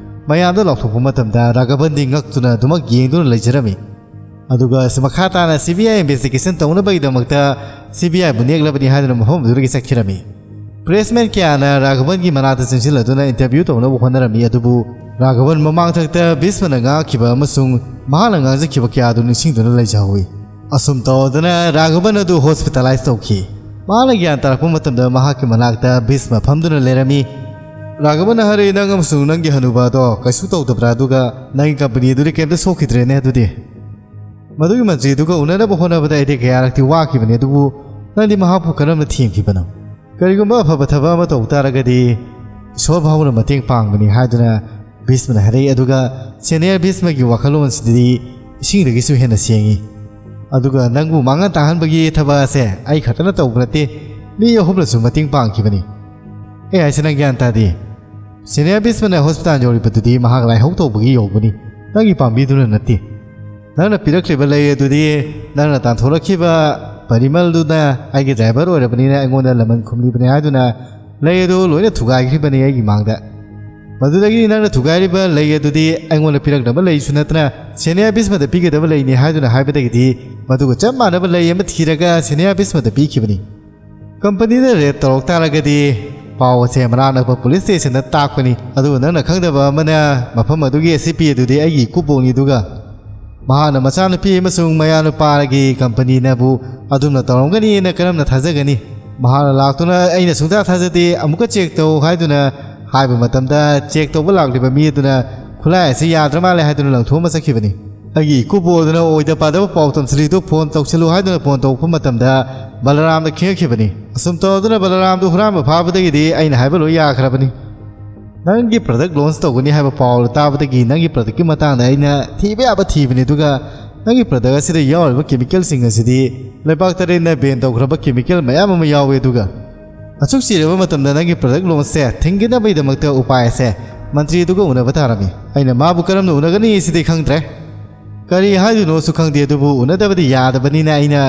ꯃꯌꯥꯝꯗ ꯂꯥꯎꯊꯣꯛꯄ ꯃꯇꯝꯗ ꯔꯥꯘꯕꯟꯗꯤ ꯉꯛꯇꯨꯅ ꯑꯗꯨꯃꯛ ꯌꯦꯡꯗꯨꯅ ꯂꯩꯖꯔꯝꯃꯤ꯫ ꯑꯗꯨꯒ ꯃꯈꯥ ꯇꯥꯅ ꯁꯤ ꯕꯤ ꯑꯥꯏ ꯏꯟꯚꯦꯁꯇꯤꯒꯦꯁꯟ ꯇꯧꯅꯕꯒꯤꯗꯃꯛꯇ ꯁꯤ ꯕꯤ ꯑꯥꯏꯕꯨ ꯅꯦꯛꯂꯕꯅꯤ ꯍꯥꯏꯗꯨꯅ ꯃꯐꯝ ꯑꯗꯨꯗꯒꯤ ꯆꯠꯈꯤꯔꯝꯃꯤ꯫ ꯄ꯭ꯔꯦꯁꯃꯦꯟ ꯀꯌꯥꯅ ꯔꯥꯘꯕꯟꯒꯤ ꯃꯅꯥꯛꯇ ꯆꯪꯁꯤꯜꯂꯗꯨꯅ ꯏꯟꯇꯔꯚ꯭ꯌꯨ ꯇꯧꯅꯕ ꯍꯣꯠꯅꯔꯝꯃꯤ, ꯑꯗꯨꯕꯨ ꯔꯥꯘꯕꯟ ꯃꯃꯥꯡꯊꯛꯇ ꯚꯤꯁꯃꯅ ꯉꯥꯡꯈꯤꯕ ꯑꯃꯁꯨꯡ ꯃꯍꯥꯛꯅ ꯉꯥꯡꯖꯈꯤꯕ ꯀꯌꯥꯗꯨ ꯅꯤꯡꯁꯤꯡꯗꯨꯅ ꯂꯩꯖꯍꯧꯏ꯫ ꯑꯁꯨꯝ ꯇꯧꯗꯅ ꯔꯥꯘꯕꯟ ꯑꯗꯨ ꯍꯣꯁꯄꯤꯇꯥꯂꯥꯏꯖ ꯇꯧꯈꯤ꯫ ꯃꯍꯥꯛꯅ ꯒ꯭ꯌꯥꯟ ꯇꯥꯔꯛꯄ ꯃꯇꯝꯗ ꯃꯍꯥꯛꯀꯤ ꯃꯅꯥꯛꯇ ꯚꯤꯁꯃ ꯐꯝꯗꯨꯅ ꯂꯩꯔꯝꯃꯤ꯫ ꯔꯥꯘꯕꯟꯅ ꯍꯥꯏꯔꯛꯏ, "ꯅꯪ ꯑꯃꯁꯨꯡ ꯅꯪꯒꯤ ꯍꯅꯨꯕ ꯑꯗꯣ ꯀꯩꯁꯨ ꯇꯧꯗꯕ꯭ꯔꯥ? ꯑꯗꯨꯒ ꯅꯪꯒꯤ ꯀꯝꯄꯅꯤ ꯑꯗꯨꯗꯤ ꯀꯩꯝꯇ ꯁꯣꯛꯈꯤꯗ꯭ꯔꯦꯅꯦ ꯑꯗꯨꯗꯤ?" ꯃꯗꯨꯒꯤ ꯃꯟꯇ꯭ꯔꯤꯗꯨꯒ ꯎꯅꯅꯕ ꯍꯣꯠꯅꯕꯗ ꯑꯩꯗꯤ ꯀꯌꯥꯔꯛꯇꯤ ꯋꯥꯈꯤꯕꯅꯤ, ꯑꯗꯨꯕꯨ ꯅꯪꯗꯤ ꯃꯍꯥꯛꯄꯨ ꯀꯔꯝꯅ ꯊꯦꯝꯈꯤꯕꯅꯣ? ꯀꯔꯤꯒꯨꯝꯕ ꯑꯐꯕ ꯊꯕꯛ ꯑꯃ ꯇꯧ ꯇꯥꯔꯒꯗꯤ ꯏꯁꯣꯔ ꯐꯥꯎꯕꯅ ꯃꯇꯦꯡ ꯄꯥꯡꯕꯅꯤ ꯍꯥꯏꯗꯨꯅ ꯚꯤꯁꯃꯅ ꯍꯥꯏꯔꯛꯏ꯫ ꯑꯗꯨꯒ ꯁꯦꯅꯤꯌꯔ ꯚꯤꯁꯃꯒꯤ ꯋꯥꯈꯜꯂꯣꯟꯁꯤꯗꯤ ꯏꯁꯤꯡꯗꯒꯤꯁꯨ ꯍꯦꯟꯅ ꯁꯦꯡꯉꯤ꯫ ꯑꯗꯨꯒ ꯅꯪꯕꯨ ꯃꯥꯡꯍꯟ ꯇꯥꯍꯟꯕꯒꯤ ꯊꯕꯛ ꯑꯁꯦ ꯑꯩ ꯈꯛꯇꯅ ꯇꯧꯕ ꯅꯠꯇꯦ, ꯃꯤ ꯑꯍꯨꯝꯅꯁꯨ ꯃꯇꯦꯡ ꯄꯥꯡꯈꯤꯕꯅꯤ꯫ ꯑꯩ ꯍꯥꯏꯁꯤ ꯅꯪ ꯒ꯭ꯌꯥꯟ ꯇꯥꯗꯦ꯫ ꯁꯦꯅꯤꯌꯔ ꯚꯤꯁꯃꯅ ꯍꯣꯁꯄꯤꯇꯥꯜ ꯌꯧꯔꯤꯕꯗꯨꯗꯤ ꯃꯍꯥꯛ ꯂꯥꯏꯍꯧ ꯇꯧꯕꯒꯤ ꯌꯧꯕꯅꯤ, ꯅꯪꯒꯤ ꯄꯥꯝꯕꯤꯗꯨꯅ ꯅꯠꯇꯦ꯫ ꯅꯪꯅ ꯄꯤꯔꯛꯂꯤꯕ ꯂꯩ ꯑꯗꯨꯗꯤ ꯅꯪꯅ ꯇꯥꯟꯊꯣꯔꯛꯈꯤꯕ ꯄꯔꯤꯃꯜꯗꯨꯅ ꯑꯩꯒꯤ ꯗ꯭ꯔꯥꯏꯚꯔ ꯑꯣꯏꯔꯕꯅꯤꯅ ꯑꯩꯉꯣꯟꯗ ꯂꯃꯟ ꯈꯨꯝꯂꯤꯕꯅꯤ ꯍꯥꯏꯗꯨꯅ ꯂꯩ ꯑꯗꯨ ꯂꯣꯏꯅ ꯊꯨꯒꯥꯏꯈ꯭ꯔꯤꯕꯅꯤ ꯑꯩꯒꯤ ꯃꯥꯡꯗ꯫ ꯃꯗꯨꯗꯒꯤ ꯅꯪꯅ ꯊꯨꯒꯥꯏꯔꯤꯕ ꯂꯩ ꯑꯗꯨꯗꯤ ꯑꯩꯉꯣꯟꯗ ꯄꯤꯔꯛꯅꯕ ꯂꯩꯁꯨ ꯅꯠꯇꯅ ꯁꯦꯅꯤꯌꯔ ꯚꯤꯁꯃꯗ ꯄꯤꯒꯗꯕ ꯂꯩꯅꯤ ꯍꯥꯏꯗꯨꯅ ꯍꯥꯏꯕꯗꯒꯤꯗꯤ ꯃꯗꯨꯒ ꯆꯞ ꯃꯥꯟꯅꯕ ꯂꯩ ꯑꯃ ꯊꯤꯔꯒ ꯁꯦꯅꯤꯌꯔ ꯚꯤꯁꯃꯗ ꯄꯤꯈꯤꯕꯅꯤ꯫ ꯀꯝꯄꯅꯤꯗ ꯔꯦꯗ ꯇꯧꯔꯛ ꯇꯥꯔꯒꯗꯤ ꯄꯥꯎ ꯑꯁꯦ ꯃꯅꯥꯛ ꯅꯛꯄ ꯄꯨꯂꯤꯁ ꯁ꯭ꯇꯦꯁꯟꯗ ꯇꯥꯛꯄꯅꯤ꯫ ꯑꯗꯨꯒ ꯅꯪꯅ ꯈꯪꯗꯕ ꯑꯃꯅ ꯃꯐꯝ ꯑꯗꯨꯒꯤ ꯑꯦꯁꯤꯄꯤ ꯑꯗꯨꯗꯤ ꯑꯩꯒꯤ ꯏꯀꯨꯕꯣꯛꯅꯤ, ꯑꯗꯨꯒ ꯃꯍꯥꯛꯅ ꯃꯆꯥꯅꯨꯄꯤ ꯑꯃꯁꯨꯡ ꯃꯌꯥꯅꯨꯄꯥꯒꯤ ꯀꯝꯄꯅꯤꯅꯕꯨ ꯑꯗꯨꯝꯅ ꯇꯧꯔꯝꯒꯅꯤꯅ ꯀꯔꯝꯅ ꯊꯥꯖꯒꯅꯤ? ꯃꯍꯥꯛꯅ ꯂꯥꯛꯇꯨꯅ "ꯑꯩꯅ ꯁꯨꯡꯊꯥ ꯊꯥꯖꯗꯦ, ꯑꯃꯨꯛꯀ ꯆꯦꯛ ꯇꯧ" ꯍꯥꯏꯗꯨꯅ ꯍꯥꯏꯕ ꯃꯇꯝꯗ, ꯆꯦꯛ ꯇꯧꯕ ꯂꯥꯛꯂꯤꯕ ꯃꯤ ꯑꯗꯨꯅ "ꯈꯨꯠꯂꯥꯏ ꯑꯁꯤ ꯌꯥꯗ꯭ꯔ ꯃꯥꯜꯂꯦ" ꯍꯥꯏꯗꯨꯅ ꯂꯪꯊꯣꯛꯑꯃ ꯆꯠꯈꯤꯕꯅꯤ꯫ ꯑꯩꯒꯤ ꯏꯀꯨꯕꯣꯛ ꯑꯗꯨꯅ ꯑꯣꯏꯗ ꯄꯥꯗꯕ ꯄꯥꯎ ꯇꯝꯁꯤꯜꯂꯤꯗꯨ ꯐꯣꯟ ꯇꯧꯁꯤꯜꯂꯨ ꯍꯥꯏꯗꯨꯅ ꯐꯣꯟ ꯇꯧꯔꯛꯄ ꯃꯇꯝꯗ ꯕꯂꯔꯥꯝꯗ ꯈꯤꯡꯉꯛꯈꯤꯕꯅꯤ꯫ ꯑꯁꯨꯝ ꯇꯧꯗꯨꯅ ꯕꯂꯔꯥꯝꯗꯨ ꯍꯨꯔꯥꯟꯕ ꯐꯥꯕꯗꯒꯤꯗꯤ ꯑꯩꯅ ꯍꯥꯏꯕ ꯂꯣꯏ ꯌꯥꯈ꯭ꯔꯕꯅꯤ꯫ ꯅꯪꯒꯤ ꯄ꯭ꯔꯗꯛ ꯂꯣꯟꯆ ꯇꯧꯒꯅꯤ ꯍꯥꯏꯕ ꯄꯥꯎ ꯇꯥꯕꯗꯒꯤ ꯅꯪꯒꯤ ꯄ꯭ꯔꯗꯛꯀꯤ ꯃꯇꯥꯡꯗ ꯑꯩꯅ ꯊꯤꯕ ꯌꯥꯕ ꯊꯤꯕꯅꯤ, ꯑꯗꯨꯒ ꯅꯪꯒꯤ ꯄ꯭ꯔꯗꯛ ꯑꯁꯤꯗ ꯌꯥꯎꯔꯤꯕ ꯀꯦꯃꯤꯀꯦꯜꯁꯤꯡ ꯑꯁꯤꯗꯤ ꯂꯩꯕꯥꯛ ꯇꯔꯦꯠꯅ ꯕꯦꯟ ꯇꯧꯈ꯭ꯔꯕ ꯀꯦꯃꯤꯀꯦꯜ ꯃꯌꯥꯝ ꯑꯃ ꯌꯥꯎꯏ꯫ ꯑꯗꯨꯒ ꯑꯁꯨꯛ ꯆꯤꯔꯕ ꯃꯇꯝꯗ ꯅꯪꯒꯤ ꯄ꯭ꯔꯗꯛ ꯂꯣꯟꯆꯁꯦ ꯊꯤꯡꯒꯗꯕꯒꯤꯗꯃꯛꯇ ꯎꯄꯥꯏ ꯑꯁꯦ ꯃꯟꯇ꯭ꯔꯤ ꯑꯗꯨꯒ ꯎꯅꯕ ꯇꯥꯔꯝꯃꯤ꯫ ꯑꯩꯅ ꯃꯥꯕꯨ ꯀꯔꯝꯅ ꯎꯅꯒꯅꯤ ꯁꯤꯗꯤ ꯈꯪꯗ꯭ꯔꯦ꯫ ꯀꯔꯤ ꯍꯥꯏꯗꯣꯏꯅꯣꯁꯨ ꯈꯪꯗꯦ, ꯑꯗꯨꯕꯨ ꯎꯅꯗꯕꯗꯤ ꯌꯥꯗꯕꯅꯤꯅ ꯑꯩꯅ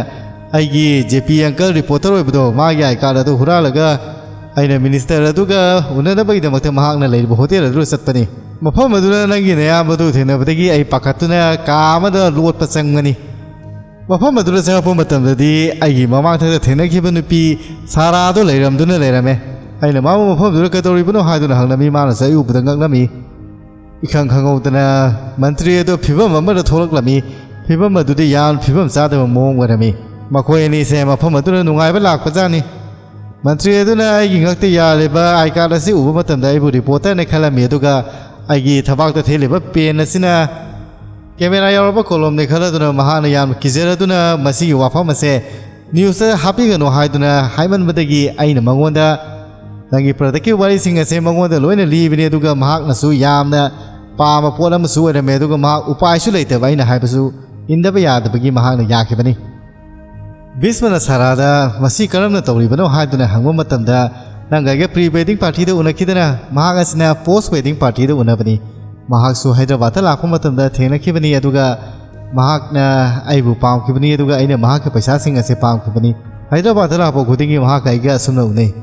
ꯑꯩꯒꯤ ꯖꯦ ꯄꯤ ꯑꯪꯀꯜ ꯔꯤꯄꯣꯔꯇꯔ ꯑꯣꯏꯕꯗꯣ, ꯃꯥꯒꯤ ꯑꯥꯏ ꯀꯥꯔꯗ ꯑꯗꯨ ꯍꯨꯔꯥꯜꯂꯒ ꯑꯩꯅ ꯃꯤꯅꯤꯁꯇꯔ ꯑꯗꯨꯒ ꯎꯅꯅꯕꯒꯤꯗꯃꯛꯇ ꯃꯍꯥꯛꯅ ꯂꯩꯔꯤꯕ ꯍꯣꯇꯦꯜ ꯑꯗꯨꯗ ꯆꯠꯄꯅꯤ꯫ ꯃꯐꯝ ꯑꯗꯨꯗ ꯅꯪꯒꯤ ꯅꯌꯥꯝꯕꯗꯨ ꯊꯦꯡꯅꯕꯗꯒꯤ ꯑꯩ ꯄꯥꯈꯠꯇꯨꯅ ꯀꯥ ꯑꯃꯗ ꯂꯣꯠꯄ ꯆꯪꯕꯅꯤ꯫ ꯃꯐꯝ ꯑꯗꯨꯗ ꯆꯪꯉꯛꯄ ꯃꯇꯝꯗꯗꯤ ꯑꯩꯒꯤ ꯃꯃꯥꯡꯊꯛꯇ ꯊꯦꯡꯅꯈꯤꯕ ꯅꯨꯄꯤ ꯁꯥꯔꯥꯗꯣ ꯂꯩꯔꯝꯗꯨꯅ ꯂꯩꯔꯝꯃꯦ꯫ ꯑꯩꯅ ꯃꯥꯕꯨ ꯃꯐꯝꯗꯨꯗ ꯀꯩꯗꯧꯔꯤꯕꯅꯣ ꯍꯥꯏꯗꯨꯅ ꯍꯪꯂꯝꯃꯤ꯫ ꯃꯥꯅꯁꯨ ꯑꯩ ꯎꯕꯗ ꯉꯛꯂꯝꯃꯤ꯫ ꯏꯈꯪ ꯈꯪꯍꯧꯗꯅ ꯃꯟꯇ꯭ꯔꯤ ꯑꯗꯨ ꯐꯤꯕꯝ ꯑꯃꯗ ꯊꯣꯛꯂꯛꯂꯝꯃꯤ꯫ ꯐꯤꯕꯝ ꯑꯗꯨꯗꯤ ꯌꯥꯝ ꯐꯤꯕꯝ ꯆꯥꯗꯕ ꯃꯑꯣꯡ ꯑꯣꯏꯔꯝꯃꯤ꯫ ꯃꯈꯣꯏ ꯑꯅꯤꯁꯦ ꯃꯐꯝ ꯑꯗꯨꯗ ꯅꯨꯡꯉꯥꯏꯕ ꯂꯥꯛꯄꯖꯥꯠꯅꯤ꯫ ꯃꯟꯇ꯭ꯔꯤ ꯑꯗꯨꯅ ꯑꯩꯒꯤ ꯉꯛꯇ ꯌꯥꯜꯂꯤꯕ ꯑꯥꯏ ꯀꯥꯔꯗ ꯑꯁꯤ ꯎꯕ ꯃꯇꯝꯗ ꯑꯩꯕꯨ ꯔꯤꯄꯣꯔꯇꯔꯅ ꯈꯜꯂꯝꯃꯤ, ꯑꯗꯨꯒ ꯑꯩꯒꯤ ꯊꯕꯥꯛꯇ ꯊꯦꯠꯂꯤꯕ ꯄꯦꯟ ꯑꯁꯤꯅ ꯀꯦꯃꯦꯔꯥ ꯌꯥꯎꯔꯕ ꯀꯣꯂꯣꯝꯅꯤ ꯈꯜꯂꯗꯨꯅ ꯃꯍꯥꯛꯅ ꯌꯥꯝꯅ ꯀꯤꯖꯔꯗꯨꯅ ꯃꯁꯤꯒꯤ ꯋꯥꯐꯝ ꯑꯁꯦ ꯅ꯭ꯌꯨꯁꯇ ꯍꯥꯞꯄꯤꯒꯅꯨ ꯍꯥꯏꯗꯨꯅ ꯍꯥꯏꯃꯟꯕꯗꯒꯤ ꯑꯩꯅ ꯃꯉꯣꯟꯗ ꯅꯪꯒꯤ ꯄ꯭ꯔꯗꯛꯀꯤ ꯋꯥꯔꯤꯁꯤꯡ ꯑꯁꯦ ꯃꯉꯣꯟꯗ ꯂꯣꯏꯅ ꯂꯤꯕꯅꯤ, ꯑꯗꯨꯒ ꯃꯍꯥꯛꯅꯁꯨ ꯌꯥꯝꯅ ꯄꯥꯝꯕ ꯄꯣꯠ ꯑꯃꯁꯨ ꯑꯣꯏꯔꯝꯃꯦ, ꯑꯗꯨꯒ ꯃꯍꯥꯛ ꯎꯄꯥꯏꯁꯨ ꯂꯩꯇꯕ, ꯑꯩꯅ ꯍꯥꯏꯕꯁꯨ ꯏꯟꯗꯕ ꯌꯥꯗꯕꯒꯤ ꯃꯍꯥꯛꯅ ꯌꯥꯈꯤꯕꯅꯤ꯫ ꯚꯤꯁꯃꯅ ꯁꯥꯔꯥꯗ ꯃꯁꯤ ꯀꯔꯝꯅ ꯇꯧꯔꯤꯕꯅꯣ ꯍꯥꯏꯗꯨꯅ ꯍꯪꯕ ꯃꯇꯝꯗ, ꯅꯪꯒ ꯑꯩꯒ ꯄ꯭ꯔꯤ ꯋꯦꯗꯤꯡ ꯄꯥꯔꯇꯤꯗ ꯎꯅꯈꯤꯗꯅ ꯃꯍꯥꯛ ꯑꯁꯤꯅ ꯄꯣꯁ ꯋꯦꯗꯤꯡ ꯄꯥꯔꯇꯤꯗ ꯎꯅꯕꯅꯤ꯫ ꯃꯍꯥꯛꯁꯨ ꯍꯥꯏꯗ꯭ꯔꯕꯥꯗꯇ ꯂꯥꯛꯄ ꯃꯇꯝꯗ ꯊꯦꯡꯅꯈꯤꯕꯅꯤ, ꯑꯗꯨꯒ ꯃꯍꯥꯛꯅ ꯑꯩꯕꯨ ꯄꯥꯝꯈꯤꯕꯅꯤ, ꯑꯗꯨꯒ ꯑꯩꯅ ꯃꯍꯥꯛꯀꯤ ꯄꯩꯁꯥꯁꯤꯡ ꯑꯁꯤ ꯄꯥꯝꯈꯤꯕꯅꯤ꯫ ꯍꯥꯏꯗ꯭ꯔꯕꯥꯗꯇ ꯂꯥꯛꯄ ꯈꯨꯗꯤꯡꯒꯤ ꯃꯍꯥꯛꯀ ꯑꯩꯒ ꯑꯁꯨꯝꯅ ꯎꯅꯩ꯫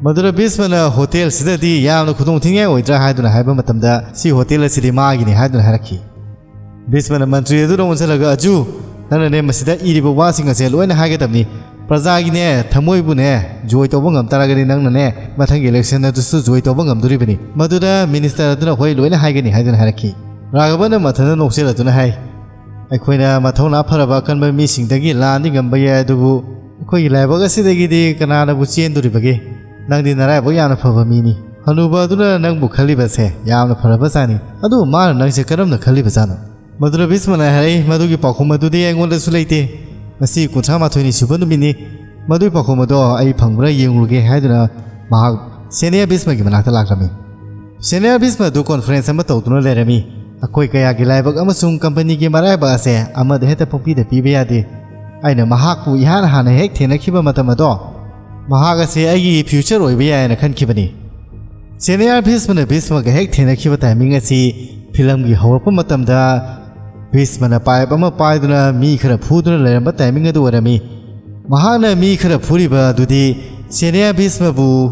ꯃꯗꯨꯗ ꯚꯤꯁꯃꯅ ꯍꯣꯇꯦꯜꯁꯤꯗꯗꯤ ꯌꯥꯝꯅ ꯈꯨꯗꯣꯡꯊꯤꯅꯤꯡꯉꯥꯏ ꯑꯣꯏꯗ꯭ꯔꯥ ꯍꯥꯏꯗꯨꯅ ꯍꯥꯏꯕ ꯃꯇꯝꯗ, ꯁꯤ ꯍꯣꯇꯦꯜ ꯑꯁꯤꯗꯤ ꯃꯥꯒꯤꯅꯤ ꯍꯥꯏꯗꯨꯅ ꯍꯥꯏꯔꯛꯈꯤ꯫ ꯚꯤꯁꯃꯅ ꯃꯟꯇ꯭ꯔꯤ ꯑꯗꯨꯗ ꯑꯣꯟꯁꯤꯜꯂꯒ, "ꯑꯖꯨ, ꯅꯪꯅꯅꯦ ꯃꯁꯤꯗ ꯏꯔꯤꯕ ꯋꯥꯁꯤꯡ ꯑꯁꯦ ꯂꯣꯏꯅ ꯍꯥꯏꯒꯗꯕꯅꯤ꯫ ꯄ꯭ꯔꯖꯥꯒꯤꯅꯦ ꯊꯃꯣꯏꯕꯨꯅꯦ ꯖꯣꯏ ꯇꯧꯕ ꯉꯝ ꯇꯥꯔꯒꯗꯤ ꯅꯪꯅꯅꯦ ꯃꯊꯪꯒꯤ ꯏꯂꯦꯛꯁꯟ ꯑꯗꯨꯁꯨ ꯖꯣꯏ ꯇꯧꯕ ꯉꯝꯗꯣꯔꯤꯕꯅꯤ"꯫ ꯃꯗꯨꯗ ꯃꯤꯅꯤꯁꯇꯔ ꯑꯗꯨꯅ, "ꯍꯣꯏ, ꯂꯣꯏꯅ ꯍꯥꯏꯒꯅꯤ" ꯍꯥꯏꯗꯨꯅ ꯍꯥꯏꯔꯛꯈꯤ꯫ ꯔꯥꯘꯕꯅ ꯃꯊꯟꯇ ꯅꯣꯛꯆꯔꯗꯨꯅ ꯍꯥꯏ, "ꯑꯩꯈꯣꯏꯅ ꯃꯊꯧꯅꯥ ꯐꯔꯕ ꯑꯀꯟꯕ ꯃꯤꯁꯤꯡꯗꯒꯤ ꯂꯥꯟꯗꯤ ꯉꯝꯕ ꯌꯥꯏ, ꯑꯗꯨꯕꯨ ꯑꯩꯈꯣꯏꯒꯤ ꯂꯥꯏꯕꯛ ꯑꯁꯤꯗꯒꯤꯗꯤ ꯀꯅꯥꯅꯕꯨ ꯆꯦꯟꯗꯣꯔꯤꯕꯒꯦ? ꯅꯪꯗꯤ ꯅꯔꯥꯏꯕꯛ ꯌꯥꯝꯅ ꯐꯕ ꯃꯤꯅꯤ꯫ ꯍꯅꯨꯕ ꯑꯗꯨꯅ ꯅꯪꯕꯨ ꯈꯜꯂꯤꯕꯁꯦ ꯌꯥꯝꯅ ꯐꯔꯕꯖꯥꯠꯅꯤ꯫ ꯑꯗꯨꯕꯨ ꯃꯥꯅ ꯅꯪꯁꯦ ꯀꯔꯝꯅ ꯈꯜꯂꯤꯕꯖꯥꯠꯅꯣ?" ꯃꯗꯨꯗ ꯚꯤꯁꯃꯅ ꯍꯥꯏꯔꯛꯏ, "ꯃꯗꯨꯒꯤ ꯄꯥꯎꯈꯨꯝ ꯑꯗꯨꯗꯤ ꯑꯩꯉꯣꯟꯗꯁꯨ ꯂꯩꯇꯦ꯫ ꯉꯁꯤ ꯀꯨꯟꯊ꯭ꯔꯥ ꯃꯥꯊꯣꯏꯅꯤ ꯁꯨꯕ ꯅꯨꯃꯤꯠꯅꯤ꯫ ꯃꯗꯨꯒꯤ ꯄꯥꯎꯈꯨꯝ ꯑꯗꯣ ꯑꯩ ꯐꯪꯕ꯭ꯔꯥ ꯌꯦꯡꯂꯨꯒꯦ" ꯍꯥꯏꯗꯨꯅ ꯃꯍꯥꯛ ꯁꯦꯅꯤꯌꯔ ꯚꯤꯁꯃꯒꯤ ꯃꯅꯥꯛꯇ ꯂꯥꯛꯂꯝꯃꯤ꯫ ꯁꯦꯅꯤꯌꯔ ꯚꯤꯁꯃ ꯑꯗꯨ ꯀꯣꯟꯐꯔꯦꯟꯁ ꯑꯃ ꯇꯧꯗꯨꯅ ꯂꯩꯔꯝꯃꯤ꯫ ꯑꯩꯈꯣꯏ ꯀꯌꯥꯒꯤ ꯂꯥꯏꯕꯛ ꯑꯃꯁꯨꯡ ꯀꯝꯄꯅꯤꯒꯤ ꯃꯔꯥꯏꯕꯛ ꯑꯁꯦ ꯑꯃꯗ ꯍꯦꯛꯇ ꯄꯪꯄꯤꯗ ꯄꯤꯕ ꯌꯥꯗꯦ꯫ ꯑꯩꯅ ꯃꯍꯥꯛꯄꯨ ꯏꯍꯥꯟ ꯍꯥꯟꯅ ꯍꯦꯛ ꯊꯦꯡꯅꯈꯤꯕ ꯃꯇꯝ ꯑꯗꯣ, ꯃꯍꯥꯛ ꯑꯁꯤ ꯑꯩꯒꯤ ꯐ꯭ꯌꯨꯆꯔ ꯑꯣꯏꯕ ꯌꯥꯏꯅ ꯈꯟꯈꯤꯕꯅꯤ꯫ ꯁꯦꯅꯤꯌꯔ ꯚꯤꯁꯃꯅ ꯚꯤꯁꯃꯒ ꯍꯦꯛ ꯊꯦꯡꯅꯈꯤꯕ ꯇꯥꯏꯃꯤꯡ ꯑꯁꯤ ꯐꯤꯂꯝꯒꯤ ꯍꯧꯔꯛꯄ ꯃꯇꯝꯗ ꯚꯤꯁꯃꯅ ꯄꯥꯏꯞ ꯑꯃ ꯄꯥꯏꯗꯨꯅ ꯃꯤ ꯈꯔ ꯐꯨꯗꯨꯅ ꯂꯩꯔꯝꯕ ꯇꯥꯏꯃꯤꯡ ꯑꯗꯨ ꯑꯣꯏꯔꯝꯃꯤ꯫ ꯃꯍꯥꯛꯅ ꯃꯤ ꯈꯔ ꯐꯨꯔꯤꯕ ꯑꯗꯨꯗꯤ ꯁꯦꯅꯤꯌꯔ ꯚꯤꯁꯃꯕꯨ,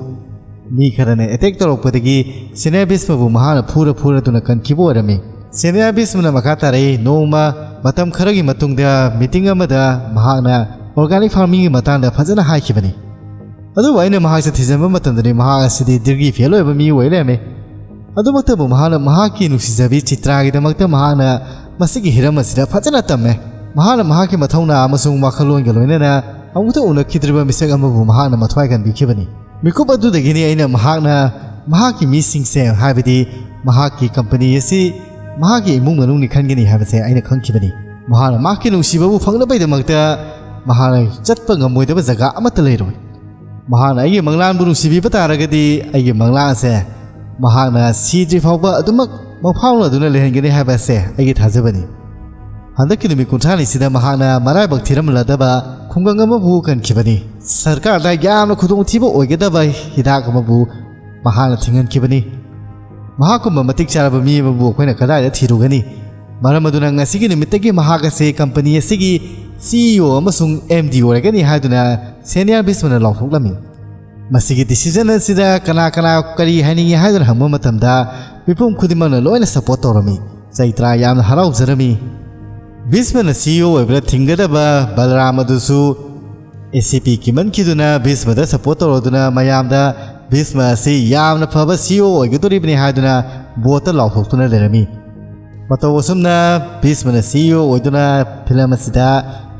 ꯃꯤ ꯈꯔꯅ ꯑꯦꯇꯦꯛ ꯇꯧꯔꯛꯄꯗꯒꯤ ꯁꯦꯅꯤꯌꯔ ꯚꯤꯁꯃꯕꯨ ꯃꯍꯥꯛꯅ ꯐꯨꯔ ꯐꯨꯔꯗꯨꯅ ꯀꯟꯈꯤꯕ ꯑꯣꯏꯔꯝꯃꯤ꯫ ꯁꯦꯅꯤꯌꯔ ꯚꯤꯁꯃꯅ ꯃꯈꯥ ꯇꯥꯔꯛꯏ, "ꯅꯣꯡꯃ ꯃꯇꯝ ꯈꯔꯒꯤ ꯃꯇꯨꯡꯗ ꯃꯤꯇꯤꯡ ꯑꯃꯗ ꯃꯍꯥꯛꯅ ꯑꯣꯔꯒꯥꯅꯤꯛ ꯐꯥꯔꯃꯤꯡꯒꯤ ꯃꯇꯥꯡꯗ ꯐꯖꯅ ꯍꯥꯏꯈꯤꯕꯅꯤ꯫ ꯑꯗꯨꯕꯨ ꯑꯩꯅ ꯃꯍꯥꯛꯁꯦ ꯊꯤꯖꯤꯟꯕ ꯃꯇꯝꯗꯗꯤ ꯃꯍꯥꯛ ꯑꯁꯤꯗꯤ ꯗꯤꯒ꯭ꯔꯤ ꯐꯦꯜ ꯑꯣꯏꯕ ꯃꯤ ꯑꯣꯏ ꯂꯩꯔꯝꯃꯤ꯫ ꯑꯗꯨꯃꯛꯇꯕꯨ ꯃꯍꯥꯛꯅ ꯃꯍꯥꯛꯀꯤ ꯅꯨꯡꯁꯤꯖꯕꯤ ꯆꯤꯇ꯭ꯔꯥꯒꯤꯗꯃꯛꯇ ꯃꯍꯥꯛꯅ ꯃꯁꯤꯒꯤ ꯍꯤꯔꯝ ꯑꯁꯤꯗ ꯐꯖꯅ ꯇꯝꯃꯦ꯫ ꯃꯍꯥꯛꯅ ꯃꯍꯥꯛꯀꯤ ꯃꯊꯧꯅꯥ ꯑꯃꯁꯨꯡ ꯋꯥꯈꯜꯂꯣꯟꯒ ꯂꯣꯏꯅꯅ ꯑꯃꯨꯛꯇ ꯎꯅꯈꯤꯗ꯭ꯔꯤꯕ ꯃꯤꯁꯛ ꯑꯃꯕꯨ ꯃꯍꯥꯛꯅ ꯃꯊ꯭ꯋꯥꯏ ꯀꯟꯕꯤꯈꯤꯕꯅꯤ꯫ ꯃꯤꯀꯨꯞ ꯑꯗꯨꯗꯒꯤꯅꯤ ꯑꯩꯅ ꯃꯍꯥꯛꯅ ꯃꯍꯥꯛꯀꯤ ꯃꯤꯁꯤꯡꯁꯦ, ꯍꯥꯏꯕꯗꯤ ꯃꯍꯥꯛꯀꯤ ꯀꯝꯄꯅꯤ ꯑꯁꯤ ꯃꯍꯥꯛꯀꯤ ꯏꯃꯨꯡ ꯃꯅꯨꯡꯅꯤ ꯈꯟꯒꯅꯤ ꯍꯥꯏꯕꯁꯦ ꯑꯩꯅ ꯈꯪꯈꯤꯕꯅꯤ꯫ ꯃꯍꯥꯛꯅ ꯃꯍꯥꯛꯀꯤ ꯅꯨꯡꯁꯤꯕꯕꯨ ꯐꯪꯅꯕꯒꯤꯗꯃꯛꯇ ꯃꯍꯥꯛꯅ ꯆꯠꯄ ꯉꯝꯃꯣꯏꯗꯕ ꯖꯒꯥ ꯑꯃꯠꯇ ꯂꯩꯔꯣꯏ꯫ ꯃꯍꯥꯛꯅ ꯑꯩꯒꯤ ꯃꯪꯂꯥꯟꯕꯨ ꯅꯨꯡꯁꯤꯕꯤꯕ ꯇꯥꯔꯒꯗꯤ ꯑꯩꯒꯤ ꯃꯪꯂꯥꯟ ꯑꯁꯦ ꯃꯍꯥꯛꯅ ꯁꯤꯗ꯭ꯔꯤ ꯐꯥꯎꯕ ꯑꯗꯨꯃꯛ ꯃꯪꯐꯥꯎꯅꯗꯨꯅ ꯂꯩꯍꯟꯒꯅꯤ ꯍꯥꯏꯕ ꯑꯁꯦ ꯑꯩꯒꯤ ꯊꯥꯖꯕꯅꯤ꯫ ꯍꯟꯗꯛꯀꯤ ꯅꯨꯃꯤꯠ ꯀꯨꯟꯊ꯭ꯔꯥꯅꯤꯁꯤꯗ ꯃꯍꯥꯛꯅ ꯃꯔꯥꯏꯕꯛ ꯊꯤꯔꯝꯂꯗꯕ ꯈꯨꯡꯒꯪ ꯑꯃꯕꯨ ꯀꯟꯈꯤꯕꯅꯤ꯫ ꯁꯔꯀꯥꯔꯗ ꯌꯥꯝꯅ ꯈꯨꯗꯣꯡꯊꯤꯕ ꯑꯣꯏꯒꯗꯕ ꯍꯤꯗꯥꯛ ꯑꯃꯕꯨ ꯃꯍꯥꯛꯅ ꯊꯤꯡꯍꯟꯈꯤꯕꯅꯤ꯫ ꯃꯍꯥꯛꯀꯨꯝꯕ ꯃꯇꯤꯛ ꯆꯥꯔꯕ ꯃꯤ ꯑꯃꯕꯨ ꯑꯩꯈꯣꯏꯅ ꯀꯗꯥꯏꯗ ꯊꯤꯔꯨꯒꯅꯤ? ꯃꯔꯝ ꯑꯗꯨꯅ ꯉꯁꯤꯒꯤ ꯅꯨꯃꯤꯠꯇꯒꯤ ꯃꯍꯥꯛ ꯑꯁꯤ ꯀꯝꯄꯅꯤ ꯑꯁꯤꯒꯤ ꯁꯤ ꯏ ꯑꯣ ꯑꯃꯁꯨꯡ ꯑꯦꯝ ꯗꯤ ꯑꯣꯏꯔꯒꯅꯤ ꯍꯥꯏꯗꯨꯅ ꯁꯦꯅꯤꯌꯔ ꯚꯤꯁꯃꯅ ꯂꯥꯎꯊꯣꯛꯂꯝꯃꯤ꯫ ꯃꯁꯤꯒꯤ ꯗꯤꯁꯤꯖꯟ ꯑꯁꯤꯗ ꯀꯅꯥ ꯀꯅꯥ ꯀꯔꯤ ꯍꯥꯏꯅꯤꯡꯏ ꯍꯥꯏꯗꯨꯅ ꯍꯪꯕ ꯃꯇꯝꯗ ꯃꯤꯄꯨꯝ ꯈꯨꯗꯤꯡꯃꯛꯅ ꯂꯣꯏꯅ ꯁꯄꯣꯔꯠ ꯇꯧꯔꯝꯃꯤ꯫ ꯆꯩꯇ꯭ꯔꯥ ꯌꯥꯝꯅ ꯍꯔꯥꯎꯖꯔꯝꯃꯤ꯫ ꯚꯤꯁꯃꯅ ꯁꯤ ꯏ ꯑꯣ ꯑꯣꯏꯕꯗ ꯊꯤꯡꯒꯗꯕ ꯕꯂꯔꯥꯝ ꯑꯗꯨꯁꯨ ꯑꯦ ꯁꯤ ꯄꯤ ꯀꯤꯃꯟꯈꯤꯗꯨꯅ ꯚꯤꯁꯃꯗ ꯁꯄꯣꯔꯠ ꯇꯧꯔꯗꯨꯅ ꯃꯌꯥꯝꯗ ꯚꯤꯁꯃ ꯑꯁꯤ ꯌꯥꯝꯅ ꯐꯕ ꯁꯤ ꯏ ꯑꯣ ꯑꯣꯏꯒꯗꯧꯔꯤꯕꯅꯤ ꯍꯥꯏꯗꯨꯅ ꯚꯣꯠꯇ ꯂꯥꯎꯊꯣꯛꯇꯨꯅ ꯂꯩꯔꯝꯃꯤ꯫ ꯃꯇꯧ ꯑꯁꯨꯝꯅ ꯚꯤꯁꯃꯅ ꯁꯤ ꯏ ꯑꯣ ꯑꯣꯏꯗꯨꯅ ꯐꯤꯂꯝ ꯑꯁꯤꯗ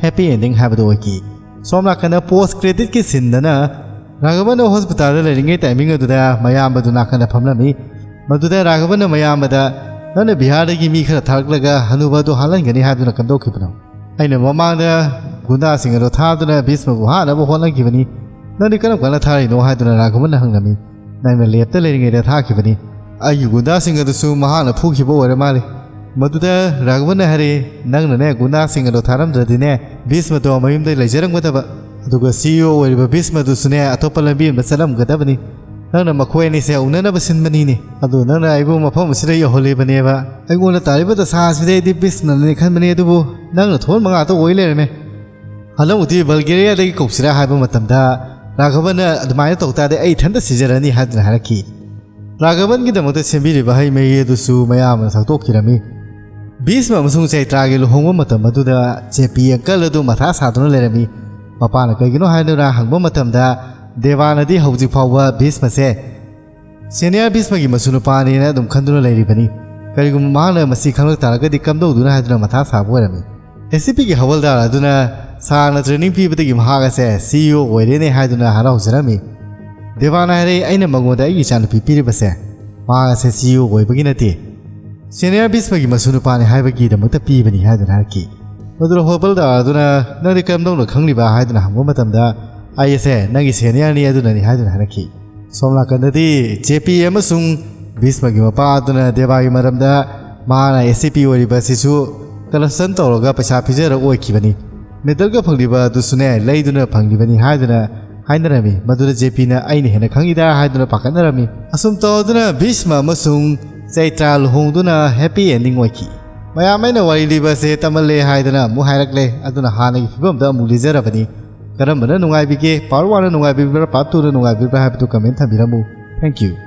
ꯍꯦꯄꯤ ꯑꯦꯟꯗꯤꯡ ꯍꯥꯏꯕꯗꯨ ꯑꯣꯏꯈꯤ꯫ ꯁꯣꯝ ꯅꯥꯀꯟꯗ ꯄꯣꯁ ꯀ꯭ꯔꯦꯗꯤꯠꯀꯤ ꯁꯤꯟꯗꯅ ꯔꯥꯘꯕꯟ ꯍꯣꯁꯄꯤꯇꯥꯜꯗ ꯂꯩꯔꯤꯉꯩ ꯇꯥꯏꯃꯤꯡ ꯑꯗꯨꯗ ꯃꯌꯥꯝꯕꯗꯨ ꯅꯥꯀꯟꯗ ꯐꯝꯂꯝꯃꯤ꯫ ꯃꯗꯨꯗ ꯔꯥꯘꯕꯟꯅ ꯃꯌꯥꯝꯕꯗ, "ꯅꯪꯅ ꯕꯤꯍꯥꯔꯗꯒꯤ ꯃꯤ ꯈꯔ ꯊꯥꯔꯛꯂꯒ ꯍꯅꯨꯕ ꯑꯗꯨ ꯍꯥꯠꯍꯟꯒꯅꯤ ꯍꯥꯏꯗꯨꯅ ꯀꯝꯗꯧꯈꯤꯕꯅꯣ? ꯑꯩꯅ ꯃꯃꯥꯡꯗ ꯒꯨꯟꯗꯥꯁꯤꯡ ꯑꯗꯨ ꯊꯥꯗꯨꯅ ꯚꯤꯁꯃꯕꯨ ꯍꯥꯠꯅꯕ ꯍꯣꯠꯅꯈꯤꯕꯅꯤ꯫ ꯅꯪꯗꯤ ꯀꯔꯝ ꯀꯥꯟꯗ ꯊꯥꯔꯤꯅꯣ?" ꯍꯥꯏꯗꯨꯅ ꯔꯥꯘꯕꯟꯅ ꯍꯪꯂꯝꯃꯤ꯫ "ꯅꯪꯅ ꯂꯦꯞꯇ ꯂꯩꯔꯤꯉꯩꯗ ꯊꯥꯈꯤꯕꯅꯤ꯫ ꯑꯩꯒꯤ ꯒꯨꯟꯗꯥꯁꯤꯡ ꯑꯗꯨꯁꯨ ꯃꯍꯥꯛꯅ ꯐꯨꯈꯤꯕ ꯑꯣꯏꯔ ꯃꯥꯜꯂꯤ꯫" ꯃꯗꯨꯗ ꯔꯥꯘꯕꯟꯅ ꯍꯥꯏꯔꯛꯏ, "ꯅꯪꯅꯅꯦ ꯒꯨꯟꯗꯥꯁꯤꯡ ꯑꯗꯨ ꯊꯥꯔꯝꯗ꯭ꯔꯗꯤꯅꯦ ꯚꯤꯁꯃꯗꯣ ꯃꯌꯨꯝꯗ ꯂꯩꯖꯔꯝꯒꯗꯕ꯫ ꯑꯗꯨꯒ ꯁꯤ ꯏ ꯑꯣ ꯑꯣꯏꯔꯤꯕ ꯚꯤꯁꯃꯗꯨꯁꯨꯅꯦ ꯑꯇꯣꯞꯄ ꯂꯝꯕꯤ ꯑꯃꯗ ꯆꯠꯂꯝꯒꯗꯕꯅꯤ꯫ ꯅꯪꯅ ꯃꯈꯣꯏ ꯑꯅꯤꯁꯦ ꯎꯅꯅꯕ ꯁꯤꯟꯕꯅꯤꯅꯦ꯫ ꯑꯗꯨ ꯅꯪꯅ ꯑꯩꯕꯨ ꯃꯐꯝ ꯑꯁꯤꯗ ꯌꯧꯍꯜꯂꯤꯕꯅꯦꯕ꯫ ꯑꯩꯉꯣꯟꯗ ꯇꯥꯔꯤꯕ ꯗꯁꯥ ꯑꯁꯤꯗ ꯑꯩꯗꯤ ꯚꯤꯁꯃꯅꯅꯦ ꯈꯟꯕꯅꯤ, ꯑꯗꯨꯕꯨ ꯅꯪꯅ ꯊꯣꯟꯕ ꯉꯥꯛꯇ ꯑꯣꯏ ꯂꯩꯔꯝꯃꯦ꯫ ꯍꯟꯗꯛꯃꯨꯛꯇꯤ ꯕꯜꯒꯦꯔꯤꯌꯥꯗꯒꯤ ꯀꯧꯁꯤꯔꯥ ꯍꯥꯏꯕ ꯃꯇꯝꯗ ꯔꯥꯘꯕꯟꯅ, "ꯑꯗꯨꯃꯥꯏꯅ ꯇꯧ ꯇꯥꯔꯗꯤ ꯑꯩ ꯏꯊꯟꯇ ꯁꯤꯖꯔꯅꯤ" ꯍꯥꯏꯗꯨꯅ ꯍꯥꯏꯔꯛꯈꯤ꯫ ꯔꯥꯘꯕꯟꯒꯤꯗꯃꯛꯇ ꯁꯦꯝꯕꯤꯔꯤꯕ ꯍꯩ ꯃꯍꯤ ꯑꯗꯨꯁꯨ ꯃꯌꯥꯝꯅ ꯊꯛꯇꯣꯛꯈꯤꯔꯝꯃꯤ꯫ ꯚꯤꯁꯃ ꯑꯃꯁꯨꯡ ꯆꯩꯇ꯭ꯔꯥꯒꯤ ꯂꯨꯍꯣꯡꯕ ꯃꯇꯝ ꯑꯗꯨꯗ ꯖꯦ ꯄꯤ ꯑꯪꯀꯜ ꯑꯗꯨ ꯃꯊꯥ ꯁꯥꯗꯨꯅ ꯂꯩꯔꯝꯃꯤ꯫ ꯃꯄꯥꯅ ꯀꯩꯒꯤꯅꯣ ꯍꯥꯏꯗꯨꯅ ꯍꯪꯕ ꯃꯇꯝꯗ, ꯗꯦꯕꯥꯅꯗꯤ ꯍꯧꯖꯤꯛ ꯐꯥꯎꯕ ꯚꯤꯁꯃꯁꯦ ꯁꯦꯅꯤꯌꯔ ꯚꯤꯁꯃꯒꯤ ꯃꯁꯨ ꯅꯨꯄꯥꯅꯦꯅ ꯑꯗꯨꯝ ꯈꯟꯗꯨꯅ ꯂꯩꯔꯤꯕꯅꯤ꯫ ꯀꯔꯤꯒꯨꯝꯕ ꯃꯍꯥꯛꯅ ꯃꯁꯤ ꯈꯪꯂꯛ ꯇꯥꯔꯒꯗꯤ ꯀꯝꯗꯧꯗꯨꯅ ꯍꯥꯏꯗꯨꯅ ꯃꯊꯥ ꯁꯥꯕ ꯑꯣꯏꯔꯝꯃꯤ꯫ ꯑꯦꯁ ꯁꯤ ꯄꯤꯒꯤ ꯍꯋꯜꯗꯥꯔ ꯑꯗꯨꯅ ꯁꯥꯔꯅ ꯇ꯭ꯔꯦꯅꯤꯡ ꯄꯤꯕꯗꯒꯤ ꯃꯍꯥꯛ ꯑꯁꯦ ꯁꯤ ꯏ ꯑꯣ ꯑꯣꯏꯔꯦꯅꯦ ꯍꯥꯏꯗꯨꯅ ꯍꯔꯥꯎꯖꯔꯝꯃꯤ꯫ ꯗꯦꯕꯥꯅ ꯍꯥꯏꯔꯛꯏ, "ꯑꯩꯅ ꯃꯉꯣꯟꯗ ꯑꯩꯒꯤ ꯏꯆꯥꯅꯨꯄꯤ ꯄꯤꯔꯤꯕꯁꯦ, ꯃꯍꯥꯛ ꯑꯁꯦ ꯁꯤ ꯏ ꯑꯣ ꯑꯣꯏꯕꯒꯤ ꯅꯠꯇꯦ, ꯁꯦꯅꯤꯌꯔ ꯚꯤꯁꯃꯒꯤ ꯃꯁꯨ ꯅꯨꯄꯥꯅꯤ ꯍꯥꯏꯕꯒꯤꯗꯃꯛꯇ ꯄꯤꯕꯅꯤ" ꯍꯥꯏꯗꯨꯅ ꯍꯥꯏꯔꯛꯈꯤ꯫ ꯃꯗꯨꯗ ꯍꯣꯕꯜꯗꯥꯔ ꯑꯗꯨꯅ, "ꯅꯪꯗꯤ ꯀꯔꯝꯗꯧꯅ ꯈꯪꯂꯤꯕ?" ꯍꯥꯏꯗꯨꯅ ꯍꯪꯕ ꯃꯇꯝꯗ, "ꯑꯩ ꯑꯁꯦ ꯅꯪꯒꯤ ꯁꯦꯅꯤꯌꯔꯅꯤ ꯑꯗꯨꯅꯅꯤ" ꯍꯥꯏꯗꯨꯅ ꯍꯥꯏꯔꯛꯈꯤ꯫ ꯁꯣꯝ ꯅꯥꯀꯟꯗꯗꯤ ꯖꯦ ꯄꯤ ꯑꯃꯁꯨꯡ ꯚꯤꯁꯃꯒꯤ ꯃꯄꯥ ꯑꯗꯨꯅ ꯗꯦꯕꯥꯒꯤ ꯃꯔꯝꯗ, ꯃꯍꯥꯛꯅ ꯑꯦꯁ ꯁꯤ ꯄꯤ ꯑꯣꯏꯔꯤꯕ ꯑꯁꯤꯁꯨ ꯀꯔꯞꯁꯟ ꯇꯧꯔꯒ ꯄꯩꯁꯥ ꯄꯤꯖꯔ ꯑꯣꯏꯈꯤꯕꯅꯤ, ꯃꯦꯗꯜꯒ ꯐꯪꯂꯤꯕ ꯑꯗꯨꯁꯨꯅꯦ ꯂꯩꯗꯨꯅ ꯐꯪꯂꯤꯕꯅꯤ ꯍꯥꯏꯗꯨꯅ ꯍꯥꯏꯅꯔꯝꯃꯤ꯫ ꯃꯗꯨꯗ ꯖꯦ ꯄꯤꯅ "ꯑꯩꯅ ꯍꯦꯟꯅ ꯈꯪꯉꯤꯗ" ꯍꯥꯏꯗꯨꯅ ꯄꯥꯈꯠꯅꯔꯝꯃꯤ꯫ ꯑꯁꯨꯝ ꯇꯧꯗꯨꯅ ꯚꯤꯁꯃ ꯑꯃꯁꯨꯡ ꯆꯩꯇ꯭ꯔꯥ ꯂꯨꯍꯣꯡꯗꯨꯅ ꯍꯦꯄꯤ ꯑꯦꯟꯗꯤꯡ ꯑꯣꯏꯈꯤ꯫ ꯃꯌꯥꯝ, ꯑꯩꯅ ꯋꯥꯔꯤ ꯂꯤꯕ ꯑꯁꯦ ꯇꯝꯃꯜꯂꯦ ꯍꯥꯏꯗꯅ ꯑꯃꯨꯛ ꯍꯥꯏꯔꯛꯂꯦ, ꯑꯗꯨꯅ ꯍꯥꯟꯅꯒꯤ ꯐꯤꯕꯝꯗ ꯑꯃꯨꯛ ꯂꯤꯖꯔꯕꯅꯤ꯫ ꯀꯔꯝꯕꯅ ꯅꯨꯡꯉꯥꯏꯕꯤꯒꯦ? ꯄꯥꯔꯠ ꯋꯥꯟꯅ ꯅꯨꯡꯉꯥꯏꯕꯤꯕ꯭ꯔꯥ, ꯄꯥꯔꯠ ꯇꯨꯅ ꯅꯨꯡꯉꯥꯏꯕꯤꯕ꯭ꯔꯥ ꯍꯥꯏꯕꯗꯨ ꯀꯃꯦꯟ ꯊꯝꯕꯤꯔꯝꯃꯨ꯫ Thank you꯫